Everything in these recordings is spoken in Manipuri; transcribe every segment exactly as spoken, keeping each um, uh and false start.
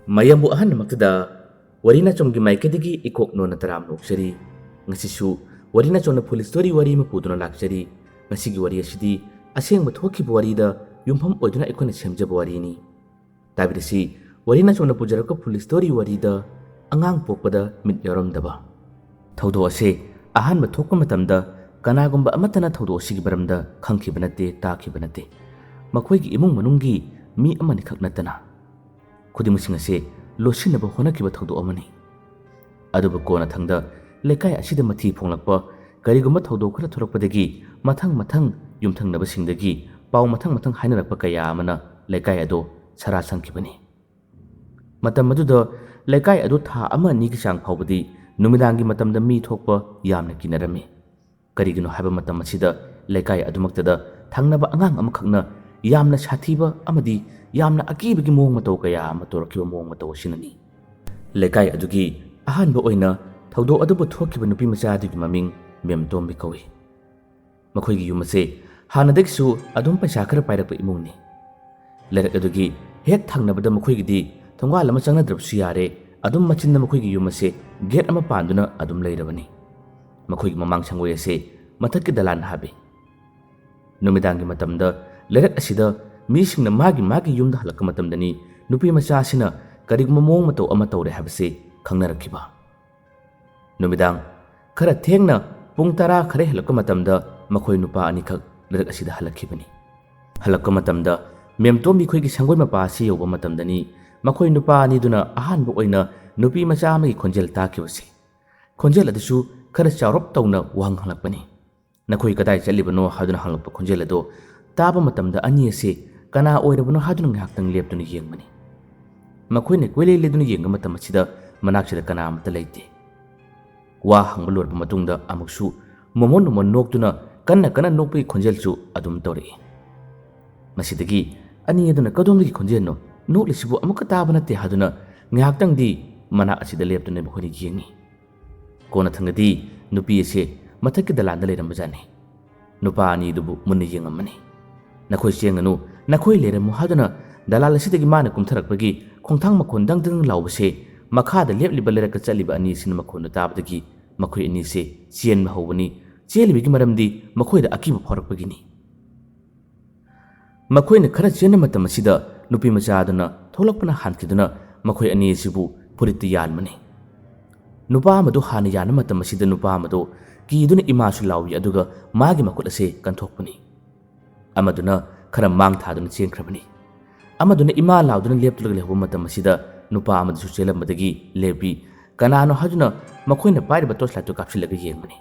ꯃꯌꯥꯝꯕꯨ ꯑꯍꯥꯟꯕꯃꯛꯇꯗ ꯋꯥꯔꯤ ꯅꯥꯆꯣꯝꯒꯤ ꯃꯥꯏꯀꯩꯗꯒꯤ ꯏꯀꯣꯛ ꯅꯣꯟꯅ ꯇꯔꯥꯝꯅ ꯑꯣꯛꯆꯔꯤ꯫ ꯉꯁꯤꯁꯨ ꯋꯥꯔꯤ ꯅꯥꯆꯣꯝꯅ ꯐꯨꯜ ꯁ꯭ꯇꯣꯔꯤ ꯋꯥꯔꯤ ꯑꯃ ꯄꯨꯗꯨꯅ ꯂꯥꯛꯆꯔꯤ꯫ ꯉꯁꯤꯒꯤ ꯋꯥꯔꯤ ꯑꯁꯤꯗꯤ ꯑꯁꯦꯡꯕ ꯊꯣꯛꯈꯤꯕ ꯋꯥꯔꯤꯗ ꯌꯨꯝꯐꯝ ꯑꯣꯏꯗꯨꯅ ꯑꯩꯈꯣꯏꯅ ꯁꯦꯝꯖꯕ ꯋꯥꯔꯤꯅꯤ꯫ ꯇꯥꯕꯤꯔꯁꯤ, ꯋꯥꯔꯤ ꯅꯥꯆꯣꯝꯅ ꯄꯨꯖꯔꯛꯄ ꯐꯨꯜ ꯁ꯭ꯇꯣꯔꯤ ꯋꯥꯔꯤꯗ ꯑꯉꯥꯡ ꯄꯣꯛꯄꯗ ꯃꯤꯠ ꯌꯥꯎꯔꯝꯗꯕ꯫ ꯊꯧꯗꯣꯛ ꯑꯁꯤ ꯑꯍꯥꯟꯕ ꯊꯣꯛꯄ ꯃꯇꯝꯗ ꯀꯅꯥꯒꯨꯝꯕ ꯑꯃꯠꯇꯅ ꯊꯧꯗꯣꯛ ꯑꯁꯤꯒꯤ ꯃꯔꯝꯗ ꯈꯪꯈꯤꯕ ꯅꯠꯇꯦ, ꯇꯥꯈꯤꯕ ꯅꯠꯇꯦ꯫ ꯃꯈꯣꯏꯒꯤ ꯏꯃꯨꯡ ꯃꯅꯨꯡꯒꯤ ꯃꯤ ꯑꯃꯅꯤꯈꯛ ꯅꯠꯇꯅ꯫ ꯈꯨꯗꯤꯡꯃꯛꯁꯤꯡ ꯑꯁꯤ ꯂꯣꯠꯁꯤꯟꯅꯕ ꯍꯣꯠꯅꯈꯤꯕ ꯊꯧꯗꯣꯛ ꯑꯃꯅꯤ꯫ ꯑꯗꯨꯕꯨ ꯀꯣꯟꯅꯊꯪꯗ ꯂꯩꯀꯥꯏ ꯑꯁꯤꯗ ꯃꯊꯤ ꯐꯣꯡꯂꯛꯄ ꯀꯔꯤꯒꯨꯝꯕ ꯊꯧꯗꯣꯛ ꯈꯔ ꯊꯣꯛꯂꯛꯄꯗꯒꯤ ꯃꯊꯪ ꯃꯊꯪ ꯌꯨꯝꯊꯪꯅꯕꯁꯤꯡꯗꯒꯤ ꯄꯥꯎ ꯃꯊꯪ ꯃꯊꯪ ꯍꯥꯏꯅꯔꯛꯄ ꯀꯌꯥ ꯑꯃꯅ ꯂꯩꯀꯥꯏ ꯑꯗꯨ ꯁꯔꯥ ꯁꯪꯈꯤꯕꯅꯤ꯫ ꯃꯇꯝ ꯑꯗꯨꯗ ꯂꯩꯀꯥꯏ ꯑꯗꯨ ꯊꯥ ꯑꯃ ꯑꯅꯤꯒꯤ ꯆꯥꯡ ꯐꯥꯎꯕꯗꯤ ꯅꯨꯃꯤꯗꯥꯡꯒꯤ ꯃꯇꯝꯗ ꯃꯤ ꯊꯣꯛꯄ ꯌꯥꯝꯅ ꯀꯤꯅꯔꯝꯃꯤ꯫ ꯀꯔꯤꯒꯤꯅꯣ ꯍꯥꯏꯕ ꯃꯇꯝ ꯑꯁꯤꯗ ꯂꯩꯀꯥꯏ ꯑꯗꯨꯃꯛꯇꯗ ꯊꯪꯅꯕ ꯑꯉꯥꯡ ꯑꯃꯈꯛꯅ ꯌꯥꯝꯅ ꯁꯥꯊꯤꯕ ꯑꯃꯗꯤ ꯌꯥꯝꯅ ꯑꯀꯤꯕꯒꯤ ꯃꯑꯣꯡ ꯃꯇꯧ ꯀꯌꯥ ꯑꯃ ꯇꯧꯔꯛꯈꯤꯕ ꯃꯑꯣꯡ ꯃꯇꯧ ꯑꯁꯤꯅꯅꯤ꯫ ꯂꯩꯀꯥꯏ ꯑꯗꯨꯒꯤ ꯑꯍꯥꯟꯕ ꯑꯣꯏꯅ ꯊꯧꯗꯣꯛ ꯑꯗꯨꯕꯨ ꯊꯣꯛꯈꯤꯕ ꯅꯨꯄꯤ ꯃꯆꯥ ꯑꯗꯨꯒꯤ ꯃꯃꯤꯡ ꯃꯦꯝꯇꯣꯝꯕꯤ ꯀꯧꯏ꯫ ꯃꯈꯣꯏꯒꯤ ꯌꯨꯝ ꯑꯁꯦ ꯍꯥꯟꯅꯗꯒꯤꯁꯨ ꯑꯗꯨꯝ ꯄꯩꯁꯥ ꯈꯔ ꯄꯥꯏꯔꯛꯄ ꯏꯃꯨꯡꯅꯤ꯫ ꯂꯩꯔꯛ ꯑꯗꯨꯒꯤ ꯍꯦꯛ ꯊꯪꯅꯕꯗ ꯃꯈꯣꯏꯒꯤꯗꯤ ꯊꯣꯡꯒꯥꯜ ꯑꯃ ꯆꯪꯅꯗ꯭ꯔꯕꯁꯨ ꯌꯥꯔꯦ, ꯑꯗꯨꯝ ꯃꯆꯤꯟꯗ ꯃꯈꯣꯏꯒꯤ ꯌꯨꯝ ꯑꯁꯦ ꯒꯦꯠ ꯑꯃ ꯄꯥꯟꯗꯨꯅ ꯑꯗꯨꯝ ꯂꯩꯔꯕꯅꯤ꯫ ꯃꯈꯣꯏꯒꯤ ꯃꯃꯥꯡ ꯁꯪꯒꯣꯏ ꯑꯁꯦ ꯃꯊꯛꯀꯤ ꯗꯂꯥꯟꯗ ꯍꯥꯞꯄꯤ꯫ ꯅꯨꯃꯤꯗꯥꯡꯒꯤ ꯃꯇꯝꯗ ꯂꯩꯔꯛ ꯑꯁꯤꯗ ꯃꯤꯁꯤꯡꯅ ꯃꯥꯒꯤ ꯃꯥꯒꯤ ꯌꯨꯝꯗ ꯍꯜꯂꯛꯄ ꯃꯇꯝꯗꯅꯤ ꯅꯨꯄꯤ ꯃꯆꯥ ꯑꯁꯤꯅ ꯀꯔꯤꯒꯨꯝꯕ ꯃꯑꯣꯡ ꯃꯇꯧ ꯑꯃ ꯇꯧꯔꯦ ꯍꯥꯏꯕꯁꯤ ꯈꯪꯅꯔꯛꯈꯤꯕ꯫ ꯅꯨꯃꯤꯗꯥꯡ ꯈꯔ ꯊꯦꯡꯅ ꯄꯨꯡ ꯇꯔꯥ ꯈꯔ ꯍꯦꯜꯂꯛꯄ ꯃꯇꯝꯗ ꯃꯈꯣꯏ ꯅꯨꯄꯥ ꯑꯅꯤꯈꯛ ꯂꯩꯔꯛ ꯑꯁꯤꯗ ꯍꯜꯂꯛꯈꯤꯕꯅꯤ꯫ ꯍꯜꯂꯛꯄ ꯃꯇꯝꯗ ꯃꯦꯝꯇꯣꯝꯕꯤ ꯈꯣꯏꯒꯤ ꯁꯪꯒꯣꯏ ꯃꯄꯥ ꯑꯁꯤ ꯌꯧꯕ ꯃꯇꯝꯗꯅꯤ ꯃꯈꯣꯏ ꯅꯨꯄꯥ ꯑꯅꯤꯗꯨꯅ ꯑꯍꯥꯟꯕ ꯑꯣꯏꯅ ꯅꯨꯄꯤ ꯃꯆꯥ ꯑꯃꯒꯤ ꯈꯣꯟꯖꯦꯜ ꯇꯥꯈꯤꯕꯁꯤ꯫ ꯈꯣꯟꯖꯦꯜ ꯑꯗꯨꯁꯨ ꯈꯔ ꯆꯥꯎꯔꯞ ꯇꯧꯅ ꯋꯥꯍꯪ ꯍꯪꯂꯛꯄꯅꯤ꯫ "ꯅꯈꯣꯏ ꯀꯗꯥꯏ ꯆꯠꯂꯤꯕꯅꯣ?" ꯍꯥꯏꯗꯨꯅ ꯍꯪꯂꯛꯄ ꯈꯣꯟꯖꯦꯜ ꯑꯗꯨ ꯇꯥꯕ ꯃꯇꯝꯗ ꯑꯅꯤ ꯑꯁꯤ ꯀꯅꯥ ꯑꯣꯏꯔꯕꯅꯣ ꯍꯥꯏꯗꯨꯅ ꯉꯥꯏꯍꯥꯛꯇꯪ ꯂꯦꯞꯇꯨꯅ ꯌꯦꯡꯕꯅꯤ꯫ ꯃꯈꯣꯏꯅ ꯀꯣꯏꯂꯦ ꯂꯦꯗꯨꯅ ꯌꯦꯡꯕ ꯃꯇꯝ ꯑꯁꯤꯗ ꯃꯅꯥꯛꯁꯤꯗ ꯀꯅꯥ ꯑꯃꯠꯇ ꯂꯩꯇꯦ꯫ ꯋꯥ ꯍꯪꯕ ꯂꯣꯏꯔꯕ ꯃꯇꯨꯡꯗ ꯑꯃꯨꯛꯁꯨ ꯃꯣꯃꯣꯟ ꯃꯣꯃꯣꯟ ꯅꯣꯛꯇꯨꯅ ꯀꯟꯅ ꯀꯟꯅ ꯅꯣꯛꯄꯒꯤ ꯈꯣꯟꯖꯦꯜꯁꯨ ꯑꯗꯨꯝ ꯇꯧꯔꯛꯏ꯫ ꯃꯁꯤꯗꯒꯤ ꯑꯅꯤ ꯑꯗꯨꯅ "ꯀꯗꯣꯝꯗꯒꯤ ꯈꯣꯟꯖꯦꯜꯅꯣ? ꯅꯣꯛꯂꯤꯁꯤꯕꯨ ꯑꯃꯨꯛꯀ ꯇꯥꯕ ꯅꯠꯇꯦ" ꯍꯥꯏꯗꯨꯅ ꯉꯥꯏꯍꯥꯛꯇꯪꯗꯤ ꯃꯅꯥꯛ ꯑꯁꯤꯗ ꯂꯦꯞꯇꯨꯅ ꯃꯈꯣꯏꯅ ꯌꯦꯡꯉꯤ꯫ ꯀꯣꯟꯅꯊꯪꯗꯗꯤ ꯅꯨꯄꯤ ꯑꯁꯤ ꯃꯊꯛꯀꯤ ꯗꯂꯥꯟꯗ ꯂꯩꯔꯝꯕꯖꯥꯠꯅꯤ꯫ ꯅꯨꯄꯥ ꯑꯅꯤꯗꯨꯕꯨ ꯃꯨꯟꯅ ꯌꯦꯡꯉꯝꯃꯅꯤ꯫ "ꯅꯈꯣꯏ ꯆꯦꯟꯒꯅꯨ, ꯅꯈꯣꯏ ꯂꯩꯔꯝꯃꯨ" ꯍꯥꯏꯗꯨꯅ ꯗꯂꯥꯜ ꯑꯁꯤꯗꯒꯤ ꯃꯥꯅ ꯀꯨꯝꯊꯔꯛꯄꯒꯤ ꯈꯣꯡꯊꯥꯡ ꯃꯈꯣꯟ ꯗꯪ ꯗꯪ ꯂꯥꯎꯕꯁꯦ ꯃꯈꯥꯗ ꯂꯦꯞꯂꯤꯕ ꯂꯩꯔꯛꯇ ꯆꯠꯂꯤꯕ ꯑꯅꯤꯁꯤꯅ ꯃꯈꯣꯟꯗꯨ ꯇꯥꯕꯗꯒꯤ ꯃꯈꯣꯏ ꯑꯅꯤꯁꯦ ꯆꯦꯟꯕ ꯍꯧꯕꯅꯤ꯫ ꯆꯦꯜꯂꯤꯕꯒꯤ ꯃꯔꯝꯗꯤ ꯃꯈꯣꯏꯗ ꯑꯀꯤꯕ ꯐꯥꯎꯔꯛꯄꯒꯤꯅꯤ꯫ ꯃꯈꯣꯏꯅ ꯈꯔ ꯆꯦꯟꯕ ꯃꯇꯝ ꯑꯁꯤꯗ ꯅꯨꯄꯤ ꯃꯆꯥ ꯑꯗꯨꯅ ꯊꯣꯛꯂꯛꯄꯅ ꯍꯥꯟꯈꯤꯗꯨꯅ ꯃꯈꯣꯏ ꯑꯅꯤ ꯑꯁꯤꯕꯨ ꯐꯨꯔꯤꯠꯇ ꯌꯥꯟꯕꯅꯤ꯫ ꯅꯨꯄꯥ ꯑꯃꯗꯨ ꯍꯥꯟꯅ ꯌꯥꯟꯕ ꯃꯇꯝ ꯑꯁꯤꯗ ꯅꯨꯄꯥ ꯑꯃꯗꯨ ꯀꯤꯗꯨꯅ ꯏꯃꯥꯁꯨ ꯂꯥꯎꯏ, ꯑꯗꯨꯒ ꯃꯥꯒꯤ ꯃꯈꯨꯠ ꯑꯁꯦ ꯀꯟꯊꯣꯛꯄꯅꯤ꯫ ꯑꯃꯗꯨꯅ ꯈꯔ ꯃꯥꯡ ꯊꯥꯗꯨꯅ ꯆꯦꯟꯈ꯭ꯔꯕꯅꯤ꯫ ꯑꯃꯗꯨꯅ ꯏꯃꯥ ꯂꯥꯎꯗꯨꯅ ꯂꯦꯞꯇꯨꯅ ꯂꯩꯍꯧꯕ ꯃꯇꯝ ꯑꯁꯤꯗ ꯅꯨꯄꯥ ꯑꯃꯗꯨꯁꯨ ꯆꯦꯜꯂꯝꯕꯗꯒꯤ ꯂꯦꯞꯄꯤ꯫ ꯀꯅꯥꯅꯣ ꯍꯥꯏꯗꯨꯅ ꯃꯈꯣꯏꯅ ꯄꯥꯏꯔꯤꯕ ꯇꯣꯔꯆ ꯂꯥꯏꯠꯇꯨ ꯀꯥꯞꯁꯤꯜꯂꯒ ꯌꯦꯡꯕꯅꯤ꯫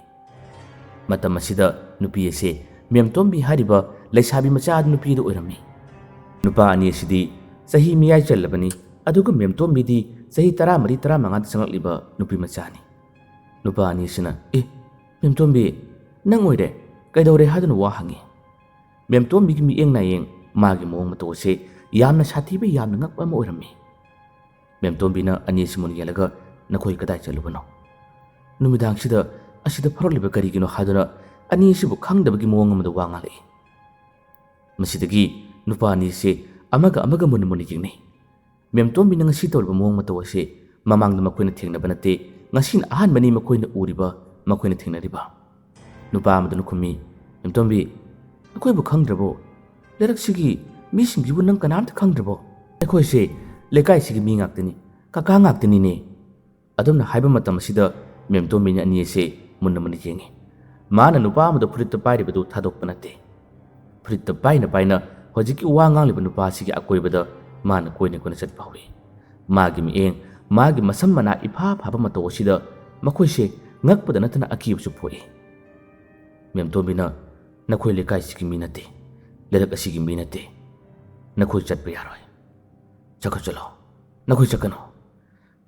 ꯃꯇꯝ ꯑꯁꯤꯗ ꯅꯨꯄꯤ ꯑꯁꯦ ꯃꯦꯝꯇꯣꯝꯕꯤ ꯍꯥꯏꯔꯤꯕ ꯂꯩꯁꯥꯕꯤ ꯃꯆꯥ ꯅꯨꯄꯤꯗꯨ ꯑꯣꯏꯔꯝꯃꯤ꯫ ꯅꯨꯄꯥ ꯑꯅꯤ ꯑꯁꯤꯗꯤ ꯆꯍꯤ ꯃꯤꯌꯥꯏ ꯆꯜꯂꯕꯅꯤ, ꯑꯗꯨꯒ ꯃꯦꯝꯇꯣꯝꯕꯤꯗꯤ ꯆꯍꯤ ꯇꯔꯥꯃꯔꯤ, ꯇꯔꯥꯃꯉꯥꯗ ꯆꯪꯂꯛꯂꯤꯕ ꯅꯨꯄꯤ ꯃꯆꯥꯅꯤ꯫ ꯅꯨꯄꯥ ꯑꯅꯤ ꯑꯁꯤꯅ, "ꯑꯦ, ꯃꯦꯝꯇꯣꯝꯕꯤ, ꯅꯪ ꯑꯣꯏꯔꯦ, ꯀꯩꯗꯧꯔꯦ?" ꯍꯥꯏꯗꯨꯅ ꯋꯥ ꯍꯪꯉꯤ꯫ ꯃꯦꯝꯇꯣꯝꯕꯤꯒꯤ ꯃꯤꯠꯌꯦꯡ ꯅꯥꯌꯦꯡ, ꯃꯥꯒꯤ ꯃꯑꯣꯡ ꯃꯇꯧ ꯑꯁꯦ ꯌꯥꯝꯅ ꯁꯥꯊꯤꯕ, ꯌꯥꯝꯅ ꯉꯛꯄ ꯑꯃ ꯑꯣꯏꯔꯝꯃꯤ꯫ ꯃꯦꯝꯇꯣꯝꯕꯤꯅ ꯑꯅꯤꯁꯤ ꯃꯨꯟ ꯌꯦꯡꯂꯒ, "ꯅꯈꯣꯏ ꯀꯗꯥꯏ ꯆꯠꯂꯨꯕꯅꯣ? ꯅꯨꯃꯤꯗꯥꯡꯁꯤꯗ ꯑꯁꯤꯗ ꯐꯥꯎꯔꯛꯂꯤꯕ ꯀꯔꯤꯒꯤꯅꯣ?" ꯍꯥꯏꯗꯨꯅ ꯑꯅꯤꯁꯤꯕꯨ ꯈꯪꯗꯕꯒꯤ ꯃꯑꯣꯡ ꯑꯃꯗ ꯋꯥ ꯉꯥꯡꯂꯛꯏ꯫ ꯃꯁꯤꯗꯒꯤ ꯅꯨꯄꯥ ꯑꯅꯤꯁꯦ ꯑꯃꯒ ꯑꯃꯒ ꯃꯨꯟꯅ ꯃꯨꯟꯅ ꯌꯦꯡꯅꯩ꯫ ꯃꯦꯝꯇꯣꯝꯕꯤꯅ ꯉꯁꯤ ꯇꯧꯔꯤꯕ ꯃꯑꯣꯡ ꯃꯇꯧ ꯑꯁꯤ ꯃꯃꯥꯡꯗ ꯃꯈꯣꯏꯅ ꯊꯦꯡꯅꯕ ꯅꯠꯇꯦ, ꯉꯁꯤꯅ ꯑꯍꯥꯟꯕꯅꯤ ꯃꯈꯣꯏꯅ ꯎꯔꯤꯕ, ꯃꯈꯣꯏꯅ ꯊꯦꯡꯅꯔꯤꯕ꯫ ꯅꯨꯄꯥ ꯑꯃꯗꯨꯅ ꯈꯨꯝꯃꯤ, "ꯃꯦꯝꯇꯣꯝꯕꯤ, ꯑꯩꯈꯣꯏꯕꯨ ꯈꯪꯗ꯭ꯔꯕꯣ? ꯂꯩꯔꯛꯁꯤꯒꯤ ꯃꯤꯁꯤꯡꯁꯤꯕꯨ ꯅꯪ ꯀꯅꯥꯝꯇ ꯈꯪꯗ꯭ꯔꯕꯣ? ꯑꯩꯈꯣꯏꯁꯦ ꯂꯩꯀꯥꯏꯁꯤꯒꯤ ꯃꯤ ꯉꯥꯛꯇꯅꯤ, ꯀꯀꯥ ꯉꯥꯛꯇꯅꯤꯅꯦ"꯫ ꯑꯗꯨꯝꯅ ꯍꯥꯏꯕ ꯃꯇꯝ ꯑꯁꯤꯗ ꯃꯦꯝꯇꯣꯝꯕꯤꯅ ꯑꯅꯤ ꯑꯁꯦ ꯃꯨꯟꯅ ꯃꯨꯟꯅ ꯌꯦꯡꯉꯤ꯫ ꯃꯥꯅ ꯅꯨꯄꯥ ꯑꯃꯗ ꯐꯨꯔꯤꯠꯇ ꯄꯥꯏꯔꯤꯕꯗꯨ ꯊꯥꯗꯣꯛꯄ ꯅꯠꯇꯦ꯫ ꯐꯨꯔꯤꯠꯇ ꯄꯥꯏꯅ ꯄꯥꯏꯅ ꯍꯧꯖꯤꯛꯀꯤ ꯋꯥ ꯉꯥꯡꯂꯤꯕ ꯅꯨꯄꯥ ꯑꯁꯤꯒꯤ ꯑꯀꯣꯏꯕꯗ ꯃꯥꯅ ꯀꯣꯏꯅ ꯀꯣꯏꯅ ꯆꯠꯄ ꯍꯧꯏ꯫ ꯃꯥꯒꯤ ꯃꯤꯠꯌꯦꯡ, ꯃꯥꯒꯤ ꯃꯁꯝ ꯃꯅꯥ ꯏꯐꯥ ꯐꯥꯕ ꯃꯇꯧ ꯑꯁꯤꯗ ꯃꯈꯣꯏꯁꯦ ꯉꯛꯄꯗ ꯅꯠꯇꯅ ꯑꯀꯤꯕꯁꯨ ꯄꯣꯛꯏ꯫ ꯃꯦꯝꯇꯣꯝꯕꯤꯅ, "ꯅꯈꯣꯏ ꯂꯩꯀꯥꯏꯁꯤꯒꯤ ꯃꯤ ꯅꯠꯇꯦ, ꯂꯩꯔꯛ ꯑꯁꯤꯒꯤ ꯃꯤ ꯅꯠꯇꯦ, ꯅꯈꯣꯏ ꯆꯠꯄ ꯌꯥꯔꯣꯏ, ꯆꯠꯈ꯭ꯔꯣ ꯆꯠꯂꯣ, ꯅꯈꯣꯏ ꯆꯠꯀꯅꯨ"꯫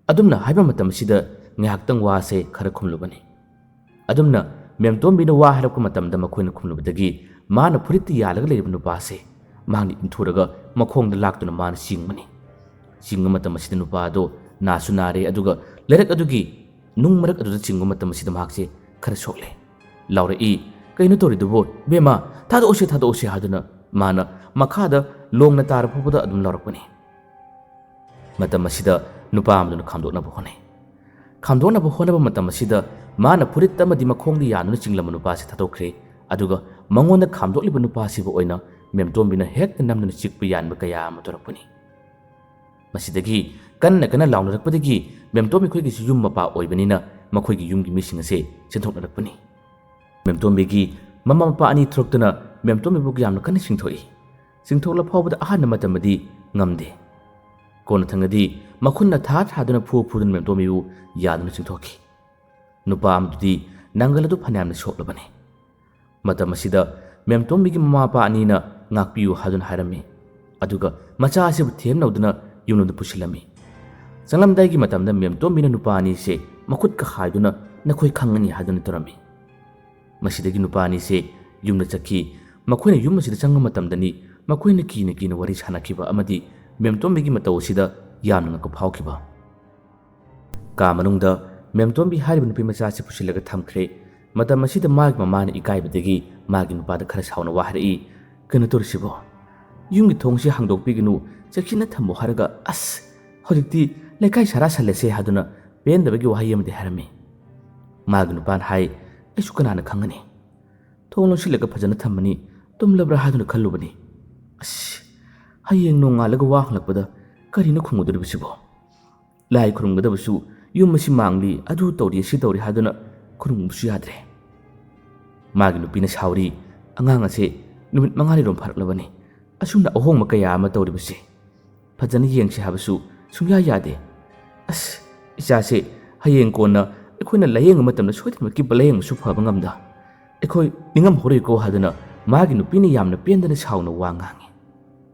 ꯑꯗꯨꯝꯅ ꯍꯥꯏꯕ ꯃꯇꯝ ꯑꯁꯤꯗ ꯉꯥꯏꯍꯥꯛꯇꯪ ꯋꯥꯁꯦ ꯈꯔ ꯈꯨꯝꯂꯨꯕꯅꯤ꯫ ꯑꯗꯨꯝꯅ ꯃꯦꯝꯇꯣꯝꯕꯤꯅ ꯋꯥ ꯍꯥꯏꯔꯛꯄ ꯃꯇꯝꯗ ꯃꯈꯣꯏꯅ ꯈꯨꯝꯂꯨꯕꯗꯒꯤ ꯃꯥꯅ ꯐꯨꯔꯤꯠꯇ ꯌꯥꯜꯂꯒ ꯂꯩꯔꯤꯕ ꯅꯨꯄꯥꯁꯦ ꯃꯍꯥꯛꯅ ꯏꯟꯊꯨꯔꯒ ꯃꯈꯣꯡꯗ ꯂꯥꯛꯇꯨꯅ ꯃꯥꯅ ꯆꯤꯡꯕꯅꯤ꯫ ꯆꯤꯡꯕ ꯃꯇꯝ ꯑꯁꯤꯗ ꯅꯨꯄꯥ ꯑꯗꯣ ꯅꯥꯁꯨ ꯅꯥꯔꯦ, ꯑꯗꯨꯒ ꯂꯩꯔꯛ ꯑꯗꯨꯒꯤ ꯅꯨꯡ ꯃꯔꯛ ꯑꯗꯨꯗ ꯆꯤꯡꯕ ꯃꯇꯝ ꯑꯁꯤꯗ ꯃꯍꯥꯛꯁꯦ ꯈꯔ ꯁꯣꯛꯂꯦ꯫ ꯂꯥꯎꯔꯛꯏ, "ꯀꯩꯅꯣ ꯇꯧꯔꯤꯗꯨꯕꯣ? ꯏꯕꯦꯝꯃ, ꯊꯥꯗꯣꯛꯑꯣꯁꯦ, ꯊꯥꯗꯣꯛꯑꯣꯁꯦ" ꯍꯥꯏꯗꯨꯅ ꯃꯥꯅ ꯃꯈꯥꯗ ꯂꯣꯡꯅ ꯇꯥꯔ ꯐꯥꯎꯕꯗ ꯑꯗꯨꯝ ꯂꯥꯎꯔꯛꯄꯅꯤ꯫ ꯃꯇꯝ ꯑꯁꯤꯗ ꯅꯨꯄꯥ ꯑꯃꯗꯨꯅ ꯈꯥꯝꯗꯣꯛꯅꯕ ꯍꯣꯠꯅꯩ꯫ ꯈꯥꯝꯗꯣꯛꯅꯕ ꯍꯣꯠꯅꯕ ꯃꯇꯝ ꯑꯁꯤꯗ ꯃꯥꯅ ꯐꯨꯔꯤꯠ ꯑꯃꯗꯤ ꯃꯈꯣꯡꯗ ꯌꯥꯟꯗꯨꯅ ꯆꯤꯡꯂꯝꯕ ꯅꯨꯄꯥꯁꯤ ꯊꯥꯗꯣꯛꯈ꯭ꯔꯦ꯫ ꯑꯗꯨꯒ ꯃꯉꯣꯟꯗ ꯈꯥꯝꯗꯣꯛꯂꯤꯕ ꯅꯨꯄꯥꯁꯤꯕꯨ ꯑꯣꯏꯅ ꯃꯦꯝꯇꯣꯝꯕꯤꯅ ꯍꯦꯛꯇ ꯅꯝꯗꯨꯅ ꯆꯤꯛꯄ ꯌꯥꯟꯕ ꯀꯌꯥ ꯑꯃ ꯇꯧꯔꯛꯄꯅꯤ꯫ ꯃꯁꯤꯗꯒꯤ ꯀꯟꯅ ꯀꯟꯅ ꯂꯥꯎꯅꯔꯛꯄꯗꯒꯤ ꯃꯦꯝꯇꯣꯝꯕꯤ ꯈꯣꯏꯒꯤꯁꯨ ꯌꯨꯝ ꯃꯄꯥ ꯑꯣꯏꯕꯅꯤꯅ ꯃꯈꯣꯏꯒꯤ ꯌꯨꯝꯒꯤ ꯃꯤꯁꯤꯡ ꯑꯁꯦ ꯆꯦꯟꯊꯣꯛꯅꯔꯛꯄꯅꯤ꯫ ꯃꯦꯝꯇꯣꯝꯕꯤꯒꯤ ꯃꯃꯥ ꯃꯄꯥ ꯑꯅꯤ ꯊꯣꯔꯛꯇꯨꯅ ꯃꯦꯝꯇꯣꯝꯕꯤꯕꯨ ꯌꯥꯝꯅ ꯀꯟꯅ ꯆꯤꯡꯊꯣꯛꯏ꯫ ꯆꯤꯡꯊꯣꯛꯂ ꯐꯥꯎꯕꯗ ꯑꯍꯥꯟꯕ ꯃꯇꯝꯗꯗꯤ ꯉꯝꯗꯦ꯫ ꯀꯣꯟꯅ ꯊꯪꯗꯗꯤ ꯃꯈꯨꯠꯅ ꯊꯥ ꯊꯥꯗꯨꯅ ꯐꯨ ꯐꯨꯗꯨꯅ ꯃꯦꯝꯇꯣꯝꯕꯤꯕꯨ ꯌꯥꯗꯨꯅ ꯆꯤꯡꯊꯣꯛꯈꯤ꯫ ꯅꯨꯄꯥ ꯑꯃꯗꯨꯗꯤ ꯅꯥꯡꯒꯜ ꯑꯗꯨ ꯐꯅꯌꯥꯝꯅ ꯁꯣꯛꯂꯕꯅꯤ꯫ ꯃꯇꯝ ꯑꯁꯤꯗ ꯃꯦꯝꯇꯣꯝꯕꯤꯒꯤ ꯃꯃꯥ ꯃꯄꯥ ꯑꯅꯤꯅ ꯉꯥꯛꯄꯤꯌꯨ ꯍꯥꯏꯗꯨꯅ ꯍꯥꯏꯔꯝꯃꯤ꯫ ꯑꯗꯨꯒ ꯃꯆꯥ ꯑꯁꯤꯕꯨ ꯊꯦꯝꯅꯧꯗꯨꯅ ꯌꯨꯝꯂꯣꯝꯗ ꯄꯨꯁꯤꯜꯂꯝꯃꯤ꯫ ꯆꯪꯂꯝꯗꯥꯏꯒꯤ ꯃꯇꯝꯗ ꯃꯦꯝꯇꯣꯝꯕꯤꯅ ꯅꯨꯄꯥ ꯑꯅꯤꯁꯦ ꯃꯈꯨꯠꯀ ꯍꯥꯏꯗꯨꯅ "ꯅꯈꯣꯏ ꯈꯪꯒꯅꯤ" ꯍꯥꯏꯗꯨꯅ ꯇꯧꯔꯝꯃꯤ꯫ ꯃꯁꯤꯗꯒꯤ ꯅꯨꯄꯥ ꯑꯅꯤꯁꯦ ꯌꯨꯝꯗ ꯆꯠꯈꯤ꯫ ꯃꯈꯣꯏꯅ ꯌꯨꯝ ꯑꯁꯤꯗ ꯆꯪꯕ ꯃꯇꯝꯗꯅꯤ ꯃꯈꯣꯏꯅ ꯀꯤꯅ ꯀꯤꯅ ꯋꯥꯔꯤ ꯁꯥꯟꯅꯈꯤꯕ ꯑꯃꯗꯤ ꯃꯦꯝꯇꯣꯝꯕꯤꯒꯤ ꯃꯇꯧ ꯑꯁꯤꯗ ꯌꯥꯝꯅ ꯉꯛꯄ ꯐꯥꯎꯈꯤꯕ꯫ ꯀꯥ ꯃꯅꯨꯡꯗ ꯃꯦꯝꯇꯣꯝꯕꯤ ꯍꯥꯏꯔꯤꯕ ꯅꯨꯄꯤ ꯃꯆꯥ ꯑꯁꯤ ꯄꯨꯁꯤꯜꯂꯒ ꯊꯝꯈ꯭ꯔꯦ꯫ ꯃꯇꯝ ꯑꯁꯤꯗ ꯃꯥꯒꯤ ꯃꯃꯥꯅ ꯏꯀꯥꯏꯕꯗꯒꯤ ꯃꯥꯒꯤ ꯅꯨꯄꯥꯗ ꯈꯔ ꯁꯥꯎꯅ ꯋꯥ ꯍꯥꯏꯔꯛꯏ, "ꯀꯩꯅꯣ ꯇꯧꯔꯤꯁꯤꯕꯣ? ꯌꯨꯝꯒꯤ ꯊꯣꯡꯁꯤ ꯍꯥꯡꯗꯣꯛꯄꯤꯒꯅꯨ, ꯆꯦꯛꯁꯤꯟꯅ ꯊꯝꯃꯨ ꯍꯥꯏꯔꯒ ꯑꯁ, ꯍꯧꯖꯤꯛꯇꯤ ꯂꯩꯀꯥꯏ ꯁꯥꯔꯥ ꯁꯜꯂꯦꯁꯦ" ꯍꯥꯏꯗꯨꯅ ꯄꯦꯟꯗꯕꯒꯤ ꯋꯥꯍꯩ ꯑꯃꯗꯤ ꯍꯥꯏꯔꯝꯃꯤ꯫ ꯃꯥꯒꯤ ꯅꯨꯄꯥꯅ ꯍꯥꯏ, "ꯑꯩꯁꯨ ꯀꯅꯥꯅ ꯈꯪꯒꯅꯤ? ꯊꯣꯡ ꯂꯣꯟꯁꯤꯜꯂꯒ ꯐꯖꯅ ꯊꯝꯕꯅꯤ, ꯇꯨꯝꯂꯕ꯭ꯔꯥ ꯍꯥꯏꯗꯨꯅ ꯈꯜꯂꯨꯕꯅꯤ꯫ ꯑꯁ, ꯍꯌꯦꯡ ꯅꯣꯡꯉꯥꯜꯂꯒ ꯋꯥ ꯍꯪꯂꯛꯄꯗ ꯀꯔꯤꯅꯣ ꯈꯨꯝꯒꯗꯧꯔꯤꯕꯁꯤꯕꯣ? ꯂꯥꯏ ꯈꯨꯔꯨꯝꯒꯗꯕꯁꯨ ꯌꯨꯝ ꯑꯁꯤ ꯃꯥꯡꯂꯤ, ꯑꯗꯨ ꯇꯧꯔꯤ, ꯑꯁꯤ ꯇꯧꯔꯤ ꯍꯥꯏꯗꯨꯅ ꯈꯨꯔꯨꯝꯕꯁꯨ ꯌꯥꯗ꯭ꯔꯦ"꯫ ꯃꯥꯒꯤ ꯅꯨꯄꯤꯅ ꯁꯥꯎꯔꯤ, "ꯑꯉꯥꯡ ꯑꯁꯦ ꯅꯨꯃꯤꯠ ꯃꯉꯥꯅꯤꯔꯣꯝ ꯐꯥꯔꯛꯂꯕꯅꯤ, ꯑꯁꯨꯝꯅ ꯑꯍꯣꯡꯕ ꯀꯌꯥ ꯑꯃ ꯇꯧꯔꯤꯕꯁꯦ꯫ ꯐꯖꯅ ꯌꯦꯡꯁꯤ ꯍꯥꯏꯕꯁꯨ ꯁꯨꯡꯌꯥ ꯌꯥꯗꯦ꯫ ꯑꯁ, ꯏꯆꯥꯁꯦ ꯍꯌꯦꯡ ꯀꯣꯟꯅ ꯑꯩꯈꯣꯏꯅ ꯂꯥꯌꯦꯡꯕ ꯃꯇꯝꯗ ꯁꯣꯏꯗꯅꯃꯛꯀꯤ ꯂꯥꯌꯦꯡꯕꯁꯨ ꯐꯕ ꯉꯝꯗ꯫ ꯑꯩꯈꯣꯏ ꯅꯤꯡꯉꯝꯍꯧꯔꯣꯏꯀꯣ" ꯍꯥꯏꯗꯨꯅ ꯃꯥꯒꯤ ꯅꯨꯄꯤꯅ ꯌꯥꯝꯅ ꯄꯦꯟꯗꯅ ꯁꯥꯎꯅ ꯋꯥ ꯉꯥꯡꯉꯤ꯫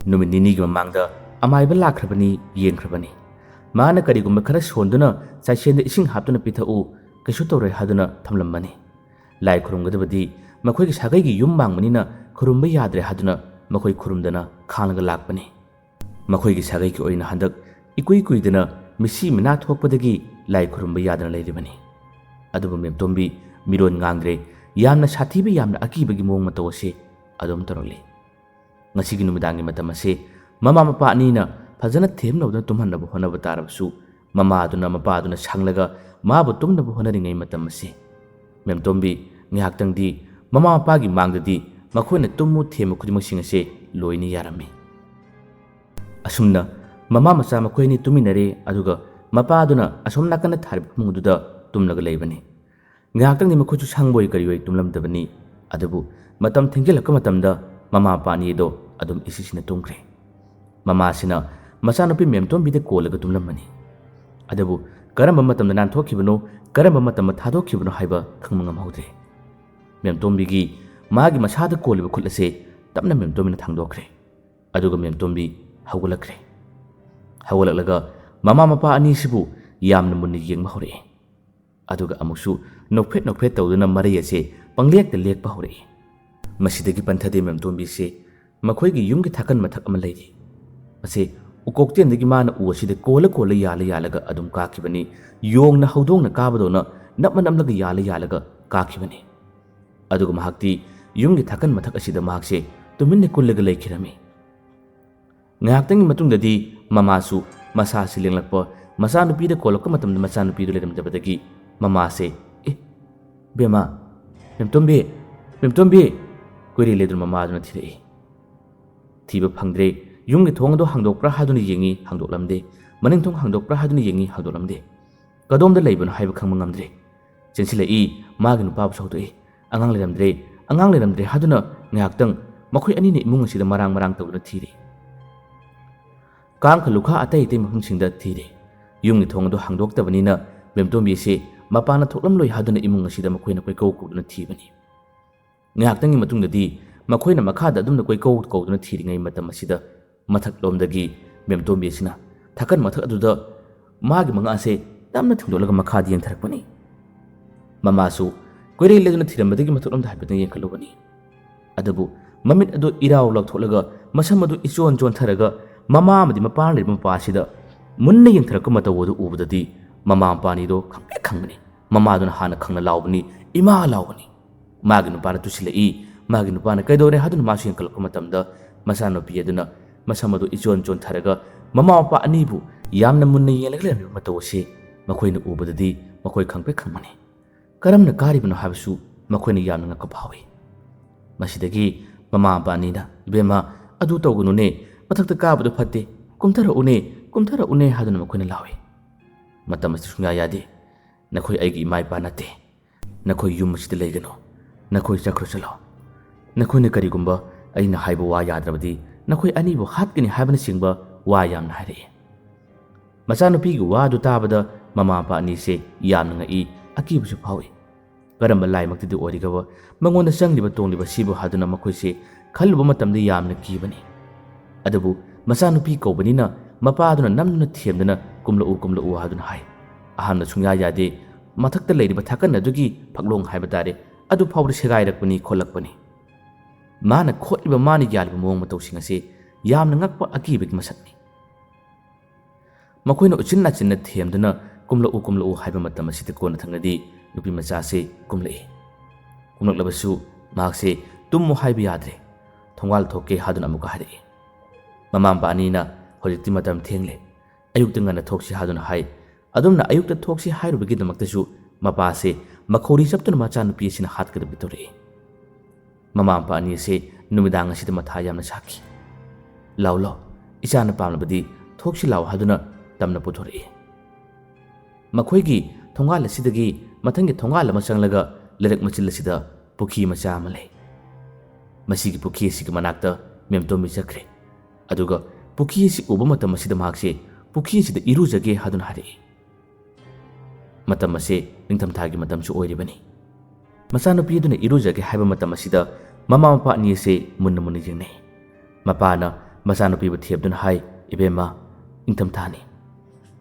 ꯅꯨꯃꯤꯠ ꯅꯤꯅꯤꯒꯤ ꯃꯃꯥꯡꯗ ꯑꯃꯥꯏꯕ ꯂꯥꯛꯈ꯭ꯔꯕꯅꯤ, ꯌꯦꯡꯈ꯭ꯔꯕꯅꯤ꯫ ꯃꯥꯅ ꯀꯔꯤꯒꯨꯝꯕ ꯈꯔ ꯁꯣꯟꯗꯨꯅ ꯆꯥꯏꯁꯦꯟꯗ ꯏꯁꯤꯡ ꯍꯥꯞꯇꯨꯅ ꯄꯤꯊꯛꯎ, ꯀꯩꯁꯨ ꯇꯧꯔꯣꯏ ꯍꯥꯏꯗꯨꯅ ꯊꯝꯂꯝꯕꯅꯤ꯫ ꯂꯥꯏ ꯈꯨꯔꯨꯝꯒꯗꯕꯗꯤ ꯃꯈꯣꯏꯒꯤ ꯁꯥꯒꯩꯒꯤ ꯌꯨꯝ ꯃꯥꯡꯕꯅꯤꯅ ꯈꯨꯔꯨꯝꯕ ꯌꯥꯗ꯭ꯔꯦ ꯍꯥꯏꯗꯨꯅ ꯃꯈꯣꯏ ꯈꯨꯔꯨꯝꯗꯅ ꯈꯥꯡꯂꯒ ꯂꯥꯛꯄꯅꯤ꯫ ꯃꯈꯣꯏꯒꯤ ꯁꯥꯒꯩꯒꯤ ꯑꯣꯏꯅ ꯍꯟꯗꯛ ꯏꯀꯨꯏ ꯀꯨꯏꯗꯅ ꯃꯤꯁꯤ ꯃꯤꯅꯥ ꯊꯣꯛꯄꯗꯒꯤ ꯂꯥꯏ ꯈꯨꯔꯨꯝꯕ ꯌꯥꯗꯅ ꯂꯩꯔꯤꯕꯅꯤ꯫ ꯑꯗꯨꯕꯨ ꯃꯦꯝꯇꯣꯝꯕꯤ ꯃꯤꯔꯣꯟ ꯉꯥꯡꯗ꯭ꯔꯦ꯫ ꯌꯥꯝꯅ ꯁꯥꯊꯤꯕ, ꯌꯥꯝꯅ ꯑꯀꯤꯕꯒꯤ ꯃꯑꯣꯡ ꯃꯇꯧ ꯑꯁꯤ ꯑꯗꯨꯝ ꯇꯧꯔꯛꯂꯤ꯫ ꯉꯁꯤꯒꯤ ꯅꯨꯃꯤꯗꯥꯡꯒꯤ ꯃꯇꯝ ꯑꯁꯤ ꯃꯃꯥ ꯃꯄꯥ ꯑꯅꯤꯅ ꯐꯖꯅ ꯊꯦꯝꯅꯕꯗꯨꯅ ꯇꯨꯝꯍꯟꯅꯕ ꯍꯣꯠꯅꯕ ꯇꯥꯔꯕꯁꯨ, ꯃꯃꯥꯗꯨꯅ ꯃꯄꯥꯗꯨꯅ ꯁꯪꯂꯒ ꯃꯥꯕꯨ ꯇꯨꯝꯅꯕ ꯍꯣꯠꯅꯔꯤꯉꯩ ꯃꯇꯝ ꯑꯁꯤ, ꯃꯦꯝꯇꯣꯝꯕꯤ ꯉꯥꯏꯍꯥꯛꯇꯪꯗꯤ ꯃꯃꯥ ꯃꯄꯥꯒꯤ ꯃꯥꯡꯗꯗꯤ ꯃꯈꯣꯏꯅ ꯇꯨꯝꯃꯨ ꯊꯦꯝꯕ ꯈꯨꯗꯤꯡꯃꯛꯁꯤꯡ ꯑꯁꯦ ꯂꯣꯏꯅ ꯌꯥꯔꯝꯃꯤ꯫ ꯑꯁꯨꯝꯅ ꯃꯃꯥ ꯃꯆꯥ ꯃꯈꯣꯏ ꯑꯅꯤ ꯇꯨꯃꯤꯟꯅꯔꯦ, ꯑꯗꯨꯒ ꯃꯄꯥꯗꯨꯅ ꯑꯁꯣꯝ ꯅꯥꯀꯟꯗ ꯊꯥꯔꯤꯕ ꯐꯃꯨꯡ ꯑꯗꯨꯗ ꯇꯨꯝꯂꯒ ꯂꯩꯕꯅꯤ꯫ ꯉꯥꯏꯍꯥꯛꯇꯪꯗꯤ ꯃꯈꯣꯏꯁꯨ ꯁꯪꯕꯣꯏ ꯀꯔꯤꯑꯣꯏ ꯇꯨꯝꯂꯝꯗꯕꯅꯤ꯫ ꯑꯗꯨꯕꯨ ꯃꯇꯝ ꯊꯦꯡꯖꯤꯜꯂꯛꯄ ꯃꯇꯝꯗ ꯃꯃꯥ ꯃꯄꯥ ꯑꯅꯤ ꯑꯗꯣ ꯑꯗꯨꯝ ꯏꯁꯤꯁꯤꯅ ꯇꯨꯝꯈ꯭ꯔꯦ꯫ ꯃꯃꯥꯁꯤꯅ ꯃꯆꯥꯅꯨꯄꯤ ꯃꯦꯝꯇꯣꯝꯕꯤꯗ ꯀꯣꯜꯂꯒ ꯇꯨꯝꯂꯝꯕꯅꯤ꯫ ꯑꯗꯨꯕꯨ ꯀꯔꯝꯕ ꯃꯇꯝꯗ ꯅꯥꯟꯊꯣꯛꯈꯤꯕꯅꯣ, ꯀꯔꯝꯕ ꯃꯇꯝꯗ ꯊꯥꯗꯣꯛꯈꯤꯕꯅꯣ ꯍꯥꯏꯕ ꯈꯪꯕ ꯉꯝꯍꯧꯗ꯭ꯔꯦ꯫ ꯃꯦꯝꯇꯣꯝꯕꯤꯒꯤ ꯃꯥꯒꯤ ꯃꯁꯥꯗ ꯀꯣꯜꯂꯤꯕ ꯈꯨꯠ ꯑꯁꯦ ꯇꯞꯅ ꯃꯦꯝꯇꯣꯝꯕꯤꯅ ꯊꯥꯡꯗꯣꯛꯈ꯭ꯔꯦ꯫ ꯑꯗꯨꯒ ꯃꯦꯝꯇꯣꯝꯕꯤ ꯍꯧꯒꯠꯂꯛꯈ꯭ꯔꯦ꯫ ꯍꯧꯒꯠꯂꯛꯂꯒ ꯃꯃꯥ ꯃꯄꯥ ꯑꯅꯤꯁꯤꯕꯨ ꯌꯥꯝꯅ ꯃꯨꯟꯅ ꯌꯦꯡꯕ ꯍꯧꯔꯛꯑꯦ꯫ ꯑꯗꯨꯒ ꯑꯃꯨꯛꯁꯨ ꯅꯣꯛꯐꯦꯠ ꯅꯣꯛꯐꯦꯠ ꯇꯧꯗꯨꯅ ꯃꯔꯩ ꯑꯁꯦ ꯄꯪꯂꯦꯛꯇ ꯂꯦꯛꯄ ꯍꯧꯔꯛꯏ꯫ ꯃꯁꯤꯗꯒꯤ ꯄꯟꯊꯗꯦ ꯃꯦꯝꯇꯣꯝꯕꯤꯁꯦ ꯃꯈꯣꯏꯒꯤ ꯌꯨꯝꯒꯤ ꯊꯥꯀꯟ ꯃꯊꯛ ꯑꯃ ꯂꯩꯔꯤ꯫ ꯃꯁꯤ ꯎꯀꯣꯛꯇꯦꯟꯗꯒꯤ ꯃꯥꯅ ꯎ ꯑꯁꯤꯗ ꯀꯣꯜꯂ ꯀꯣꯜꯂ ꯌꯥꯜꯂ ꯌꯥꯜꯂꯒ ꯑꯗꯨꯝ ꯀꯥꯈꯤꯕꯅꯤ꯫ ꯌꯣꯡꯅ ꯍꯧꯗꯣꯡꯅ ꯀꯥꯕꯗꯧꯅ ꯅꯝꯃ ꯅꯝꯂꯒ ꯌꯥꯜꯂ ꯌꯥꯜꯂꯒ ꯀꯥꯈꯤꯕꯅꯤ꯫ ꯑꯗꯨꯒ ꯃꯍꯥꯛꯇꯤ ꯌꯨꯝꯒꯤ ꯊꯥꯀꯟ ꯃꯊꯛ ꯑꯁꯤꯗ ꯃꯍꯥꯛꯁꯦ ꯇꯨꯃꯤꯟꯅ ꯀꯨꯜꯂꯒ ꯂꯩꯈꯤꯔꯝꯃꯤ꯫ ꯉꯥꯏꯍꯥꯛꯇꯪꯒꯤ ꯃꯇꯨꯡꯗꯗꯤ ꯃꯃꯥꯁꯨ ꯃꯁꯥꯁꯤ ꯂꯦꯡꯂꯛꯄ, ꯃꯆꯥꯅꯨꯄꯤꯗ ꯀꯣꯜꯂꯛꯄ ꯃꯇꯝꯗ ꯃꯆꯥꯅꯨꯄꯤꯗꯨ ꯂꯩꯔꯝꯗꯕꯗꯒꯤ ꯃꯃꯥꯁꯦ, "ꯑꯦ, ꯕꯦꯝꯃ, ꯃꯦꯝꯇꯣꯝꯕꯤ, ꯃꯦꯝꯇꯣꯝꯕꯤ!" ꯀꯣꯏꯔꯦ ꯂꯩꯗꯨꯅ ꯃꯃꯥꯗꯨꯅ ꯊꯤꯔꯛꯏ꯫ ꯊꯤꯕ ꯐꯪꯗ꯭ꯔꯦ꯫ ꯌꯨꯝꯒꯤ ꯊꯣꯡ ꯑꯗꯨ ꯍꯥꯡꯗꯣꯛꯄ꯭ꯔꯥ ꯍꯥꯏꯗꯨꯅ ꯌꯦꯡꯉꯤ, ꯍꯥꯡꯗꯣꯛꯂꯝꯗꯦ꯫ ꯃꯅꯤꯡ ꯊꯣꯡ ꯍꯥꯡꯗꯣꯛꯄ꯭ꯔꯥ ꯍꯥꯏꯗꯨꯅ ꯌꯦꯡꯉꯤ, ꯍꯥꯡꯗꯣꯛꯂꯝꯗꯦ꯫ ꯀꯗꯣꯝꯗ ꯂꯩꯕꯅꯣ ꯍꯥꯏꯕ ꯈꯪꯕ ꯉꯝꯗ꯭ꯔꯦ꯫ ꯆꯦꯟꯁꯤꯜꯂꯛꯏ, ꯃꯥꯒꯤ ꯅꯨꯄꯥꯕꯨꯁꯨ ꯍꯧꯗꯣꯛꯏ꯫ "ꯑꯉꯥꯡ ꯂꯩꯔꯝꯗ꯭ꯔꯦ, ꯑꯉꯥꯡ ꯂꯩꯔꯝꯗ꯭ꯔꯦ" ꯍꯥꯏꯗꯨꯅ ꯉꯥꯏꯍꯥꯛꯇꯪ ꯃꯈꯣꯏ ꯑꯅꯤꯅ ꯏꯃꯨꯡ ꯑꯁꯤꯗ ꯃꯔꯥꯡ ꯃꯔꯥꯡ ꯇꯧꯗꯨꯅ ꯊꯤꯔꯤ꯫ ꯀꯥꯡꯈ ꯂꯨꯈꯥ ꯑꯇꯩ ꯑꯇꯩ ꯃꯐꯝꯁꯤꯡꯗ ꯊꯤꯔꯤ꯫ ꯌꯨꯝꯒꯤ ꯊꯣꯡ ꯑꯗꯨ ꯍꯥꯡꯗꯣꯛꯇꯕꯅꯤꯅ ꯃꯦꯝꯇꯣꯝꯕꯤꯁꯤ ꯃꯄꯥꯟꯗ ꯊꯣꯛꯂꯝꯂꯣꯏ ꯍꯥꯏꯗꯨꯅ ꯏꯃꯨꯡ ꯑꯁꯤꯗ ꯃꯈꯣꯏꯅ ꯀꯣꯏꯀꯧ ꯀꯧꯗꯨꯅ ꯊꯤꯕꯅꯤ꯫ ꯉꯥꯏꯍꯥꯛꯇꯪꯒꯤ ꯃꯇꯨꯡꯗꯗꯤ ꯃꯈꯣꯏꯅ ꯃꯈꯥꯗ ꯑꯗꯨꯝꯅ ꯀꯣꯏꯀꯧ ꯀꯧꯗꯨꯅ ꯊꯤꯔꯤꯉꯩ ꯃꯇꯝ ꯑꯁꯤꯗ ꯃꯊꯛꯂꯣꯝꯗꯒꯤ ꯃꯦꯝꯇꯣꯝꯕꯤ ꯑꯁꯤꯅ ꯊꯥꯀꯟ ꯃꯊꯛ ꯑꯗꯨꯗ ꯃꯥꯒꯤ ꯃꯉꯛ ꯑꯁꯦ ꯇꯞꯅ ꯊꯤꯡꯗꯣꯛꯂꯒ ꯃꯈꯥꯗ ꯌꯦꯡꯊꯔꯛꯄꯅꯤ꯫ ꯃꯃꯥꯁꯨ ꯀꯣꯏꯔꯦꯜ ꯂꯩꯗꯨꯅ ꯊꯤꯔꯝꯕꯗꯒꯤ ꯃꯊꯛꯂꯣꯝꯗ ꯍꯥꯏꯐꯦꯠꯇꯪ ꯌꯦꯡꯈꯠꯂꯨꯕꯅꯤ꯫ ꯑꯗꯨꯕꯨ ꯃꯃꯤꯠ ꯑꯗꯨ ꯏꯔꯥꯎ ꯂꯥꯎꯊꯣꯛꯂꯒ ꯃꯁꯝ ꯑꯗꯨ ꯏꯆꯣꯟ ꯆꯣꯟꯊꯔꯒ ꯃꯃꯥ ꯑꯃꯗꯤ ꯃꯄꯥ ꯂꯩꯔꯤꯕ ꯃꯄꯥ ꯑꯁꯤꯗ ꯃꯨꯟꯅ ꯌꯦꯡꯊꯔꯛꯄ ꯃꯇꯧ ꯑꯗꯨ ꯎꯕꯗꯗꯤ ꯃꯃꯥ ꯃꯄꯥ ꯑꯅꯤꯗꯨ ꯈꯪꯄ꯭ꯔꯦꯛ ꯈꯪꯕꯅꯤ꯫ ꯃꯃꯥꯗꯨꯅ ꯍꯥꯟꯅ ꯈꯪꯅ ꯂꯥꯎꯕꯅꯤ, "ꯏꯃꯥ!" ꯂꯥꯎꯕꯅꯤ꯫ ꯃꯥꯒꯤ ꯅꯨꯄꯥꯅ ꯇꯨꯁꯤꯜꯂꯛꯏ꯫ ꯃꯥꯒꯤ ꯅꯨꯄꯥꯅ ꯀꯩꯗꯧꯔꯦ ꯍꯥꯏꯗꯨꯅ ꯃꯥꯁꯨ ꯌꯦꯡꯈꯠꯂꯛꯄ ꯃꯇꯝꯗ ꯃꯆꯥꯅꯨꯄꯤ ꯑꯗꯨꯅ ꯃꯁꯝ ꯑꯗꯨ ꯏꯆꯣꯟ ꯆꯣꯟꯊꯔꯒ ꯃꯃꯥ ꯃꯄꯥ ꯑꯅꯤꯕꯨ ꯌꯥꯝꯅ ꯃꯨꯟꯅ ꯌꯦꯡꯂꯒ ꯂꯩꯔꯝꯂꯤꯕ ꯃꯇꯧ ꯑꯁꯤ ꯃꯈꯣꯏꯅ ꯎꯕꯗꯗꯤ ꯃꯈꯣꯏ ꯈꯪꯄ꯭ꯔꯦꯛ ꯈꯪꯕꯅꯤ꯫ ꯀꯔꯝꯅ ꯀꯥꯔꯤꯕꯅꯣ ꯍꯥꯏꯕꯁꯨ ꯃꯈꯣꯏꯅ ꯌꯥꯝꯅ ꯉꯛꯄ ꯐꯥꯎꯏ꯫ ꯃꯁꯤꯗꯒꯤ ꯃꯃꯥ ꯃꯄꯥ ꯑꯅꯤꯅ, "ꯏꯕꯦꯝꯃ, ꯑꯗꯨ ꯇꯧꯒꯅꯨꯅꯦ, ꯃꯊꯛꯇ ꯀꯥꯕꯗꯨ ꯐꯠꯇꯦ, ꯀꯨꯝꯊꯔꯛꯎꯅꯦ, ꯀꯨꯝꯊꯔꯛꯎꯅꯦ" ꯍꯥꯏꯗꯨꯅ ꯃꯈꯣꯏꯅ ꯂꯥꯎꯏ꯫ ꯃꯇꯝ ꯑꯁꯤ ꯁꯨꯡꯌꯥ ꯌꯥꯗꯦ꯫ "ꯅꯈꯣꯏ ꯑꯩꯒꯤ ꯏꯃꯥ ꯏꯄꯥ ꯅꯠꯇꯦ꯫ ꯅꯈꯣꯏ ꯌꯨꯝ ꯑꯁꯤꯗ ꯂꯩꯒꯅꯨ꯫ ꯅꯈꯣꯏ ꯆꯠꯈ꯭ꯔꯣ ꯆꯠꯂꯣ꯫ ꯅꯈꯣꯏꯅ ꯀꯔꯤꯒꯨꯝꯕ ꯑꯩꯅ ꯍꯥꯏꯕ ꯋꯥ ꯌꯥꯗ꯭ꯔꯕꯗꯤ ꯅꯈꯣꯏ ꯑꯅꯤꯕꯨ ꯍꯥꯠꯀꯅꯤ" ꯍꯥꯏꯕꯅꯆꯤꯡꯕ ꯋꯥ ꯌꯥꯝꯅ ꯍꯥꯏꯔꯛꯏ꯫ ꯃꯆꯥꯅꯨꯄꯤꯒꯤ ꯋꯥꯗꯨ ꯇꯥꯕꯗ ꯃꯃꯥ ꯃꯄꯥ ꯑꯅꯤꯁꯦ ꯌꯥꯝꯅ ꯉꯛꯏ, ꯑꯀꯤꯕꯁꯨ ꯐꯥꯎꯏ꯫ ꯀꯔꯝꯕ ꯂꯥꯏꯃꯛꯇꯗꯤ ꯑꯣꯏꯔꯤꯒꯕ ꯃꯉꯣꯟꯗ ꯆꯪꯂꯤꯕ ꯇꯣꯡꯂꯤꯕ ꯁꯤꯕꯨ ꯍꯥꯏꯗꯨꯅ ꯃꯈꯣꯏꯁꯦ ꯈꯜꯂꯨꯕ ꯃꯇꯝꯗ ꯌꯥꯝꯅ ꯀꯤꯕꯅꯤ꯫ ꯑꯗꯨꯕꯨ ꯃꯆꯥꯅꯨꯄꯤ ꯀꯧꯕꯅꯤꯅ ꯃꯄꯥꯗꯨꯅ ꯅꯝꯗꯨꯅ ꯊꯦꯝꯗꯨꯅ "ꯀꯨꯝꯂꯛꯎ, ꯀꯨꯝꯂꯛꯎ" ꯍꯥꯏꯗꯨꯅ ꯍꯥꯏ꯫ ꯑꯍꯥꯟꯕ ꯁꯨꯡꯌꯥ ꯌꯥꯗꯦ꯫ ꯃꯊꯛꯇ ꯂꯩꯔꯤꯕ ꯊꯥꯀꯟ ꯑꯗꯨꯒꯤ ꯐꯛꯂꯣꯡ ꯍꯥꯏꯕ ꯇꯥꯔꯦ, ꯑꯗꯨ ꯐꯥꯎꯕꯗ ꯁꯦꯒꯥꯏꯔꯛꯄꯅꯤ, ꯈꯣꯠꯂꯛꯄꯅꯤ꯫ ꯃꯥꯅ ꯈꯣꯠꯂꯤꯕ, ꯃꯥꯅ ꯌꯥꯜꯂꯤꯕ ꯃꯑꯣꯡ ꯃꯇꯧꯁꯤꯡ ꯑꯁꯤ ꯌꯥꯝꯅ ꯉꯛꯄ, ꯑꯀꯤꯕꯒꯤ ꯃꯁꯛꯅꯤ꯫ ꯃꯈꯣꯏꯅ ꯎꯆꯤꯟ ꯅꯥꯆꯤꯟꯅ ꯊꯦꯝꯗꯨꯅ "ꯀꯨꯝꯂꯛꯎ, ꯀꯨꯝꯂꯛꯎ" ꯍꯥꯏꯕ ꯃꯇꯝ ꯑꯁꯤꯗ ꯀꯣꯟꯅ ꯊꯪꯅꯗꯤ ꯅꯨꯄꯤ ꯃꯆꯥꯁꯤ ꯀꯨꯝꯂꯛꯏ꯫ ꯀꯨꯝꯂꯛꯂꯕꯁꯨ ꯃꯍꯥꯛꯁꯦ "ꯇꯨꯝꯃꯨ" ꯍꯥꯏꯕ ꯌꯥꯗ꯭ꯔꯦ꯫ "ꯊꯣꯡꯒꯥꯜ ꯊꯣꯛꯀꯦ" ꯍꯥꯏꯗꯨꯅ ꯑꯃꯨꯛꯀ ꯍꯥꯏꯔꯛꯏ꯫ ꯃꯃꯥ ꯃꯄꯥ ꯑꯅꯤꯅ "ꯍꯧꯖꯤꯛꯇꯤ ꯃꯇꯝ ꯊꯦꯡꯂꯦ, ꯑꯌꯨꯛꯇ ꯉꯟꯅ ꯊꯣꯛꯁꯤ" ꯍꯥꯏꯗꯨꯅ ꯍꯥꯏ꯫ ꯑꯗꯨꯝꯅ ꯑꯌꯨꯛꯇ ꯊꯣꯛꯁꯤ ꯍꯥꯏꯔꯨꯕꯒꯤꯗꯃꯛꯇꯁꯨ ꯃꯄꯥꯁꯦ ꯃꯈꯧꯔꯤ ꯆꯞꯇꯨꯅ ꯃꯆꯥꯅꯨꯄꯤ ꯑꯁꯤꯅ ꯍꯥꯠꯀꯗꯕꯒꯤ ꯇꯧꯔꯛꯏ꯫ ꯃꯃꯥ ꯃꯄꯥ ꯑꯅꯤ ꯑꯁꯦ ꯅꯨꯃꯤꯗꯥꯡ ꯑꯁꯤꯗ ꯃꯊꯥ ꯌꯥꯝꯅ ꯁꯥꯈꯤ꯫ "ꯂꯥꯎ, ꯂꯥꯎ, ꯏꯆꯥꯅ ꯄꯥꯝꯂꯕꯗꯤ ꯊꯣꯛꯁꯤ ꯂꯥꯎ" ꯍꯥꯏꯗꯨꯅ ꯇꯝꯅ ꯄꯨꯊꯣꯔꯛꯏ꯫ ꯃꯈꯣꯏꯒꯤ ꯊꯣꯡꯒꯥꯜ ꯑꯁꯤꯗꯒꯤ ꯃꯊꯪꯒꯤ ꯊꯣꯡꯒꯥꯜ ꯑꯃ ꯆꯪꯂꯒ ꯂꯩꯔꯛ ꯃꯆꯤꯜ ꯑꯁꯤꯗ ꯄꯨꯈ꯭ꯔꯤ ꯃꯆꯥ ꯑꯃ ꯂꯩ꯫ ꯃꯁꯤꯒꯤ ꯄꯨꯈ꯭ꯔꯤ ꯑꯁꯤꯒꯤ ꯃꯅꯥꯛꯇ ꯃꯦꯝꯇꯣꯝꯕꯤ ꯆꯠꯈ꯭ꯔꯦ꯫ ꯑꯗꯨꯒ ꯄꯨꯈ꯭ꯔꯤ ꯑꯁꯤ ꯎꯕ ꯃꯇꯝ ꯑꯁꯤꯗ ꯃꯍꯥꯛꯁꯦ ꯄꯨꯈ꯭ꯔꯤ ꯑꯁꯤꯗ ꯏꯔꯨꯖꯒꯦ ꯍꯥꯏꯗꯨꯅ ꯍꯥꯏꯔꯛꯏ꯫ ꯃꯇꯝ ꯑꯁꯤ ꯅꯤꯡꯊꯝꯊꯥꯒꯤ ꯃꯇꯝꯁꯨ ꯑꯣꯏꯔꯤꯕꯅꯤ꯫ ꯃꯆꯥꯅꯨꯄꯤ ꯑꯗꯨꯅ ꯏꯔꯨꯖꯒꯦ ꯍꯥꯏꯕ ꯃꯇꯝ ꯑꯁꯤꯗ ꯃꯃꯥ ꯃꯄꯥ ꯑꯅꯤ ꯑꯁꯤ ꯃꯨꯟꯅ ꯃꯨꯟꯅ ꯌꯦꯡꯅꯩ꯫ ꯃꯄꯥꯅ ꯃꯆꯥꯅꯨꯄꯤꯕꯨ ꯊꯦꯝꯗꯨꯅ ꯍꯥꯏ, "ꯏꯕꯦꯝꯃ, ꯅꯤꯡꯊꯝꯊꯥꯅꯤ,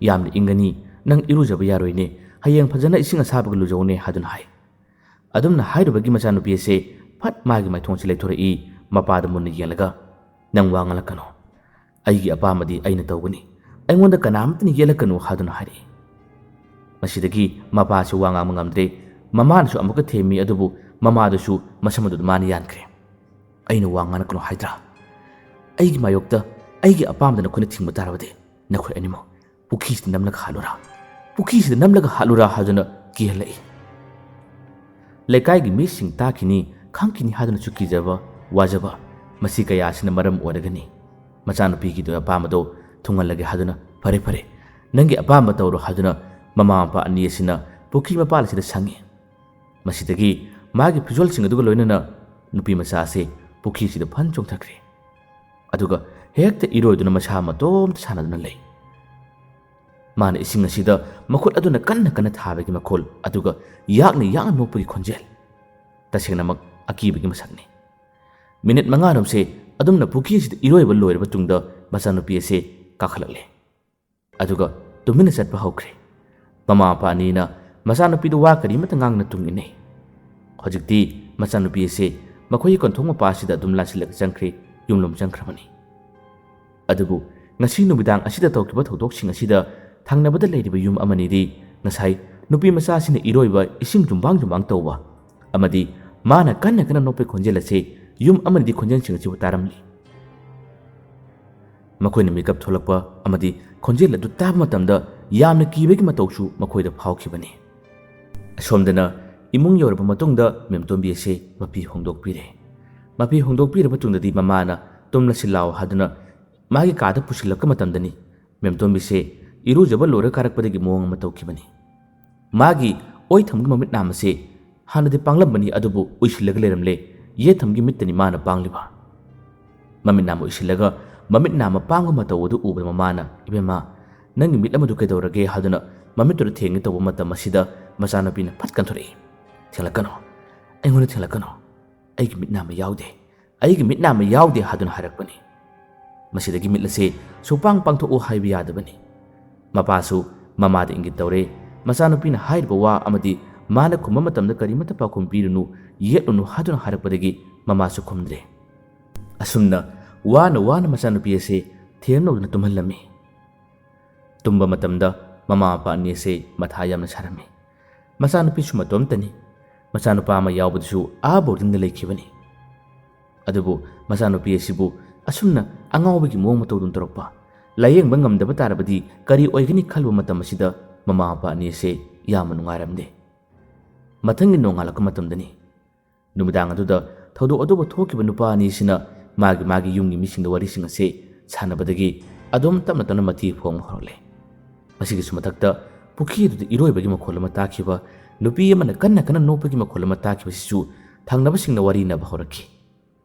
ꯌꯥꯝꯅ ꯏꯪꯒꯅꯤ, ꯅꯪ ꯏꯔꯨꯖꯕ ꯌꯥꯔꯣꯏꯅꯦ, ꯍꯌꯦꯡ ꯐꯖꯅ ꯏꯁꯤꯡ ꯑꯁꯥꯕꯒ ꯂꯨꯖꯧꯅꯦ" ꯍꯥꯏꯗꯨꯅ ꯍꯥꯏ꯫ ꯑꯗꯨꯝꯅ ꯍꯥꯏꯔꯨꯕꯒꯤ ꯃꯆꯥꯅꯨꯄꯤ ꯑꯁꯤ ꯐꯠ ꯃꯥꯒꯤ ꯃꯥꯏꯊꯣꯡꯁꯤ ꯂꯩꯊꯣꯔꯛꯏ, ꯃꯄꯥꯗ ꯃꯨꯟꯅ ꯌꯦꯡꯂꯒ, "ꯅꯪ ꯋꯥ ꯉꯥꯡꯂꯛꯀꯅꯨ, ꯑꯩꯒꯤ ꯑꯄꯥꯝꯕꯗꯤ ꯑꯩꯅ ꯇꯧꯒꯅꯤ, ꯑꯩꯉꯣꯟꯗ ꯀꯅꯥꯃꯠꯇꯅ ꯌꯦꯠꯂꯛꯀꯅꯨ" ꯍꯥꯏꯗꯨꯅ ꯍꯥꯏꯔꯛꯏ꯫ ꯃꯁꯤꯗꯒꯤ ꯃꯄꯥꯁꯨ ꯋꯥ ꯉꯥꯡꯕ ꯉꯝꯗ꯭ꯔꯦ꯫ ꯃꯃꯥꯅꯁꯨ ꯑꯃꯨꯛꯀ ꯊꯦꯝꯃꯤ, ꯑꯗꯨꯕꯨ ꯃꯃꯥꯗꯨꯁꯨ ꯃꯁꯝ ꯑꯗꯨꯗ ꯃꯥꯅ ꯌꯥꯟꯈ꯭ꯔꯦ꯫ "ꯑꯩꯅ ꯋꯥ ꯉꯥꯡꯂꯛꯀꯅꯨ ꯍꯥꯏꯗ꯭ꯔꯥ? ꯑꯩꯒꯤ ꯃꯥꯌꯣꯛꯇ ꯑꯩꯒꯤ ꯑꯄꯥꯝꯕꯗ ꯅꯈꯣꯏꯅ ꯊꯤꯡꯕ ꯇꯥꯔꯕꯗꯤ ꯅꯈꯣꯏ ꯑꯅꯤꯃꯛ ꯄꯨꯈ꯭ꯔꯤꯁꯤꯗ ꯅꯝꯂꯒ ꯍꯥꯠꯂꯨꯔꯥ, ꯄꯨꯈ꯭ꯔꯤꯁꯤꯗ ꯅꯝꯂꯒ ꯍꯥꯠꯂꯨꯔꯥ ꯍꯥꯏꯗꯨꯅ ꯀꯤꯍꯜꯂꯛꯏ꯫ ꯂꯩꯀꯥꯏꯒꯤ ꯃꯤꯁꯤꯡ ꯇꯥꯈꯤꯅꯤ, ꯈꯪꯈꯤꯅꯤ ꯍꯥꯏꯗꯨꯅꯁꯨ ꯀꯤꯖꯕ, ꯋꯥꯖꯕ, ꯃꯁꯤ ꯀꯌꯥꯁꯤꯅ ꯃꯔꯝ ꯑꯣꯏꯔꯒꯅꯤ ꯃꯆꯥꯅꯨꯄꯤꯒꯤ ꯑꯄꯥꯝꯕꯗꯣ ꯊꯨꯡꯍꯜꯂꯒꯦ ꯍꯥꯏꯗꯨꯅ, "ꯐꯔꯦ, ꯐꯔꯦ, ꯅꯪꯒꯤ ꯑꯄꯥꯝꯕ ꯇꯧꯔꯣ" ꯍꯥꯏꯗꯨꯅ ꯃꯃꯥ ꯃꯄꯥ ꯑꯅꯤ ꯑꯁꯤꯅ ꯄꯨꯈ꯭ꯔꯤ ꯃꯄꯥꯜ ꯑꯁꯤꯗ ꯁꯪꯉꯤ꯫ ꯃꯁꯤꯗꯒꯤ ꯃꯥꯒꯤ ꯐꯤꯖꯣꯜꯁꯤꯡ ꯑꯗꯨꯒ ꯂꯣꯏꯅꯅ ꯅꯨꯄꯤ ꯃꯆꯥ ꯑꯁꯤ ꯄꯨꯈ꯭ꯔꯤꯁꯤꯗ ꯐꯟ ꯆꯣꯡꯊꯈ꯭ꯔꯦ꯫ ꯑꯗꯨꯒ ꯍꯦꯛꯇ ꯏꯔꯣꯏꯗꯨꯅ ꯃꯁꯥ ꯃꯇꯣꯝꯇ ꯁꯥꯟꯅꯗꯨꯅ ꯂꯩ꯫ ꯃꯥꯅ ꯏꯁꯤꯡ ꯑꯁꯤꯗ ꯃꯈꯨꯠ ꯑꯗꯨꯅ ꯀꯟꯅ ꯀꯟꯅ ꯊꯥꯕꯒꯤ ꯃꯈꯣꯜ, ꯑꯗꯨꯒ ꯌꯥꯛꯅ ꯌꯥꯛꯅ ꯅꯣꯛꯄꯒꯤ ꯈꯣꯟꯖꯦꯜ꯫ ꯇꯁꯦꯡꯅꯃꯛ ꯑꯀꯤꯕꯒꯤ ꯃꯁꯛꯅꯤ꯫ ꯃꯤꯅꯤꯠ ꯃꯉꯥꯔꯣꯝꯁꯦ ꯑꯗꯨꯝꯅ ꯄꯨꯈ꯭ꯔꯤ ꯑꯁꯤꯗ ꯏꯔꯣꯏꯕ ꯂꯣꯏꯔꯕ ꯇꯨꯡꯗ ꯃꯆꯥꯅꯨꯄꯤ ꯑꯁꯤ ꯀꯥꯈꯠꯂꯛꯂꯦ꯫ ꯑꯗꯨꯒ ꯇꯨꯃꯤꯟꯅ ꯆꯠꯄ ꯍꯧꯈ꯭ꯔꯦ꯫ ꯃꯃꯥ ꯃꯄꯥ ꯑꯅꯤꯅ ꯃꯆꯥꯅꯨꯄꯤꯗꯨ ꯋꯥ ꯀꯔꯤꯃꯠꯇ ꯉꯥꯡꯗꯅ ꯇꯨꯡ ꯏꯟꯅꯩ꯫ ꯍꯧꯖꯤꯛꯇꯤ ꯃꯆꯥꯅꯨꯄꯤ ꯑꯁꯤ ꯃꯈꯣꯏꯒꯤ ꯀꯣꯟꯊꯣꯡ ꯃꯄꯥ ꯑꯁꯤꯗ ꯑꯗꯨꯝ ꯂꯥꯟꯁꯤꯜꯂꯒ ꯆꯪꯈ꯭ꯔꯦ, ꯌꯨꯝꯂꯣꯝ ꯆꯪꯈ꯭ꯔꯕꯅꯤ꯫ ꯑꯗꯨꯕꯨ ꯉꯁꯤ ꯅꯨꯃꯤꯗꯥꯡ ꯑꯁꯤꯗ ꯇꯧꯈꯤꯕ ꯊꯧꯗꯣꯛꯁꯤꯡ ꯑꯁꯤꯗ ꯊꯪꯅꯕꯗ ꯂꯩꯔꯤꯕ ꯌꯨꯝ ꯑꯃꯅꯤꯗꯤ ꯉꯁꯥꯏ ꯅꯨꯄꯤ ꯃꯆꯥꯁꯤꯅ ꯏꯔꯣꯏꯕ ꯏꯁꯤꯡ ꯖꯨꯝꯕꯥꯡ ꯖꯨꯝꯕꯥꯡ ꯇꯧꯕ ꯑꯃꯗꯤ ꯃꯥꯅ ꯀꯟꯅ ꯀꯟꯅ ꯅꯣꯛꯄꯒꯤ ꯈꯣꯟꯖꯦꯜ ꯑꯁꯤ ꯌꯨꯝ ꯑꯃꯅꯤꯗꯤ ꯈꯣꯟꯖꯦꯜꯁꯤꯡ ꯑꯁꯤꯕꯨ ꯇꯥꯔꯝꯂꯤ꯫ ꯃꯈꯣꯏꯅ ꯃꯤꯀꯞ ꯊꯣꯛꯂꯛꯄ ꯑꯃꯗꯤ ꯈꯣꯟꯖꯦꯜ ꯑꯗꯨ ꯇꯥꯕ ꯃꯇꯝꯗ ꯌꯥꯝꯅ ꯀꯤꯕꯒꯤ ꯃꯇꯧꯁꯨ ꯃꯈꯣꯏꯗ ꯐꯥꯎꯈꯤꯕꯅꯤ꯫ ꯑꯁꯣꯝꯗꯅ ꯏꯃꯨꯡ ꯌꯧꯔꯕ ꯃꯇꯨꯡꯗ ꯃꯦꯝꯇꯣꯝꯕꯤ ꯑꯁꯤ ꯃꯄꯤ ꯍꯣꯡꯗꯣꯛꯄꯤꯔꯦ꯫ ꯃꯄꯤ ꯍꯣꯡꯗꯣꯛꯄꯤꯔꯕ ꯇꯨꯡꯗꯗꯤ ꯃꯃꯥꯅ "ꯇꯨꯝꯂꯁꯤ ꯂꯥꯎ" ꯍꯥꯏꯗꯨꯅ ꯃꯥꯒꯤ ꯀꯥꯗ ꯄꯨꯁꯤꯜꯂꯛꯄ ꯃꯇꯝꯗꯅꯤ ꯃꯦꯝꯇꯣꯝꯕꯤꯁꯦ ꯏꯔꯨꯖꯕ ꯂꯣꯏꯔ ꯀꯥꯔꯛꯄꯗꯒꯤ ꯃꯑꯣꯡ ꯑꯃ ꯇꯧꯈꯤꯕꯅꯤ꯫ ꯃꯥꯒꯤ ꯑꯣꯏꯊꯝꯒꯤ ꯃꯃꯤꯠ ꯅꯥꯝ ꯑꯁꯤ ꯍꯥꯟꯅꯗꯤ ꯄꯥꯡꯂꯝꯕꯅꯤ, ꯑꯗꯨꯕꯨ ꯎꯏꯁꯤꯜꯂꯒ ꯂꯩꯔꯝꯂꯦ꯫ ꯌꯦꯠꯊꯝꯒꯤ ꯃꯤꯠꯇꯅꯤ ꯃꯥꯅ ꯄꯥꯡꯂꯤꯕ꯫ ꯃꯃꯤꯠ ꯅꯥꯝ ꯎꯏꯁꯤꯜꯂꯒ ꯃꯃꯤꯠ ꯅꯥꯝ ꯄꯥꯡꯕ ꯃꯇꯧ ꯑꯗꯨ ꯎꯕꯗ ꯃꯃꯥꯅ, "ꯏꯕꯦꯝꯃ, ꯅꯪꯒꯤ ꯃꯤꯠ ꯑꯃꯗꯨ ꯀꯩꯗꯧꯔꯒꯦ?" ꯍꯥꯏꯗꯨꯅ ꯃꯃꯤꯠꯇꯨꯗ ꯊꯦꯡꯒꯦ ꯇꯧꯕ ꯃꯇꯝ ꯑꯁꯤꯗ ꯃꯆꯥꯅꯨꯄꯤꯅ ꯐꯠ ꯀꯟꯊꯣꯔꯛꯏ꯫ "ꯊꯦꯡꯂꯛꯀꯅꯨ, ꯑꯩꯉꯣꯟꯗ ꯊꯦꯡꯂꯛꯀꯅꯨ, ꯑꯩꯒꯤ ꯃꯤꯠ ꯅꯥꯝꯃ ꯌꯥꯎꯗꯦ, ꯑꯩꯒꯤ ꯃꯤꯠ ꯅꯥꯝꯃ ꯌꯥꯎꯗꯦ" ꯍꯥꯏꯗꯨꯅ ꯍꯥꯏꯔꯛꯄꯅꯤ꯫ ꯃꯁꯤꯗꯒꯤ ꯃꯤꯠ ꯑꯁꯦ ꯁꯨꯄꯥꯡ ꯄꯥꯡꯊꯣꯛꯎ ꯍꯥꯏꯕ ꯌꯥꯗꯕꯅꯤ꯫ ꯃꯄꯥꯁꯨ ꯃꯃꯥꯗ ꯏꯪꯒꯤꯠ ꯇꯧꯔꯦ꯫ ꯃꯆꯥꯅꯨꯄꯤꯅ ꯍꯥꯏꯔꯤꯕ ꯋꯥ ꯑꯃꯗꯤ ꯃꯥꯅ ꯈꯨꯝꯕ ꯃꯇꯝꯗ ꯀꯔꯤꯃꯠꯇ ꯄꯥꯎꯈꯨꯝ ꯄꯤꯔꯨꯅꯨ, ꯌꯦꯠꯂꯨꯅꯨ ꯍꯥꯏꯗꯨꯅ ꯍꯥꯏꯔꯛꯄꯗꯒꯤ ꯃꯃꯥꯁꯨ ꯈꯨꯝꯗ꯭ꯔꯦ꯫ ꯑꯁꯨꯝꯅ ꯋꯥꯅ ꯋꯥꯅ ꯃꯆꯥꯅꯨꯄꯤ ꯑꯁꯦ ꯊꯦꯝꯂꯧꯗꯨꯅ ꯇꯨꯝꯍꯜꯂꯝꯃꯤ꯫ ꯇꯨꯝꯕ ꯃꯇꯝꯗ ꯃꯃꯥ ꯃꯄꯥ ꯑꯅꯤ ꯑꯁꯦ ꯃꯊꯥ ꯌꯥꯝꯅ ꯁꯥꯔꯝꯃꯤ꯫ ꯃꯆꯥꯅꯨꯄꯤꯁꯨ ꯃꯇꯣꯝꯇꯅꯤ꯫ ꯃꯆꯥꯅꯨꯄꯥ ꯑꯃ ꯌꯥꯎꯕꯗꯨꯁꯨ ꯑꯥ ꯕꯣꯔꯗꯤꯡꯗ ꯂꯩꯈꯤꯕꯅꯤ꯫ ꯑꯗꯨꯕꯨ ꯃꯆꯥꯅꯨꯄꯤ ꯑꯁꯤꯕꯨ ꯑꯁꯨꯝꯅ ꯑꯉꯥꯎꯕꯒꯤ ꯃꯑꯣꯡ ꯃꯇꯧꯗꯨꯅ ꯇꯧꯔꯛꯄ, ꯂꯥꯌꯦꯡꯕ ꯉꯝꯗꯕ ꯇꯥꯔꯕꯗꯤ ꯀꯔꯤ ꯑꯣꯏꯒꯅꯤ ꯈꯜꯂꯨꯕ ꯃꯇꯝ ꯑꯁꯤꯗ ꯃꯃꯥ ꯃꯄꯥ ꯑꯅꯤ ꯑꯁꯦ ꯌꯥꯝꯅ ꯅꯨꯡꯉꯥꯏꯔꯝꯗꯦ꯫ ꯃꯊꯪꯒꯤ ꯅꯣꯡꯉꯥꯜꯂꯛꯄ ꯃꯇꯝꯗꯅꯤ꯫ ꯅꯨꯃꯤꯗꯥꯡ ꯑꯗꯨꯗ ꯊꯧꯗꯣꯛ ꯑꯗꯨꯕꯨ ꯊꯣꯛꯈꯤꯕ ꯅꯨꯄꯥ ꯑꯅꯤꯁꯤꯅ ꯃꯥꯒꯤ ꯃꯥꯒꯤ ꯌꯨꯝꯒꯤ ꯃꯤꯁꯤꯡꯗ ꯋꯥꯔꯤꯁꯤꯡ ꯑꯁꯤ ꯁꯥꯟꯅꯕꯗꯒꯤ ꯑꯗꯨꯝ ꯇꯞꯅ ꯇꯞꯅ ꯃꯊꯤ ꯐꯣꯡꯕ ꯍꯧꯔꯛꯂꯦ꯫ ꯃꯁꯤꯒꯤꯁꯨ ꯃꯊꯛꯇ ꯄꯨꯈ꯭ꯔꯤ ꯑꯗꯨꯗ ꯏꯔꯣꯏꯕꯒꯤ ꯃꯈꯣꯜ ꯑꯃ ꯇꯥꯈꯤꯕ, ꯅꯨꯄꯤ ꯑꯃꯅ ꯀꯟꯅ ꯀꯟꯅ ꯅꯣꯛꯄꯒꯤ ꯃꯈꯣꯜ ꯑꯃ ꯇꯥꯈꯤꯕꯁꯤꯁꯨ ꯊꯪꯅꯕꯁꯤꯡꯅ ꯋꯥꯔꯤꯅꯕ ꯍꯧꯔꯛꯈꯤ꯫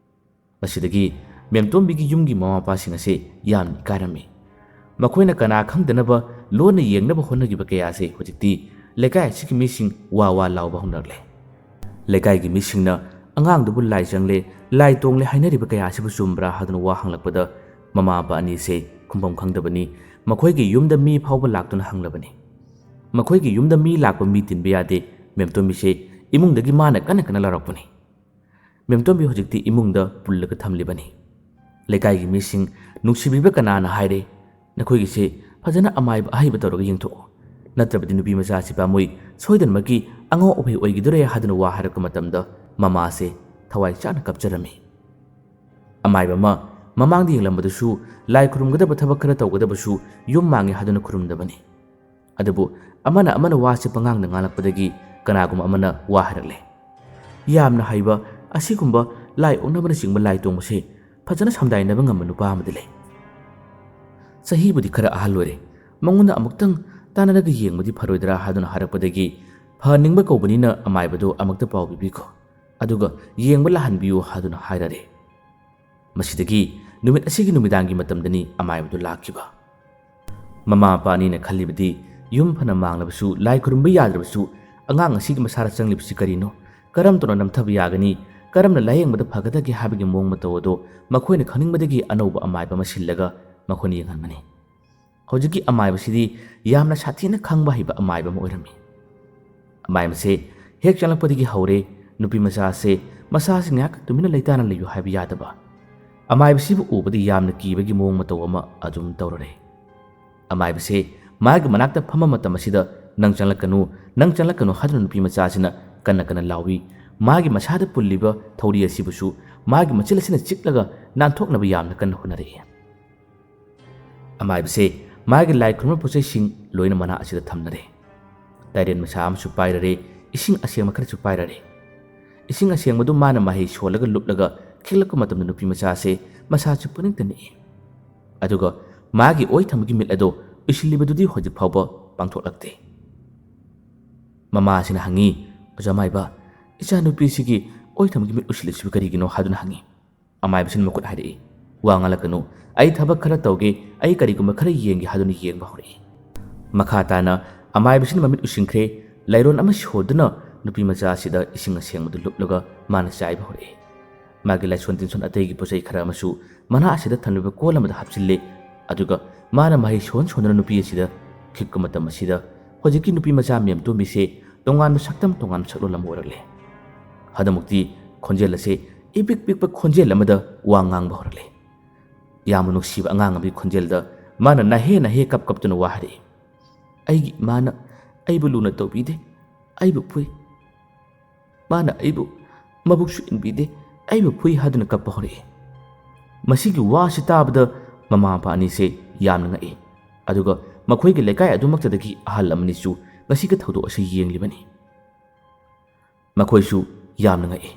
ꯃꯁꯤꯗꯒꯤ ꯃꯦꯝꯇꯣꯝꯕꯤꯒꯤ ꯌꯨꯝꯒꯤ ꯃꯃꯥ ꯃꯄꯥꯁꯤꯡ ꯑꯁꯤ ꯌꯥꯝꯅ ꯏꯀꯥꯏꯔꯝꯃꯤ꯫ ꯃꯈꯣꯏꯅ ꯀꯅꯥ ꯈꯪꯗꯅꯕ ꯂꯣꯟꯅ ꯌꯦꯡꯅꯕ ꯍꯣꯠꯅꯈꯤꯕ ꯀꯌꯥ ꯑꯁꯤ ꯍꯧꯖꯤꯛꯇꯤ ꯂꯩꯀꯥꯏ ꯑꯁꯤꯒꯤ ꯃꯤꯁꯤꯡ ꯋꯥ ꯋꯥ ꯂꯥꯎꯕ ꯍꯧꯅꯔꯛꯂꯦ꯫ ꯂꯩꯀꯥꯏꯒꯤ ꯃꯤꯁꯤꯡꯅ ꯑꯉꯥꯡꯗꯨꯕꯨ ꯂꯥꯏ ꯆꯪꯂꯦ, ꯂꯥꯏ ꯇꯣꯡꯂꯦ ꯍꯥꯏꯅꯔꯤꯕ ꯀꯌꯥ ꯑꯁꯤꯕꯨ ꯆꯨꯝꯕ꯭ꯔꯥ ꯍꯥꯏꯗꯨꯅ ꯋꯥ ꯍꯪꯂꯛꯄꯗ ꯃꯃꯥ ꯃꯄꯥ ꯑꯅꯤꯁꯦ ꯈꯨꯝꯐꯝ ꯈꯪꯗꯕꯅꯤ꯫ ꯃꯈꯣꯏꯒꯤ ꯌꯨꯝꯗ ꯃꯤ ꯐꯥꯎꯕ ꯂꯥꯛꯇꯨꯅ ꯍꯪꯂꯕꯅꯤ꯫ ꯃꯈꯣꯏꯒꯤ ꯌꯨꯝꯗ ꯃꯤ ꯂꯥꯛꯄ ꯃꯤ ꯇꯤꯟꯕ ꯌꯥꯗꯦ꯫ ꯃꯦꯝꯇꯣꯝꯕꯤꯁꯦ ꯏꯃꯨꯡꯗꯒꯤ ꯃꯥꯅ ꯀꯟꯅ ꯀꯟꯅ ꯂꯥꯎꯔꯛꯄꯅꯤ꯫ ꯃꯦꯝꯇꯣꯝꯕꯤ ꯍꯧꯖꯤꯛꯇꯤ ꯏꯃꯨꯡꯗ ꯄꯨꯜꯂꯒ ꯊꯝꯂꯤꯕꯅꯤ꯫ ꯂꯩꯀꯥꯏꯒꯤ ꯃꯤꯁꯤꯡ ꯅꯨꯡꯁꯤꯕꯤꯕ ꯀꯅꯥꯅ ꯍꯥꯏꯔꯦ, "ꯅꯈꯣꯏꯒꯤꯁꯦ ꯐꯖꯅ ꯑꯃꯥꯏꯕ ꯑꯍꯩꯕ ꯇꯧꯔꯒ ꯌꯦꯡꯊꯣꯛꯎ, ꯅꯠꯇ꯭ꯔꯕꯗꯤ ꯅꯨꯄꯤ ꯃꯆꯥꯁꯤ ꯄꯥꯝꯃꯨꯏ, ꯁꯣꯏꯗꯅꯃꯛꯀꯤ ꯑꯉꯥꯎ ꯑꯐꯩ ꯑꯣꯏꯈꯤꯗꯣꯔꯦ" ꯍꯥꯏꯗꯨꯅ ꯋꯥ ꯍꯥꯏꯔꯛꯄ ꯃꯇꯝꯗ ꯃꯃꯥꯁꯦ ꯊꯋꯥꯏ ꯆꯥꯅ ꯀꯞꯆꯔꯝꯃꯤ꯫ ꯑꯃꯥꯏꯕ ꯑꯃ ꯃꯃꯥꯡꯗ ꯌꯦꯡꯂꯝꯕꯗꯨꯁꯨ ꯂꯥꯏ ꯈꯨꯔꯨꯝꯒꯗꯕ ꯊꯕꯛ ꯈꯔ ꯇꯧꯒꯗꯕꯁꯨ ꯌꯨꯝ ꯃꯥꯡꯉꯦ ꯍꯥꯏꯗꯨꯅ ꯈꯨꯔꯨꯝꯗꯕꯅꯤ꯫ ꯑꯗꯨꯕꯨ ꯑꯃꯅ ꯑꯃꯅ ꯋꯥꯁꯦ ꯄꯉꯥꯡꯗ ꯉꯥꯡꯂꯛꯄꯗꯒꯤ ꯀꯅꯥꯒꯨꯝꯕ ꯑꯃꯅ ꯋꯥ ꯍꯥꯏꯔꯛꯂꯦ꯫ "ꯌꯥꯝꯅ ꯍꯩꯕ ꯑꯁꯤꯒꯨꯝꯕ ꯂꯥꯏ ꯑꯣꯛꯅꯕꯅꯆꯤꯡꯕ ꯂꯥꯏ ꯇꯣꯡꯕꯁꯦ ꯐꯖꯅ ꯁꯝꯗꯥꯏꯅꯕ ꯉꯝꯕ ꯅꯨꯄꯥ ꯑꯃꯗꯤ ꯂꯩ꯫ ꯆꯍꯤꯕꯨꯗꯤ ꯈꯔ ꯑꯍꯜ ꯑꯣꯏꯔꯦ, ꯃꯉꯣꯟꯗ ꯑꯃꯨꯛꯇꯪ ꯇꯥꯟꯅꯔꯒ ꯌꯦꯡꯕꯗꯤ ꯐꯔꯣꯏꯗ꯭ꯔꯥ?" ꯍꯥꯏꯗꯨꯅ ꯍꯥꯏꯔꯛꯄꯗꯒꯤ ꯐꯍꯟꯅꯤꯡꯕ ꯀꯧꯕꯅꯤꯅ ꯑꯃꯥꯏꯕꯗꯨ ꯑꯃꯨꯛꯇ ꯄꯥꯎ ꯄꯤꯕꯤꯈꯣ, ꯑꯗꯨꯒ ꯌꯦꯡꯕ ꯂꯥꯛꯍꯟꯕꯤꯌꯨ ꯍꯥꯏꯗꯨꯅ ꯍꯥꯏꯔꯔꯦ꯫ ꯃꯁꯤꯗꯒꯤ ꯅꯨꯃꯤꯠ ꯑꯁꯤꯒꯤ ꯅꯨꯃꯤꯗꯥꯡꯒꯤ ꯃꯇꯝꯗꯅꯤ ꯑꯃꯥꯏꯕꯗꯨ ꯂꯥꯛꯈꯤꯕ꯫ ꯃꯃꯥ ꯃꯄꯥ ꯑꯅꯤꯅ ꯈꯜꯂꯤꯕꯗꯤ, ꯌꯨꯝ ꯐꯅ ꯃꯥꯡꯂꯕꯁꯨ, ꯂꯥꯏ ꯈꯨꯔꯨꯝꯕ ꯌꯥꯗ꯭ꯔꯕꯁꯨ, ꯑꯉꯥꯡ ꯑꯁꯤꯒꯤ ꯃꯁꯥꯗ ꯆꯪꯂꯤꯕꯁꯤ ꯀꯔꯤꯅꯣ? ꯀꯔꯝ ꯇꯧꯅ ꯅꯝꯊꯕ ꯌꯥꯒꯅꯤ? ꯀꯔꯝꯅ ꯂꯥꯌꯦꯡꯕꯗ ꯐꯒꯗꯒꯦ ꯍꯥꯏꯕꯒꯤ ꯃꯑꯣꯡ ꯃꯇꯧ ꯑꯗꯨ ꯃꯈꯣꯏꯅ ꯈꯪꯅꯤꯡꯕꯗꯒꯤ ꯑꯅꯧꯕ ꯑꯃꯥꯏꯕ ꯑꯃ ꯁꯤꯜꯂꯒ ꯃꯈꯣꯏꯅ ꯌꯦꯡꯍꯟꯕꯅꯤ꯫ ꯍꯧꯖꯤꯛꯀꯤ ꯑꯃꯥꯏꯕꯁꯤꯗꯤ ꯌꯥꯝꯅ ꯁꯥꯊꯤꯅ ꯈꯪꯕ ꯍꯩꯕ ꯑꯃꯥꯏꯕ ꯑꯃ ꯑꯣꯏꯔꯝꯃꯤ꯫ ꯑꯃꯥꯏꯕꯁꯦ ꯍꯦꯛ ꯆꯪꯂꯛꯄꯗꯒꯤ ꯍꯧꯔꯦ, ꯅꯨꯄꯤ ꯃꯆꯥꯁꯦ ꯃꯁꯥꯁꯦ ꯉꯥꯏꯍꯥꯛ ꯇꯨꯃꯤꯟꯅ ꯂꯩꯇꯥꯅ ꯂꯩꯌꯨ ꯍꯥꯏꯕ ꯌꯥꯗꯕ꯫ ꯑꯃꯥꯏꯕꯁꯤꯕꯨ ꯎꯕꯗ ꯌꯥꯝꯅ ꯀꯤꯕꯒꯤ ꯃꯑꯣꯡ ꯃꯇꯧ ꯑꯃ ꯑꯗꯨꯝ ꯇꯧꯔꯔꯦ꯫ ꯑꯃꯥꯏꯕꯁꯦ ꯃꯥꯒꯤ ꯃꯅꯥꯛꯇ ꯐꯝꯕ ꯃꯇꯝ ꯑꯁꯤꯗ, "ꯅꯪ ꯆꯪꯂꯛꯀꯅꯨ, ꯅꯪ ꯆꯪꯂꯛꯀꯅꯨ" ꯍꯥꯏꯗꯨꯅ ꯅꯨꯄꯤ ꯃꯆꯥꯁꯤꯅ ꯀꯟꯅ ꯀꯟꯅ ꯂꯥꯎꯏ꯫ ꯃꯥꯒꯤ ꯃꯁꯥꯗ ꯄꯨꯜꯂꯤꯕ ꯊꯧꯔꯤ ꯑꯁꯤꯕꯨꯁꯨ ꯃꯥꯒꯤ ꯃꯆꯤꯜ ꯑꯁꯤꯅ ꯆꯤꯛꯂꯒ ꯅꯥꯟꯊꯣꯛꯅꯕ ꯌꯥꯝꯅ ꯀꯟꯅ ꯍꯣꯠꯅꯔꯛꯏ꯫ ꯑꯃꯥꯏꯕꯁꯦ ꯃꯥꯒꯤ ꯂꯥꯏ ꯈꯨꯔꯨꯝꯕ ꯄꯣꯠꯆꯩꯁꯤꯡ ꯂꯣꯏꯅ ꯃꯅꯥ ꯑꯁꯤꯗ ꯊꯝꯅꯔꯦ꯫ ꯇꯥꯏꯔꯦꯟ ꯃꯆꯥ ꯑꯃꯁꯨ ꯄꯥꯏꯔꯔꯦ, ꯏꯁꯤꯡ ꯑꯁꯦꯡꯕ ꯈꯔꯁꯨ ꯄꯥꯏꯔꯔꯦ꯫ ꯏꯁꯤꯡ ꯑꯁꯦꯡꯕꯗꯨ ꯃꯥꯅ ꯃꯍꯩ ꯁꯣꯜꯂꯒ ꯂꯨꯞꯂꯒ ꯈꯤꯛꯂꯛꯄ ꯃꯇꯝꯗ ꯅꯨꯄꯤ ꯃꯆꯥ ꯑꯁꯦ ꯃꯁꯥꯁꯨ ꯄꯨꯅꯤꯡꯇ ꯅꯤꯛꯏ꯫ ꯑꯗꯨꯒ ꯃꯥꯒꯤ ꯑꯣꯏ ꯊꯪꯕꯒꯤ ꯃꯤꯠ ꯑꯗꯣ ꯎꯏꯁꯤꯜꯂꯤꯕꯗꯨꯗꯤ ꯍꯧꯖꯤꯛ ꯐꯥꯎꯕ ꯄꯥꯡꯊꯣꯛꯂꯛꯇꯦ꯫ ꯃꯃꯥ ꯑꯁꯤꯅ ꯍꯪꯉꯤ, "ꯑꯣꯖꯥ ꯃꯥꯏꯕ, ꯏꯆꯥꯅꯨꯄꯤꯁꯤꯒꯤ ꯑꯣꯏ ꯊꯪꯕꯒꯤ ꯃꯤꯠ ꯎꯏꯁꯤꯜꯂꯤꯁꯤꯕꯨ ꯀꯔꯤꯒꯤꯅꯣ?" ꯍꯥꯏꯗꯨꯅ ꯍꯪꯉꯤ꯫ ꯑꯃꯥꯏꯕꯁꯤꯅ ꯃꯈꯨꯠ ꯍꯥꯏꯔꯛꯏ, "ꯋꯥ ꯉꯥꯡꯂꯛꯀꯅꯨ, ꯑꯩ ꯊꯕꯛ ꯈꯔ ꯇꯧꯒꯦ, ꯑꯩ ꯀꯔꯤꯒꯨꯝꯕ ꯈꯔ ꯌꯦꯡꯒꯦ" ꯍꯥꯏꯗꯨꯅ ꯌꯦꯡꯕ ꯍꯧꯔꯛꯏ꯫ ꯃꯈꯥ ꯇꯥꯅ ꯑꯃꯥꯏꯕꯁꯤꯅ ꯃꯃꯤꯠ ꯎꯏꯁꯤꯟꯈ꯭ꯔꯦ, ꯂꯥꯏꯔꯣꯟ ꯑꯃ ꯁꯣꯟꯗꯨꯅ ꯅꯨꯄꯤ ꯃꯆꯥ ꯑꯁꯤꯗ ꯏꯁꯤꯡ ꯑꯁꯦꯡꯕꯗꯨ ꯂꯨꯞꯂꯒ ꯃꯥꯅ ꯆꯥꯏꯕ ꯍꯧꯔꯛꯏ꯫ ꯃꯥꯒꯤ ꯂꯥꯏꯁꯣꯟ ꯇꯤꯟꯁꯣꯟ ꯑꯇꯩꯒꯤ ꯄꯣꯠꯆꯩ ꯈꯔ ꯑꯃꯁꯨ ꯃꯅꯥ ꯑꯁꯤꯗ ꯊꯝꯂꯤꯕ ꯀꯣꯜ ꯑꯃꯗ ꯍꯥꯞꯆꯤꯜꯂꯦ꯫ ꯑꯗꯨꯒ ꯃꯥꯅ ꯃꯍꯩ ꯁꯣꯟ ꯁꯣꯟꯗꯨꯅ ꯅꯨꯄꯤ ꯑꯁꯤꯗ ꯈꯤꯛꯄ ꯃꯇꯝ ꯑꯁꯤꯗ ꯍꯧꯖꯤꯛꯀꯤ ꯅꯨꯄꯤ ꯃꯆꯥ ꯃꯦꯝꯇꯣꯝꯕꯤꯁꯦ ꯇꯣꯉꯥꯟꯕ ꯁꯛꯇꯝ, ꯇꯣꯉꯥꯟꯕ ꯁꯛꯂꯣꯟ ꯑꯃ ꯑꯣꯏꯔꯛꯂꯦ꯫ ꯍꯟꯗꯛꯃꯨꯛꯇꯤ ꯈꯣꯟꯖꯦꯜ ꯑꯁꯦ ꯏꯄꯤꯛ ꯄꯤꯛꯄ ꯈꯣꯟꯖꯦꯜ ꯑꯃꯗ ꯋꯥ ꯉꯥꯡꯕ ꯍꯧꯔꯛꯂꯦ꯫ ꯌꯥꯝꯅ ꯅꯨꯡꯁꯤꯕ ꯑꯉꯥꯡ ꯑꯃꯒꯤ ꯈꯣꯟꯖꯦꯜꯗ ꯃꯥꯅ ꯅꯍꯦ ꯅꯍꯦ ꯀꯞ ꯀꯞꯇꯨꯅ ꯋꯥ ꯍꯥꯏꯔꯛꯏ, "ꯑꯩꯒꯤ ꯏꯃꯥꯅ ꯑꯩꯕꯨ ꯂꯨꯅ ꯇꯧꯕꯤꯗꯦ, ꯑꯩꯕꯨ ꯐꯨꯏ꯫ ꯃꯥꯅ ꯑꯩꯕꯨ ꯃꯕꯨꯛꯁꯨ ꯏꯟꯕꯤꯗꯦ, ꯑꯩꯕꯨ ꯐꯨꯏ" ꯍꯥꯏꯗꯨꯅ ꯀꯞꯄ ꯍꯧꯔꯛꯏ꯫ ꯃꯁꯤꯒꯤ ꯋꯥ ꯑꯁꯤ ꯇꯥꯕꯗ ꯃꯃꯥ ꯃꯄꯥ ꯑꯅꯤꯁꯦ ꯌꯥꯝꯅ ꯉꯛꯏ꯫ ꯑꯗꯨꯒ ꯃꯈꯣꯏꯒꯤ ꯂꯩꯀꯥꯏ ꯑꯗꯨꯃꯛꯇꯗꯒꯤ ꯑꯍꯜ ꯑꯃꯅꯤꯁꯨ ꯉꯁꯤꯒꯤ ꯊꯧꯗꯣꯛ ꯑꯁꯤ ꯌꯦꯡꯂꯤꯕꯅꯤ꯫ ꯃꯈꯣꯏꯁꯨ ꯌꯥꯝꯅ ꯉꯛꯏ꯫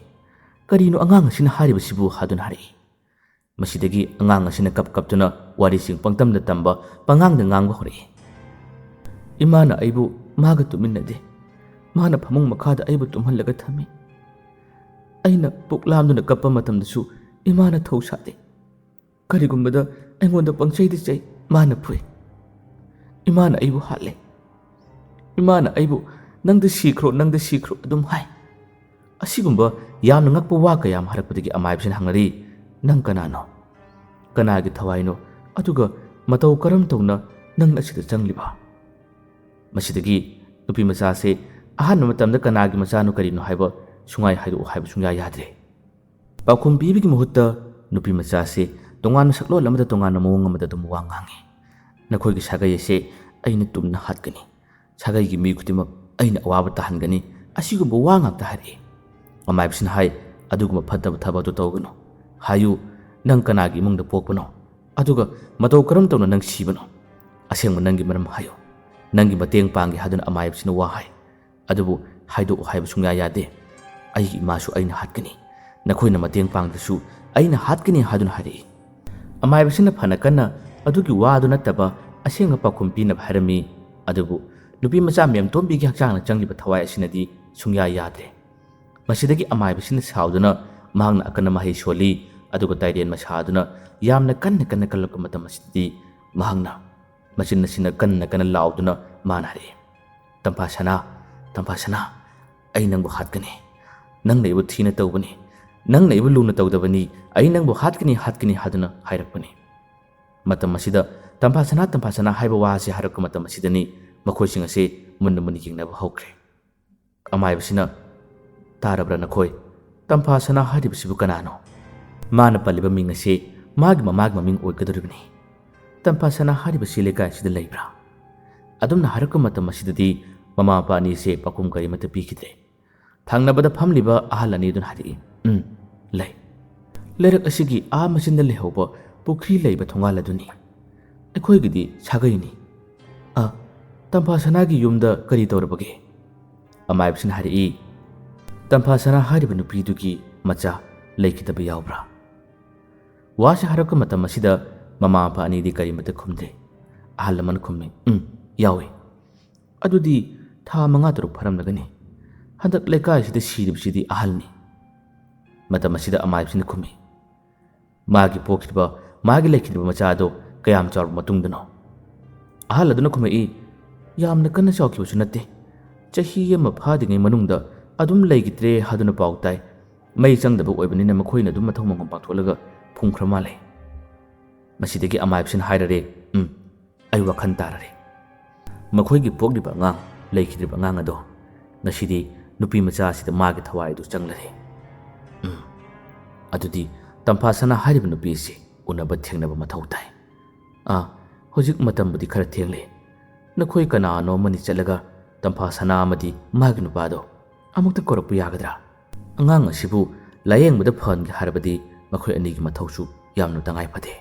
"ꯀꯔꯤꯅꯣ ꯑꯉꯥꯡ ꯑꯁꯤꯅ ꯍꯥꯏꯔꯤꯕꯁꯤꯕꯨ?" ꯍꯥꯏꯗꯨꯅ ꯍꯥꯏꯔꯛꯏ꯫ ꯃꯁꯤꯗꯒꯤ ꯑꯉꯥꯡ ꯑꯁꯤꯅ ꯀꯞ ꯀꯞꯇꯨꯅ ꯋꯥꯔꯤꯁꯤꯡ ꯄꯪꯇꯝꯗ ꯇꯝꯕ, ꯄꯉꯥꯡꯗ ꯉꯥꯡꯕ ꯍꯧꯔꯛꯏ꯫ "ꯏꯃꯥꯅ ꯑꯩꯕꯨ ꯃꯥꯒ ꯇꯨꯃꯤꯟꯅꯗꯦ꯫ ꯃꯥꯅ ꯐꯃꯨꯡ ꯃꯈꯥꯗ ꯑꯩꯕꯨ ꯇꯨꯝꯍꯜꯂꯒ ꯊꯝꯃꯤ꯫ ꯑꯩꯅ ꯄꯨꯛ ꯂꯥꯝꯗꯨꯅ ꯀꯞꯄ ꯃꯇꯝꯗꯁꯨ ꯏꯃꯥꯅ ꯊꯧ ꯁꯥꯗꯦ꯫ ꯀꯔꯤꯒꯨꯝꯕꯗ ꯑꯩꯉꯣꯟꯗ ꯄꯪꯆꯩꯗ ꯆꯩ, ꯃꯥꯅ ꯐꯨꯏ꯫ ꯏꯃꯥꯅ ꯑꯩꯕꯨ ꯍꯥꯠꯂꯦ꯫ ꯏꯃꯥꯅ ꯑꯩꯕꯨ 'ꯅꯪꯗ ꯁꯤꯈ꯭ꯔꯣ, ꯅꯪꯗ ꯁꯤꯈ꯭ꯔꯣ' ꯑꯗꯨꯝ ꯍꯥꯏ"꯫ ꯑꯁꯤꯒꯨꯝꯕ ꯌꯥꯝꯅ ꯉꯛꯄ ꯋꯥ ꯀꯌꯥ ꯑꯃ ꯍꯥꯏꯔꯛꯄꯗꯒꯤ ꯑꯃꯥꯏꯕꯁꯤꯅ ꯍꯪꯅꯔꯤ, "ꯅꯪ ꯀꯅꯥꯅꯣ? ꯀꯅꯥꯒꯤ ꯊꯋꯥꯏꯅꯣ? ꯑꯗꯨꯒ ꯃꯇꯧ ꯀꯔꯝ ꯇꯧꯅ ꯅꯪ ꯑꯁꯤꯗ ꯆꯪꯂꯤꯕ?" ꯃꯁꯤꯗꯒꯤ ꯅꯨꯄꯤ ꯃꯆꯥꯁꯦ ꯑꯍꯥꯟꯕ ꯃꯇꯝꯗ ꯀꯅꯥꯒꯤ ꯃꯆꯥꯅꯣ ꯀꯔꯤꯅꯣ ꯍꯥꯏꯕ ꯁꯨꯡꯍꯥꯏ ꯍꯥꯏꯗꯣꯛꯎ ꯍꯥꯏꯕ ꯁꯨꯡꯌꯥ ꯌꯥꯗ꯭ꯔꯦ꯫ ꯄꯥꯎꯈꯨꯝ ꯄꯤꯕꯒꯤ ꯃꯍꯨꯠꯇ ꯅꯨꯄꯤ ꯃꯆꯥꯁꯦ ꯇꯣꯉꯥꯟꯕ ꯁꯛꯂꯣꯟ ꯑꯃꯗ, ꯇꯣꯉꯥꯟꯕ ꯃꯑꯣꯡ ꯑꯃꯗ ꯑꯗꯨꯝ ꯋꯥ ꯉꯥꯡꯉꯤ꯫ "ꯅꯈꯣꯏꯒꯤ ꯁꯥꯒꯩ ꯑꯁꯦ ꯑꯩꯅ ꯇꯨꯝꯅ ꯍꯥꯠꯀꯅꯤ꯫ ꯁꯥꯒꯩꯒꯤ ꯃꯤ ꯈꯨꯗꯤꯡꯃꯛ ꯑꯩꯅ ꯑꯋꯥꯕ ꯇꯥꯍꯟꯒꯅꯤ"꯫ ꯑꯁꯤꯒꯨꯝꯕ ꯋꯥ ꯉꯥꯛꯇ ꯍꯥꯏꯔꯛꯏ꯫ ꯑꯃꯥꯏꯕꯁꯤꯅ ꯍꯥꯏ, "ꯑꯗꯨꯒꯨꯝꯕ ꯐꯠꯇꯕ ꯊꯕꯛꯇꯨ ꯇꯧꯒꯅꯨ꯫ ꯍꯥꯏꯌꯨ, ꯅꯪ ꯀꯅꯥꯒꯤ ꯏꯃꯨꯡꯗ ꯄꯣꯛꯄꯅꯣ? ꯑꯗꯨꯒ ꯃꯇꯧ ꯀꯔꯝ ꯇꯧꯅ ꯅꯪ ꯁꯤꯕꯅꯣ? ꯑꯁꯦꯡꯕ ꯅꯪꯒꯤ ꯃꯔꯝ ꯍꯥꯏꯌꯨ꯫ ꯅꯪꯒꯤ ꯃꯇꯦꯡ ꯄꯥꯡꯒꯦ ꯍꯥꯏꯗꯨꯅ ꯑꯃꯥꯏꯕꯁꯤꯅ ꯋꯥ ꯍꯥꯏ꯫ ꯑꯗꯨꯕꯨ ꯍꯥꯏꯗꯣꯛꯎ ꯍꯥꯏꯕ ꯁꯨꯡꯌꯥ ꯌꯥꯗꯦ꯫ ꯑꯩꯒꯤ ꯏꯃꯥꯁꯨ ꯑꯩꯅ ꯍꯥꯠꯀꯅꯤ꯫ ꯅꯈꯣꯏꯅ ꯃꯇꯦꯡ ꯄꯥꯡꯗ꯭ꯔꯁꯨ ꯑꯩꯅ ꯍꯥꯠꯀꯅꯤ" ꯍꯥꯏꯗꯨꯅ ꯍꯥꯏꯔꯛꯏ꯫ ꯑꯃꯥꯏꯕꯁꯤꯅ ꯐꯅ ꯀꯟꯅ ꯑꯗꯨꯒꯤ ꯋꯥꯗꯨ ꯅꯠꯇꯕ ꯑꯁꯦꯡꯕ ꯄꯥꯎꯈꯨꯝ ꯄꯤꯅꯕ ꯍꯥꯏꯔꯝꯃꯤ꯫ ꯑꯗꯨꯕꯨ ꯅꯨꯄꯤ ꯃꯆꯥ ꯃꯦꯝꯇꯣꯝꯕꯤꯒꯤ ꯍꯛꯆꯥꯡꯗ ꯆꯪꯂꯤꯕ ꯊꯋꯥꯏ ꯑꯁꯤꯅꯗꯤ ꯁꯨꯡꯌꯥ ꯌꯥꯗ꯭ꯔꯦ꯫ ꯃꯁꯤꯗꯒꯤ ꯑꯃꯥꯏꯕꯁꯤꯅ ꯁꯥꯎꯗꯨꯅ ꯃꯍꯥꯛꯅ ꯑꯀꯟꯕ ꯃꯍꯩ ꯁꯣꯜꯂꯤ꯫ ꯑꯗꯨꯒ ꯇꯥꯏꯔꯦꯟ ꯃꯁꯥꯗꯨꯅ ꯌꯥꯝꯅ ꯀꯟꯅ ꯀꯟꯅ ꯀꯜꯂꯛꯄ ꯃꯇꯝ ꯑꯁꯤꯗꯗꯤ ꯃꯍꯥꯛꯅ ꯃꯆꯤꯟ ꯑꯁꯤꯅ ꯀꯟꯅ ꯀꯟꯅ ꯂꯥꯎꯗꯨꯅ ꯃꯥꯅ ꯍꯥꯏꯔꯛꯏ, "ꯇꯝꯐꯥ ꯁꯅꯥ, ꯇꯝꯐꯥ ꯁꯅꯥ, ꯑꯩ ꯅꯪꯕꯨ ꯍꯥꯠꯀꯅꯤ꯫ ꯅꯪꯅ ꯑꯩꯕꯨ ꯊꯤꯅ ꯇꯧꯕꯅꯤ, ꯅꯪꯅ ꯑꯩꯕꯨ ꯂꯨꯅ ꯇꯧꯗꯕꯅꯤ, ꯑꯩ ꯅꯪꯕꯨ ꯍꯥꯠꯀꯅꯤ, ꯍꯥꯠꯀꯅꯤ" ꯍꯥꯏꯗꯨꯅ ꯍꯥꯏꯔꯛꯄꯅꯤ꯫ ꯃꯇꯝ ꯑꯁꯤꯗ "ꯇꯝꯐꯥ ꯁꯅꯥ, ꯇꯝꯐꯥ ꯁꯅꯥ" ꯍꯥꯏꯕ ꯋꯥ ꯑꯁꯤ ꯍꯥꯏꯔꯛꯄ ꯃꯇꯝ ꯑꯁꯤꯗꯅꯤ ꯃꯈꯣꯏꯁꯤꯡ ꯑꯁꯤ ꯃꯨꯟꯅ ꯃꯨꯟꯅ ꯌꯦꯡꯅꯕ ꯍꯧꯈ꯭ꯔꯦ꯫ ꯑꯃꯥꯏꯕꯁꯤꯅ, "ꯇꯥꯔꯕ꯭ꯔꯥ ꯅꯈꯣꯏ? ꯇꯝꯐꯥ ꯁꯅꯥ ꯍꯥꯏꯔꯤꯕꯁꯤꯕꯨ ꯀꯅꯥꯅꯣ? ꯃꯥꯅ ꯄꯜꯂꯤꯕ ꯃꯤꯡ ꯑꯁꯤ ꯃꯥꯒꯤ ꯃꯃꯥꯒꯤ ꯃꯃꯤꯡ ꯑꯣꯏꯒꯗꯧꯔꯤꯕꯅꯤ꯫ ꯇꯝꯐꯥ ꯁꯅꯥ ꯍꯥꯏꯔꯤꯕꯁꯤ ꯂꯩꯀꯥꯏ ꯑꯁꯤꯗ ꯂꯩꯕ꯭ꯔꯥ?" ꯑꯗꯨꯝꯅ ꯍꯥꯏꯔꯛꯄ ꯃꯇꯝ ꯑꯁꯤꯗꯗꯤ ꯃꯃꯥ ꯃꯄꯥ ꯑꯅꯤꯁꯦ ꯄꯥꯎꯈꯨꯝ ꯀꯔꯤꯃꯠꯇ ꯄꯤꯈꯤꯗ꯭ꯔꯦ꯫ ꯊꯪꯅꯕꯗ ꯐꯝꯂꯤꯕ ꯑꯍꯜ ꯑꯅꯤꯗꯨꯅ ꯍꯥꯏꯔꯛꯏ, "ꯎꯝ, ꯂꯩ꯫ ꯂꯩꯔꯛ ꯑꯁꯤꯒꯤ ꯑꯥ ꯃꯆꯤꯟꯗ ꯂꯩꯍꯧꯕ ꯄꯨꯈ꯭ꯔꯤ ꯂꯩꯕ ꯊꯣꯡꯒꯥꯜ ꯑꯗꯨꯅꯤ꯫ ꯑꯩꯈꯣꯏꯒꯤꯗꯤ ꯁꯥꯒꯩꯅꯤ꯫ ꯑ, ꯇꯝꯐꯥ ꯁꯅꯥꯒꯤ ꯌꯨꯝꯗ ꯀꯔꯤ ꯇꯧꯔꯕꯒꯦ?" ꯑꯃꯥꯏꯕꯁꯤꯅ ꯍꯥꯏꯔꯛꯏ, "ꯇꯝꯐꯥ ꯁꯅꯥ ꯍꯥꯏꯔꯤꯕ ꯅꯨꯄꯤꯗꯨꯒꯤ ꯃꯆꯥ ꯂꯩꯈꯤꯗꯕ ꯌꯥꯎꯕ꯭ꯔꯥ?" ꯋꯥꯁꯤ ꯍꯥꯏꯔꯛꯄ ꯃꯇꯝ ꯑꯁꯤꯗ ꯃꯃꯥ ꯃꯄꯥ ꯑꯅꯤꯗꯤ ꯀꯔꯤꯃꯠꯇ ꯈꯨꯝꯗꯦ꯫ ꯑꯍꯜ ꯑꯃꯅ ꯈꯨꯝꯃꯤ, "ꯎꯝ, ꯌꯥꯎꯏ꯫ ꯑꯗꯨꯗꯤ ꯊꯥ ꯃꯉꯥ ꯇꯔꯨꯛ ꯐꯥꯔꯝꯂꯒꯅꯤ꯫ ꯍꯟꯗꯛ ꯂꯩꯀꯥꯏꯁꯤꯗ ꯁꯤꯔꯤꯕꯁꯤꯗꯤ ꯑꯍꯜꯅꯤ꯫" ꯃꯇꯝ ꯑꯁꯤꯗ ꯑꯃꯥꯏꯕꯁꯤꯅ ꯈꯨꯝꯃꯤ, "ꯃꯥꯒꯤ ꯄꯣꯛꯈꯤꯕ, ꯃꯥꯒꯤ ꯂꯩꯈꯤꯗꯕ ꯃꯆꯥ ꯑꯗꯣ ꯀꯌꯥꯝ ꯆꯥꯎꯔꯕ ꯃꯇꯨꯡꯗꯅꯣ?" ꯑꯍꯜ ꯑꯗꯨꯅ ꯈꯨꯝꯃꯛꯏ, "ꯌꯥꯝꯅ ꯀꯟꯅ ꯆꯥꯎꯈꯤꯕꯁꯨ ꯅꯠꯇꯦ꯫ ꯆꯍꯤ ꯑꯃ ꯐꯥꯗ꯭ꯔꯤꯉꯩ ꯃꯅꯨꯡꯗ ꯑꯗꯨꯝ ꯂꯩꯈꯤꯗ꯭ꯔꯦ ꯍꯥꯏꯗꯨꯅ ꯄꯥꯎ ꯇꯥꯏ꯫ ꯃꯩ ꯆꯪꯗꯕ ꯑꯣꯏꯕꯅꯤꯅ ꯃꯈꯣꯏꯅ ꯑꯗꯨꯝ ꯃꯊꯧ ꯃꯉꯝ ꯄꯥꯡꯊꯣꯛꯂꯒ ꯐꯨꯝꯈ꯭ꯔ ꯃꯥꯜꯂꯦ꯫" ꯃꯁꯤꯗꯒꯤ ꯑꯃꯥꯏꯕꯁꯤꯅ ꯍꯥꯏꯔꯔꯦ, "ꯎꯝ, ꯑꯩ ꯋꯥꯈꯜ ꯇꯥꯔꯔꯦ꯫ ꯃꯈꯣꯏꯒꯤ ꯄꯣꯛꯂꯤꯕ ꯑꯉꯥꯡ, ꯂꯩꯈꯤꯗ꯭ꯔꯤꯕ ꯑꯉꯥꯡ ꯑꯗꯣ ꯉꯁꯤꯗꯤ ꯅꯨꯄꯤ ꯃꯆꯥ ꯑꯁꯤꯗ ꯃꯥꯒꯤ ꯊꯋꯥꯏ ꯑꯗꯨ ꯆꯪꯂꯔꯦ꯫ ꯎꯝ, ꯑꯗꯨꯗꯤ ꯇꯝꯐꯥ ꯁꯅꯥ ꯍꯥꯏꯔꯤꯕ ꯅꯨꯄꯤ ꯑꯁꯤ ꯎꯅꯕ ꯊꯦꯡꯅꯕ ꯃꯊꯧ ꯇꯥꯏ꯫ ꯑꯥ, ꯍꯧꯖꯤꯛ ꯃꯇꯝꯕꯨꯗꯤ ꯈꯔ ꯊꯦꯡꯂꯦ꯫ ꯅꯈꯣꯏ ꯀꯅꯥꯅꯣ ꯑꯃꯅꯤ ꯆꯠꯂꯒ ꯇꯝꯐꯥ ꯁꯅꯥ ꯑꯃꯗꯤ ꯃꯥꯒꯤ ꯅꯨꯄꯥꯗꯣ ꯑꯃꯨꯛꯇ ꯀꯧꯔꯛꯄ ꯌꯥꯒꯗ꯭ꯔꯥ?" ꯑꯉꯥꯡ ꯑꯁꯤꯕꯨ ꯂꯥꯌꯦꯡꯕꯗ ꯐꯍꯟꯒꯦ ꯍꯥꯏꯔꯕꯗꯤ ꯃꯈꯣꯏ ꯑꯅꯤꯒꯤ ꯃꯊꯧꯁꯨ ꯌꯥꯝꯅ ꯇꯉꯥꯏ ꯐꯗꯦ꯫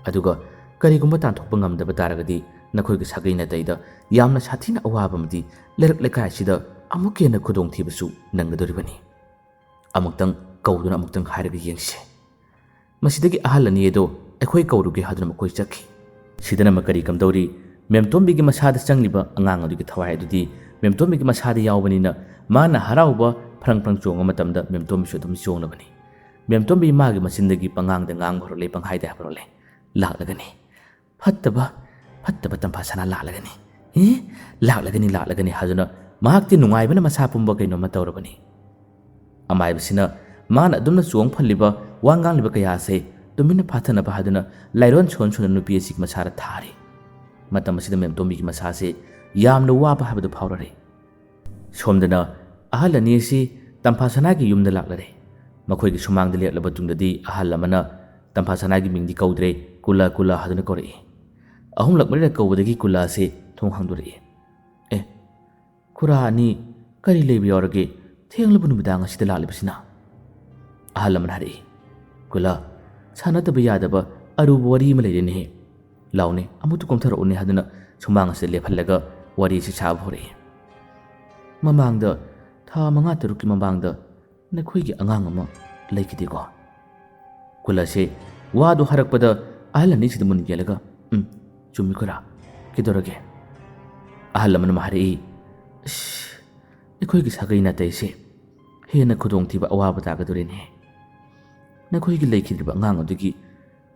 ꯑꯗꯨꯒ ꯀꯔꯤꯒꯨꯝꯕ ꯇꯥꯟꯊꯣꯛꯄ ꯉꯝꯗꯕ ꯇꯥꯔꯒꯗꯤ ꯅꯈꯣꯏꯒꯤ ꯁꯥꯒꯩ ꯅꯥꯇꯩꯗ ꯌꯥꯝꯅ ꯁꯥꯊꯤꯅ ꯑꯋꯥꯕ ꯑꯃꯗꯤ ꯂꯩꯔꯛ ꯂꯩꯀꯥꯏ ꯑꯁꯤꯗ ꯑꯃꯨꯛꯀ ꯍꯦꯟꯅ ꯈꯨꯗꯣꯡꯊꯤꯕꯁꯨ ꯅꯪꯒꯗꯧꯔꯤꯕꯅꯤ꯫ ꯑꯃꯨꯛꯇꯪ ꯀꯧꯗꯨꯅ ꯑꯃꯨꯛꯇꯪ ꯍꯥꯏꯔꯒ ꯌꯦꯡꯁꯤ꯫ ꯃꯁꯤꯗꯒꯤ ꯑꯍꯜ ꯑꯅꯤ ꯑꯗꯣ ꯑꯩꯈꯣꯏ ꯀꯧꯔꯨꯒꯦ ꯍꯥꯏꯗꯨꯅ ꯃꯈꯣꯏ ꯆꯠꯈꯤ꯫ ꯁꯤꯗꯅ ꯑꯃ ꯀꯔꯤ ꯀꯝꯗꯧꯔꯤ? ꯃꯦꯝꯇꯣꯝꯕꯤꯒꯤ ꯃꯁꯥꯗ ꯆꯪꯂꯤꯕ ꯑꯉꯥꯡ ꯑꯗꯨꯒꯤ ꯊꯋꯥꯏ ꯑꯗꯨꯗꯤ ꯃꯦꯝꯇꯣꯝꯕꯤꯒꯤ ꯃꯁꯥꯗ ꯌꯥꯎꯕꯅꯤꯅ ꯃꯥꯅ ꯍꯔꯥꯎꯕ ꯐ꯭ꯔꯪ ꯐ꯭ꯔꯪ ꯆꯣꯡꯕ ꯃꯇꯝꯗ ꯃꯦꯝꯇꯣꯝꯕꯤꯁꯨ ꯑꯗꯨꯝ ꯆꯣꯡꯂꯕꯅꯤ꯫ ꯃꯦꯝꯇꯣꯝꯕꯤ ꯃꯥꯒꯤ ꯃꯆꯤꯟꯗꯒꯤ ꯄꯉꯥꯡꯗ ꯉꯥꯡꯕ ꯍꯧꯔꯛꯂꯦ, ꯄꯪꯍꯥꯏꯗ ꯍꯥꯏꯕ ꯍꯧꯔꯛꯂꯦ, "ꯂꯥꯛꯂꯒꯅꯤ꯫ ꯐꯠꯇꯕ, ꯐꯠꯇꯕ ꯇꯝꯐꯥ ꯁꯅꯥ ꯂꯥꯛꯂꯒꯅꯤ꯫ ꯑꯦ, ꯂꯥꯛꯂꯒꯅꯤ, ꯂꯥꯛꯂꯒꯅꯤ" ꯍꯥꯏꯗꯨꯅ ꯃꯍꯥꯛꯇꯤ ꯅꯨꯡꯉꯥꯏꯕꯅ ꯃꯁꯥ ꯄꯨꯝꯕ ꯀꯩꯅꯣꯝꯃ ꯇꯧꯔꯕꯅꯤ꯫ ꯑꯃꯥꯏꯕꯁꯤꯅ ꯃꯥꯅ ꯑꯗꯨꯝꯅ ꯆꯣꯡ ꯐꯜꯂꯤꯕ, ꯋꯥ ꯉꯥꯡꯂꯤꯕ ꯀꯌꯥ ꯑꯁꯦ ꯇꯨꯃꯤꯟꯅ ꯐꯥꯊꯅꯕ ꯍꯥꯏꯗꯨꯅ ꯂꯥꯏꯔꯣꯟ ꯁꯣꯟ ꯁꯣꯟꯅ ꯅꯨꯄꯤ ꯑꯁꯤꯒꯤ ꯃꯁꯥꯗ ꯊꯥꯔꯤ꯫ ꯃꯇꯝ ꯑꯁꯤꯗ ꯃꯦꯝꯇꯣꯝꯕꯤꯒꯤ ꯃꯁꯥꯁꯦ ꯌꯥꯝꯅ ꯋꯥꯕ ꯍꯥꯏꯕꯗꯨ ꯐꯥꯎꯔꯔꯦ꯫ ꯁꯣꯝꯗꯅ ꯑꯍꯜ ꯑꯅꯤ ꯑꯁꯤ ꯇꯝꯐꯥ ꯁꯅꯥꯒꯤ ꯌꯨꯝꯗ ꯂꯥꯛꯂꯔꯦ꯫ ꯃꯈꯣꯏꯒꯤ ꯁꯨꯃꯥꯡꯗ ꯂꯦꯞꯂꯕ ꯇꯨꯡꯗꯗꯤ ꯑꯍꯜ ꯑꯃꯅ ꯇꯝꯐꯥ ꯁꯅꯥꯒꯤ ꯃꯤꯡꯗꯤ ꯀꯧꯗ꯭ꯔꯦ, "ꯀꯨꯂ, ꯀꯨꯂ" ꯍꯥꯏꯗꯨꯅ ꯀꯧꯔꯛꯏ꯫ ꯑꯍꯨꯝꯂꯛ ꯃꯔꯤꯔꯛ ꯀꯧꯕꯗꯒꯤ ꯀꯨꯂ ꯑꯁꯤ ꯊꯣꯡ ꯍꯥꯡꯗꯣꯔꯛꯏ꯫ "ꯑꯦ, ꯈꯨꯔꯥ ꯑꯅꯤ, ꯀꯔꯤ ꯂꯩꯕ ꯌꯥꯎꯔꯒꯦ? ꯊꯦꯡꯂꯕ ꯅꯨꯃꯤꯗꯥꯡ ꯑꯁꯤꯗ ꯂꯥꯛꯂꯤꯕꯁꯤꯅ?" ꯑꯍꯜ ꯑꯃꯅ ꯍꯥꯏꯔꯛꯏ꯫ "ꯀꯨꯂ, ꯁꯥꯟꯅꯗꯕ ꯌꯥꯗꯕ ꯑꯔꯨꯕ ꯋꯥꯔꯤ ꯑꯃ ꯂꯩꯔꯦꯅꯦꯍꯦ꯫ ꯂꯥꯎꯅꯦ, ꯑꯃꯨꯛꯇ ꯀꯨꯝꯊꯔꯛꯎꯅꯦ" ꯍꯥꯏꯗꯨꯅ ꯁꯨꯃꯥꯡ ꯑꯁꯤꯗ ꯂꯦꯞꯍꯜꯂꯒ ꯋꯥꯔꯤ ꯑꯁꯤ ꯁꯥꯕ ꯍꯧꯔꯛꯏ꯫ "ꯃꯃꯥꯡꯗ, ꯊꯥ ꯃꯉꯥ ꯇꯔꯨꯛꯀꯤ ꯃꯃꯥꯡꯗ ꯅꯈꯣꯏꯒꯤ ꯑꯉꯥꯡ ꯑꯃ ꯂꯩꯈꯤꯗꯦꯀꯣ?" ꯀꯨꯂꯁꯦ ꯋꯥꯗꯨ ꯍꯥꯏꯔꯛꯄꯗ ꯑꯍꯜ ꯑꯅꯤꯁꯤꯗ ꯃꯨꯟ ꯌꯦꯡꯂꯒ, "ꯎꯝ, ꯆꯨꯝꯃꯤ ꯈꯨꯔꯥ꯫ ꯀꯩꯗꯧꯔꯒꯦ?" ꯑꯍꯜ ꯑꯃꯅ ꯍꯥꯏꯔꯛꯏ, "ꯑꯁ, ꯑꯩꯈꯣꯏꯒꯤ ꯁꯥꯒꯩ ꯅꯥꯇꯩꯁꯦ ꯍꯦꯟꯅ ꯈꯨꯗꯣꯡꯊꯤꯕ ꯑꯋꯥꯕ ꯇꯥꯒꯗꯧꯔꯤꯅꯦ꯫ ꯅꯈꯣꯏꯒꯤ ꯂꯩꯈꯤꯗ꯭ꯔꯤꯕ ꯑꯉꯥꯡ ꯑꯗꯨꯒꯤ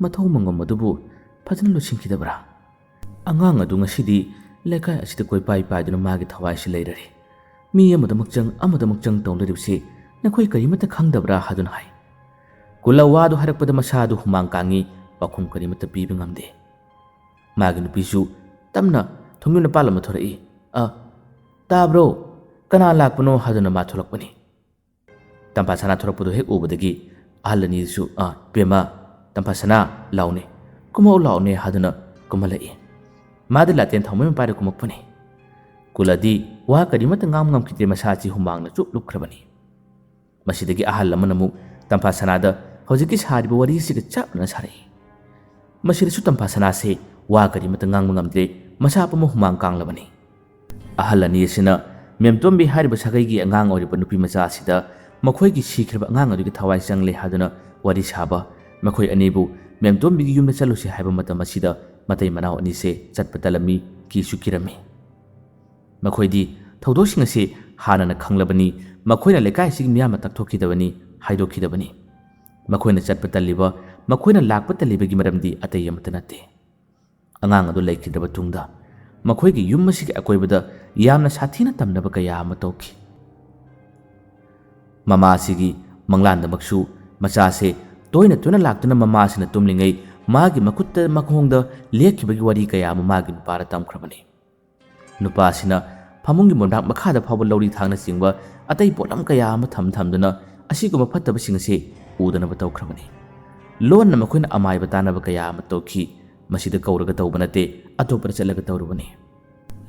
ꯃꯊꯧ ꯃꯉꯝ ꯑꯗꯨꯕꯨ ꯐꯖꯅ ꯂꯣꯏꯁꯤꯟꯈꯤꯗꯕ꯭ꯔꯥ? ꯑꯉꯥꯡ ꯑꯗꯨ ꯉꯁꯤꯗꯤ ꯂꯩꯀꯥꯏ ꯑꯁꯤꯗ ꯀꯣꯏꯄꯥꯏ ꯄꯥꯏꯗꯨꯅ ꯃꯥꯒꯤ ꯊꯋꯥꯏꯁꯤ ꯂꯩꯔꯔꯦ꯫ ꯃꯤ ꯑꯃꯗꯃꯛ ꯆꯪ, ꯑꯃꯗꯃꯛ ꯆꯪ ꯇꯧꯅꯔꯤꯕꯁꯤ ꯅꯈꯣꯏ ꯀꯔꯤꯃꯠꯇ ꯈꯪꯗꯕ꯭ꯔꯥ?" ꯍꯥꯏꯗꯨꯅ ꯍꯥꯏ꯫ ꯀꯨꯂ ꯋꯥꯗꯨ ꯍꯥꯏꯔꯛꯄꯗ ꯃꯁꯥꯗꯨ ꯍꯨꯃꯥꯡ ꯀꯥꯡꯉꯤ, ꯄꯥꯎꯈꯨꯝ ꯀꯔꯤꯃꯠꯇ ꯄꯤꯕ ꯉꯝꯗꯦ꯫ ꯃꯥꯒꯤ ꯅꯨꯄꯤꯁꯨ ꯇꯞꯅ ꯊꯣꯡꯖꯤꯟ ꯃꯄꯥꯜ ꯑꯃ ꯊꯣꯔꯛꯏ꯫ "ꯑ, ꯇꯥꯕ꯭ꯔꯣ? ꯀꯅꯥ ꯂꯥꯛꯄꯅꯣ?" ꯍꯥꯏꯗꯨꯅ ꯃꯥ ꯊꯣꯛꯂꯛꯄꯅꯤ꯫ ꯇꯝꯐꯥ ꯁꯅꯥ ꯊꯣꯔꯛꯄꯗꯨ ꯍꯦꯛ ꯎꯕꯗꯒꯤ ꯑꯍꯜ ꯑꯅꯤꯗꯨꯁꯨ, "ꯑ, ꯏꯕꯦꯝꯃ, ꯇꯝꯐꯥ ꯁꯅꯥ, ꯂꯥꯎꯅꯦ, ꯀꯨꯝꯃꯛꯎ ꯂꯥꯎꯅꯦ" ꯍꯥꯏꯗꯨꯅ ꯀꯨꯝꯍꯜꯂꯛꯏ꯫ ꯃꯥꯗꯤ ꯂꯥꯇꯦꯟ ꯊꯥꯎꯃꯩ ꯃꯄꯥꯏꯗ ꯀꯨꯝꯃꯛꯄꯅꯤ꯫ ꯀꯨꯂꯗꯤ ꯋꯥ ꯀꯔꯤꯃꯠꯇ ꯉꯥꯡꯕ ꯉꯝꯈꯤꯗ꯭ꯔꯦ, ꯃꯁꯥꯁꯤ ꯍꯨꯃꯥꯡꯅ ꯆꯨꯞ ꯂꯨꯞꯈ꯭ꯔꯕꯅꯤ꯫ ꯃꯁꯤꯗꯒꯤ ꯑꯍꯜ ꯑꯃꯅ ꯑꯃꯨꯛ ꯇꯝꯐꯥ ꯁꯅꯥꯗ ꯍꯧꯖꯤꯛꯀꯤ ꯁꯥꯔꯤꯕ ꯋꯥꯔꯤ ꯑꯁꯤꯒ ꯆꯞ ꯃꯥꯟꯅ ꯁꯥꯔꯛꯏ꯫ ꯃꯁꯤꯗꯁꯨ ꯇꯝꯐꯥ ꯁꯅꯥꯁꯦ ꯋꯥ ꯀꯔꯤꯃꯠꯇ ꯉꯥꯡꯕ ꯉꯝꯗ꯭ꯔꯦ, ꯃꯁꯥ ꯄꯨꯝꯕ ꯍꯨꯃꯥꯡ ꯀꯥꯡꯂꯕꯅꯤ꯫ ꯑꯍꯜ ꯑꯅꯤ ꯑꯁꯤꯅ ꯃꯦꯝꯇꯣꯝꯕꯤ ꯍꯥꯏꯔꯤꯕ ꯁꯥꯒꯩꯒꯤ ꯑꯉꯥꯡ ꯑꯣꯏꯔꯤꯕ ꯅꯨꯄꯤ ꯃꯆꯥ ꯑꯁꯤꯗ ꯃꯈꯣꯏꯒꯤ ꯁꯤꯈ꯭ꯔꯕ ꯑꯉꯥꯡ ꯑꯗꯨꯒꯤ ꯊꯋꯥꯏ ꯆꯪꯂꯦ ꯍꯥꯏꯗꯨꯅ ꯋꯥꯔꯤ ꯁꯥꯕ, ꯃꯈꯣꯏ ꯑꯅꯤꯕꯨ ꯃꯦꯝꯇꯣꯝꯕꯤꯒꯤ ꯌꯨꯝꯗ ꯆꯠꯂꯨꯁꯤ ꯍꯥꯏꯕ ꯃꯇꯝ ꯑꯁꯤꯗ ꯃꯇꯩ ꯃꯅꯥꯎ ꯑꯅꯤꯁꯦ ꯆꯠꯄ ꯇꯜꯂꯝꯃꯤ, ꯀꯤꯁꯨ ꯀꯤꯔꯝꯃꯤ꯫ ꯃꯈꯣꯏꯗꯤ ꯊꯧꯗꯣꯛꯁꯤꯡ ꯑꯁꯤ ꯍꯥꯟꯅꯅ ꯈꯪꯂꯕꯅꯤ, ꯃꯈꯣꯏꯅ ꯂꯩꯀꯥꯏ ꯑꯁꯤꯒꯤ ꯃꯤꯌꯥꯝꯅ ꯇꯛꯊꯣꯛꯈꯤꯗꯕꯅꯤ, ꯍꯥꯏꯗꯣꯛꯈꯤꯗꯕꯅꯤ꯫ ꯃꯈꯣꯏꯅ ꯆꯠꯄ ꯇꯜꯂꯤꯕ, ꯃꯈꯣꯏꯅ ꯂꯥꯛꯄ ꯇꯜꯂꯤꯕꯒꯤ ꯃꯔꯝꯗꯤ ꯑꯇꯩ ꯑꯃꯠꯇ ꯅꯠꯇꯦ꯫ ꯑꯉꯥꯡ ꯑꯗꯨ ꯂꯩꯈꯤꯗ꯭ꯔꯕ ꯇꯨꯡꯗ ꯃꯈꯣꯏꯒꯤ ꯌꯨꯝ ꯑꯁꯤꯒꯤ ꯑꯀꯣꯏꯕꯗ ꯌꯥꯝꯅ ꯁꯥꯊꯤꯅ ꯇꯝꯅꯕ ꯀꯌꯥ ꯑꯃ ꯇꯧꯈꯤ꯫ ꯃꯃꯥ ꯑꯁꯤꯒꯤ ꯃꯪꯂꯥꯟꯗꯃꯛꯁꯨ ꯃꯆꯥꯁꯦ ꯇꯣꯏꯅ ꯇꯣꯏꯅ ꯂꯥꯛꯇꯨꯅ ꯃꯃꯥꯁꯤꯅ ꯇꯨꯝꯂꯤꯉꯩ ꯃꯥꯒꯤ ꯃꯈꯨꯠꯇ ꯃꯈꯣꯡꯗ ꯂꯦꯛꯈꯤꯕꯒꯤ ꯋꯥꯔꯤ ꯀꯌꯥ ꯑꯃ ꯃꯥꯒꯤ ꯅꯨꯄꯥꯗ ꯇꯝꯈ꯭ꯔꯕꯅꯤ꯫ ꯅꯨꯄꯥꯁꯤꯅ ꯐꯃꯨꯡꯒꯤ ꯃꯣꯟꯕꯥꯛ ꯃꯈꯥꯗ ꯐꯥꯎꯕ ꯂꯧꯔꯤ ꯊꯥꯡꯅꯆꯤꯡꯕ ꯑꯇꯩ ꯄꯣꯠꯂꯝ ꯀꯌꯥ ꯑꯃ ꯊꯝ ꯊꯝꯗꯨꯅ ꯑꯁꯤꯒꯨꯝꯕ ꯐꯠꯇꯕꯁꯤꯡ ꯑꯁꯤ ꯎꯗꯅꯕ ꯇꯧꯈ꯭ꯔꯕꯅꯤ꯫ ꯂꯣꯟꯅ ꯃꯈꯣꯏꯅ ꯑꯃꯥꯏꯕ ꯇꯥꯅꯕ ꯀꯌꯥ ꯑꯃ ꯇꯧꯈꯤ꯫ ꯃꯁꯤꯗ ꯀꯧꯔꯒ ꯇꯧꯕ ꯅꯠꯇꯦ, ꯑꯇꯣꯞꯄꯗ ꯆꯠꯂꯒ ꯇꯧꯔꯨꯕꯅꯤ꯫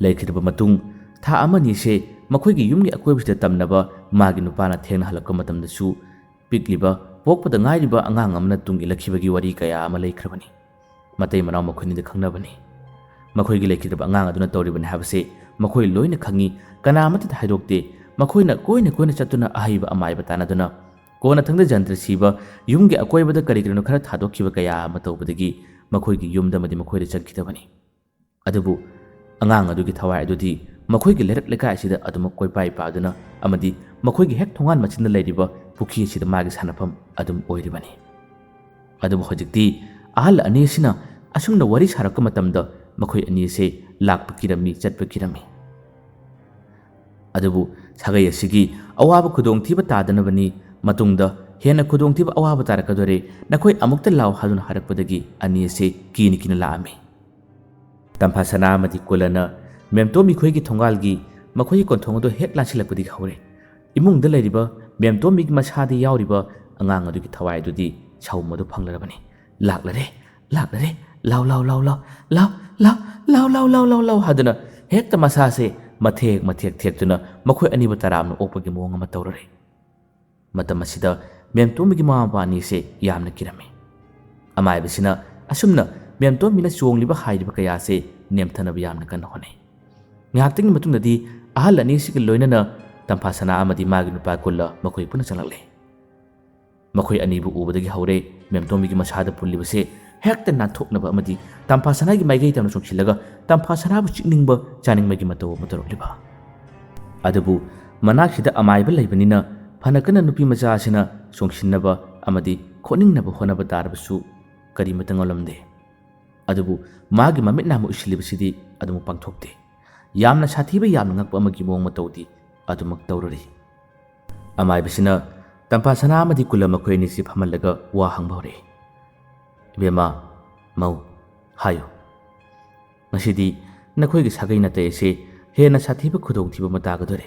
ꯂꯩꯈꯤꯗ꯭ꯔꯕ ꯃꯇꯨꯡ ꯊꯥ ꯑꯃꯅꯤꯁꯦ ꯃꯈꯣꯏꯒꯤ ꯌꯨꯝꯒꯤ ꯑꯀꯣꯏꯕꯁꯤꯗ ꯇꯝꯅꯕ ꯃꯥꯒꯤ ꯅꯨꯄꯥꯅ ꯊꯦꯡꯅ ꯍꯜꯂꯛꯄ ꯃꯇꯝꯗꯁꯨ ꯄꯤꯛꯂꯤꯕ, ꯄꯣꯛꯄꯗ ꯉꯥꯏꯔꯤꯕ ꯑꯉꯥꯡ ꯑꯃꯅ ꯇꯨꯡ ꯏꯜꯂꯛꯈꯤꯕꯒꯤ ꯋꯥꯔꯤ ꯀꯌꯥ ꯑꯃ ꯂꯩꯈ꯭ꯔꯕꯅꯤ꯫ ꯃꯇꯩ ꯃꯅꯥꯎ ꯃꯈꯣꯏꯅꯤꯗ ꯈꯪꯅꯕꯅꯤ꯫ ꯃꯈꯣꯏꯒꯤ ꯂꯩꯈꯤꯗ꯭ꯔꯕ ꯑꯉꯥꯡ ꯑꯗꯨꯅ ꯇꯧꯔꯤꯕꯅꯤ ꯍꯥꯏꯕꯁꯦ ꯃꯈꯣꯏ ꯂꯣꯏꯅ ꯈꯪꯉꯤ, ꯀꯅꯥ ꯑꯃꯠꯇꯗ ꯍꯥꯏꯗꯣꯛꯇꯦ꯫ ꯃꯈꯣꯏꯅ ꯀꯣꯏꯅ ꯀꯣꯏꯅ ꯆꯠꯇꯨꯅ ꯑꯍꯩꯕ ꯑꯃꯥꯏꯕ ꯇꯥꯟꯅꯗꯨꯅ ꯀꯣꯟꯅꯊꯪꯗ ꯖꯟꯇ꯭ꯔ ꯁꯤꯕ, ꯌꯨꯝꯒꯤ ꯑꯀꯣꯏꯕꯗ ꯀꯔꯤ ꯀꯔꯤꯅꯣ ꯈꯔ ꯊꯥꯗꯣꯛꯈꯤꯕ ꯀꯌꯥ ꯑꯃ ꯇꯧꯕꯗꯒꯤ ꯃꯈꯣꯏꯒꯤ ꯌꯨꯝꯗ ꯑꯃꯗꯤ ꯃꯈꯣꯏꯗ ꯆꯠꯈꯤꯗꯕꯅꯤ꯫ ꯑꯗꯨꯕꯨ ꯑꯉꯥꯡ ꯑꯗꯨꯒꯤ ꯊꯋꯥꯏ ꯑꯗꯨꯗꯤ ꯃꯈꯣꯏꯒꯤ ꯂꯩꯔꯛ ꯂꯩꯀꯥꯏ ꯑꯁꯤꯗ ꯑꯗꯨꯃꯛ ꯀꯣꯏꯄꯥꯏ ꯄꯥꯗꯨꯅ ꯑꯃꯗꯤ ꯃꯈꯣꯏꯒꯤ ꯍꯦꯛ ꯊꯣꯡꯒꯥꯟ ꯃꯆꯤꯟꯗ ꯂꯩꯔꯤꯕ ꯄꯨꯈ꯭ꯔꯤ ꯑꯁꯤꯗ ꯃꯥꯒꯤ ꯁꯥꯟꯅꯐꯝ ꯑꯗꯨꯝ ꯑꯣꯏꯔꯤꯕꯅꯤ꯫ ꯑꯗꯨꯕꯨ ꯍꯧꯖꯤꯛꯇꯤ ꯑꯍꯜ ꯑꯅꯤ ꯑꯁꯤꯅ ꯑꯁꯨꯝꯅ ꯋꯥꯔꯤ ꯁꯥꯔꯛꯄ ꯃꯇꯝꯗ ꯃꯈꯣꯏ ꯑꯅꯤ ꯑꯁꯦ ꯂꯥꯛꯄ ꯀꯤꯔꯝꯃꯤ, ꯆꯠꯄ ꯀꯤꯔꯝꯃꯤ꯫ ꯑꯗꯨꯕꯨ ꯁꯥꯒꯩ ꯑꯁꯤꯒꯤ ꯑꯋꯥꯕ ꯈꯨꯗꯣꯡꯊꯤꯕ ꯇꯥꯗꯅꯕꯅꯤ, ꯃꯇꯨꯡꯗ ꯍꯦꯟꯅ ꯈꯨꯗꯣꯡꯊꯤꯕ ꯑꯋꯥꯕ ꯇꯥꯔꯛꯀꯗꯣꯔꯦ, ꯅꯈꯣꯏ ꯑꯃꯨꯛꯇ ꯂꯥꯎ ꯍꯥꯏꯗꯨꯅ ꯍꯥꯏꯔꯛꯄꯗꯒꯤ ꯑꯅꯤ ꯑꯁꯦ ꯀꯤꯅ ꯀꯤꯅ ꯂꯥꯛꯑꯝꯃꯤ꯫ ꯇꯝꯐꯥ ꯁꯅꯥ ꯑꯃꯗꯤ ꯀꯨꯂꯅ ꯃꯦꯝꯇꯣꯝꯕꯤ ꯈꯣꯏꯒꯤ ꯊꯣꯡꯒꯥꯜꯒꯤ ꯃꯈꯣꯏꯒꯤ ꯀꯣꯟꯊꯣꯡ ꯑꯗꯨ ꯍꯦꯛ ꯂꯥꯟꯁꯤꯜꯂꯛꯄꯗꯒꯤ ꯍꯧꯔꯦ꯫ ꯏꯃꯨꯡꯗ ꯂꯩꯔꯤꯕ ꯃꯦꯝꯇꯣꯝꯕꯤꯒꯤ ꯃꯁꯥꯗ ꯌꯥꯎꯔꯤꯕ ꯑꯉꯥꯡ ꯑꯗꯨꯒꯤ ꯊꯋꯥꯏ ꯑꯗꯨꯗꯤ ꯁꯥꯎꯝ ꯑꯗꯨ ꯐꯪꯂꯔꯕꯅꯤ꯫ "ꯂꯥꯛꯂꯔꯦ, ꯂꯥꯛꯂꯔꯦ, ꯂꯥꯎ, ꯂꯥꯎ, ꯂꯥꯎ, ꯂꯥꯎ, ꯂꯥꯎ, ꯂꯥꯎ, ꯂꯥꯎ, ꯂꯥꯎ, ꯂꯥꯎ" ꯍꯥꯏꯗꯨꯅ ꯍꯦꯛꯇ ꯃꯁꯥꯁꯦ ꯃꯊꯦꯛ ꯃꯊꯦꯛ ꯊꯦꯛꯇꯨꯅ ꯃꯈꯣꯏ ꯑꯅꯤꯕꯨ ꯇꯔꯥꯝꯅ ꯑꯣꯛꯄꯒꯤ ꯃꯑꯣꯡ ꯑꯃ ꯇꯧꯔꯔꯦ꯫ ꯃꯇꯝ ꯑꯁꯤꯗ ꯃꯦꯝꯇꯣꯝꯕꯤꯒꯤ ꯃꯃꯥ ꯃꯄꯥ ꯑꯅꯤꯁꯦ ꯌꯥꯝꯅ ꯀꯤꯔꯝꯃꯤ꯫ ꯑꯃꯥꯏꯕꯁꯤꯅ ꯑꯁꯨꯝꯅ ꯃꯦꯝꯇꯣꯝꯕꯤꯅ ꯆꯣꯡꯂꯤꯕ ꯍꯥꯏꯔꯤꯕ ꯀꯌꯥꯁꯦ ꯅꯦꯝꯊꯅꯕ ꯌꯥꯝꯅ ꯀꯟꯅ ꯍꯣꯠꯅꯩ꯫ ꯉꯥꯏꯍꯥꯛꯇꯪꯒꯤ ꯃꯇꯨꯡꯗꯗꯤ ꯑꯍꯜ ꯑꯅꯤꯁꯤꯒ ꯂꯣꯏꯅꯅ ꯇꯝꯐꯥ ꯁꯅꯥ ꯑꯃꯗꯤ ꯃꯥꯒꯤ ꯅꯨꯄꯥ ꯀꯨꯜꯂ ꯃꯈꯣꯏ ꯄꯨꯟꯅ ꯆꯪꯂꯛꯂꯦ꯫ ꯃꯈꯣꯏ ꯑꯅꯤꯕꯨ ꯎꯕꯗꯒꯤ ꯍꯧꯔꯦ ꯃꯦꯝꯇꯣꯝꯕꯤꯒꯤ ꯃꯁꯥꯗ ꯄꯨꯜꯂꯤꯕꯁꯦ ꯍꯦꯛꯇ ꯅꯥꯟꯊꯣꯛꯅꯕ ꯑꯃꯗꯤ ꯇꯝꯐꯥ ꯁꯅꯥꯒꯤ ꯃꯥꯏꯀꯩ ꯇꯝꯅ ꯆꯣꯡꯁꯤꯜꯂꯒ ꯇꯝꯐꯥ ꯁꯅꯥꯕꯨ ꯆꯤꯛꯅꯤꯡꯕ ꯆꯥꯅꯤꯡꯕꯒꯤ ꯃꯇꯧ ꯑꯃ ꯇꯧꯔꯛꯂꯤꯕ꯫ ꯑꯗꯨꯕꯨ ꯃꯅꯥꯛꯁꯤꯗ ꯑꯃꯥꯏꯕ ꯂꯩꯕꯅꯤꯅ ꯐꯅ ꯀꯟꯅ ꯅꯨꯄꯤ ꯃꯆꯥ ꯑꯁꯤꯅ ꯆꯣꯡꯁꯤꯟꯅꯕ ꯑꯃꯗꯤ ꯈꯣꯠꯅꯤꯡꯅꯕ ꯍꯣꯠꯅꯕ ꯇꯥꯔꯕꯁꯨ ꯀꯔꯤꯃꯇ ꯉꯝꯂꯝꯗꯦ꯫ ꯑꯗꯨꯕꯨ ꯃꯥꯒꯤ ꯃꯃꯤꯠ ꯅꯥꯝꯃ ꯎꯏꯁꯤꯜꯂꯤꯕꯁꯤꯗꯤ ꯑꯗꯨꯃꯛ ꯄꯥꯡꯊꯣꯛꯇꯦ꯫ ꯌꯥꯝꯅ ꯁꯥꯊꯤꯕ, ꯌꯥꯝꯅ ꯉꯛꯄ ꯑꯃꯒꯤ ꯃꯑꯣꯡ ꯃꯇꯧꯗꯤ ꯑꯗꯨꯃꯛ ꯇꯧꯔꯔꯤ꯫ ꯑꯃꯥꯏꯕꯁꯤꯅ ꯇꯝꯐꯥ ꯁꯅꯥ ꯑꯃꯗꯤ ꯀꯨꯜꯂ ꯃꯈꯣꯏ ꯑꯅꯤꯁꯤ ꯐꯝꯍꯜꯂꯒ ꯋꯥ ꯍꯪꯕ ꯍꯧꯔꯛꯏ꯫ "ꯏꯕꯦꯝꯃ, ꯃꯧ, ꯍꯥꯏꯌꯨ꯫ ꯉꯁꯤꯗꯤ ꯅꯈꯣꯏꯒꯤ ꯁꯥꯒꯩ ꯅꯥꯇꯩ ꯑꯁꯤ ꯍꯦꯟꯅ ꯁꯥꯊꯤꯕ ꯈꯨꯗꯣꯡꯊꯤꯕ ꯑꯃ ꯇꯥꯒꯗꯣꯔꯦ꯫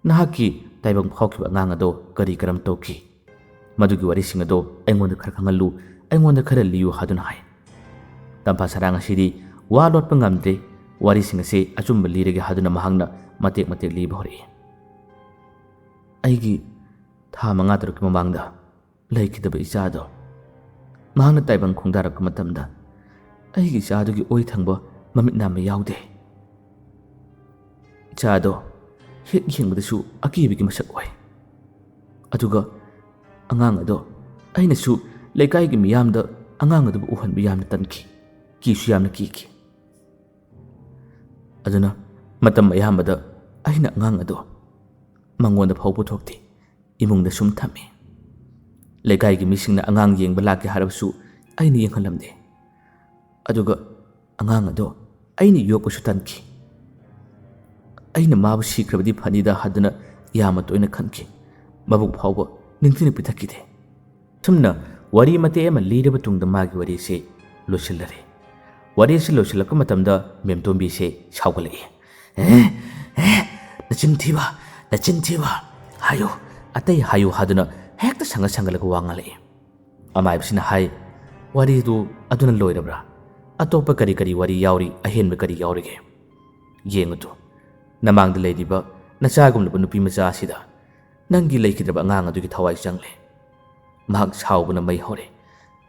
ꯅꯍꯥꯛꯀꯤ ꯇꯥꯏꯕꯪ ꯐꯥꯎꯈꯤꯕ ꯑꯉꯥꯡ ꯑꯗꯣ ꯀꯔꯤ ꯀꯔꯝ ꯇꯧꯈꯤ? ꯃꯗꯨꯒꯤ ꯋꯥꯔꯤꯁꯤꯡ ꯑꯗꯣ ꯑꯩꯉꯣꯟꯗ ꯈꯔ ꯈꯪꯍꯜꯂꯨ, ꯑꯩꯉꯣꯟꯗ ꯈꯔ ꯂꯤꯌꯨ" ꯍꯥꯏꯗꯨꯅ ꯍꯥꯏ꯫ ꯇꯝꯐꯥ ꯁꯅꯥ ꯉꯁꯤꯗꯤ ꯋꯥ ꯂꯣꯠꯄ ꯉꯝꯗ꯭ꯔꯦ꯫ ꯋꯥꯔꯤꯁꯤꯡ ꯑꯁꯤ ꯑꯆꯨꯝꯕ ꯂꯤꯔꯒꯦ ꯍꯥꯏꯗꯨꯅ ꯃꯍꯥꯛꯅ ꯃꯇꯦꯛ ꯃꯇꯦꯛ ꯂꯤꯕ ꯍꯧꯔꯛꯏ꯫ "ꯑꯩꯒꯤ ꯊꯥ ꯃꯉꯥ ꯇꯔꯨꯛꯀꯤ ꯃꯃꯥꯡꯗ ꯂꯩꯈꯤꯗꯕ ꯏꯆꯥꯗꯣ, ꯃꯍꯥꯛꯅ ꯇꯥꯏꯕꯪ ꯈꯣꯡꯗꯥꯔꯛꯄ ꯃꯇꯝꯗ ꯑꯩꯒꯤ ꯏꯆꯥꯗꯨꯒꯤ ꯑꯣꯏ ꯊꯪꯕ ꯃꯃꯤꯠ ꯅꯥꯝꯃ ꯌꯥꯎꯗꯦ꯫ ꯏꯆꯥꯗꯣ ꯍꯦꯛ ꯌꯦꯡꯕꯗꯁꯨ ꯑꯀꯤꯕꯒꯤ ꯃꯁꯛ ꯑꯣꯏ꯫ ꯑꯗꯨꯒ ꯑꯉꯥꯡ ꯑꯗꯣ ꯑꯩꯅꯁꯨ ꯂꯩꯀꯥꯏꯒꯤ ꯃꯤꯌꯥꯝꯗ ꯑꯉꯥꯡ ꯑꯗꯨꯕꯨ ꯎꯍꯟꯕ ꯌꯥꯝꯅ ꯇꯟꯈꯤ, ꯀꯤꯁꯨ ꯌꯥꯝꯅ ꯀꯤꯈꯤ꯫ ꯑꯗꯨꯅ ꯃꯇꯝ ꯑꯌꯥꯝꯕꯗ ꯑꯩꯅ ꯑꯉꯥꯡ ꯑꯗꯣ ꯃꯉꯣꯟꯗ ꯐꯥꯎ ꯄꯨꯊꯣꯛꯇꯦ, ꯏꯃꯨꯡꯗ ꯁꯨꯝ ꯊꯝꯃꯤ꯫ ꯂꯩꯀꯥꯏꯒꯤ ꯃꯤꯁꯤꯡꯅ ꯑꯉꯥꯡ ꯌꯦꯡꯕ ꯂꯥꯛꯀꯦ ꯍꯥꯏꯔꯕꯁꯨ ꯑꯩꯅ ꯌꯦꯡꯍꯜꯂꯝꯗꯦ꯫ ꯑꯗꯨꯒ ꯑꯉꯥꯡ ꯑꯗꯣ ꯑꯩꯅ ꯌꯣꯛꯄꯁꯨ ꯇꯟꯈꯤ꯫ ꯑꯩꯅ ꯃꯥꯕꯨ ꯁꯤꯈ꯭ꯔꯕꯗꯤ ꯐꯅꯤꯗ ꯍꯥꯏꯗꯨꯅ ꯌꯥꯝꯅ ꯇꯣꯏꯅ ꯈꯟꯈꯤ꯫ ꯃꯕꯨꯛ ꯐꯥꯎꯕ ꯅꯤꯡꯊꯤꯅ ꯄꯤꯊꯛꯈꯤꯗꯦ꯫" ꯁꯨꯝꯅ ꯋꯥꯔꯤ ꯃꯇꯦꯛ ꯑꯃ ꯂꯤꯔꯕ ꯇꯨꯡꯗ ꯃꯥꯒꯤ ꯋꯥꯔꯤꯁꯦ ꯂꯣꯏꯁꯤꯜꯂꯔꯦ꯫ ꯋꯥꯔꯤ ꯑꯁꯤ ꯂꯣꯏꯁꯤꯜꯂꯛꯄ ꯃꯇꯝꯗ ꯃꯦꯝꯇꯣꯝꯕꯤꯁꯦ ꯁꯥꯎꯒꯠꯂꯛꯏ꯫ "ꯑꯦ, ꯑꯦ, ꯅꯆꯤꯟ ꯊꯤꯕ, ꯅꯆꯤꯟ ꯊꯤꯕ, ꯍꯥꯏꯌꯨ, ꯑꯇꯩ ꯍꯥꯏꯌꯨ" ꯍꯥꯏꯗꯨꯅ ꯍꯦꯛꯇ ꯁꯪꯒ ꯁꯪꯒꯠꯂꯒ ꯋꯥ ꯉꯥꯡꯂꯛꯏ꯫ ꯑꯃꯥꯏꯕꯁꯤꯅ ꯍꯥꯏ, "ꯋꯥꯔꯤꯗꯨ ꯑꯗꯨꯅ ꯂꯣꯏꯔꯕ꯭ꯔꯥ? ꯑꯇꯣꯞꯄ ꯀꯔꯤ ꯀꯔꯤ ꯋꯥꯔꯤ ꯌꯥꯎꯔꯤ? ꯑꯍꯦꯟꯕ ꯀꯔꯤ ꯌꯥꯎꯔꯤꯒꯦ? ꯌꯦꯡꯉꯨ ꯇꯨ, ꯅꯃꯥꯡꯗ ꯂꯩꯔꯤꯕ ꯅꯆꯥꯒꯨꯝꯂꯕ ꯅꯨꯄꯤ ꯃꯆꯥ ꯑꯁꯤꯗ ꯅꯪꯒꯤ ꯂꯩꯈꯤꯗ꯭ꯔꯕ ꯑꯉꯥꯡ ꯑꯗꯨꯒꯤ ꯊꯋꯥꯏ ꯆꯪꯂꯦ꯫ ꯃꯍꯥꯛ ꯁꯥꯎꯕꯅ ꯃꯩ ꯍꯧꯔꯦ꯫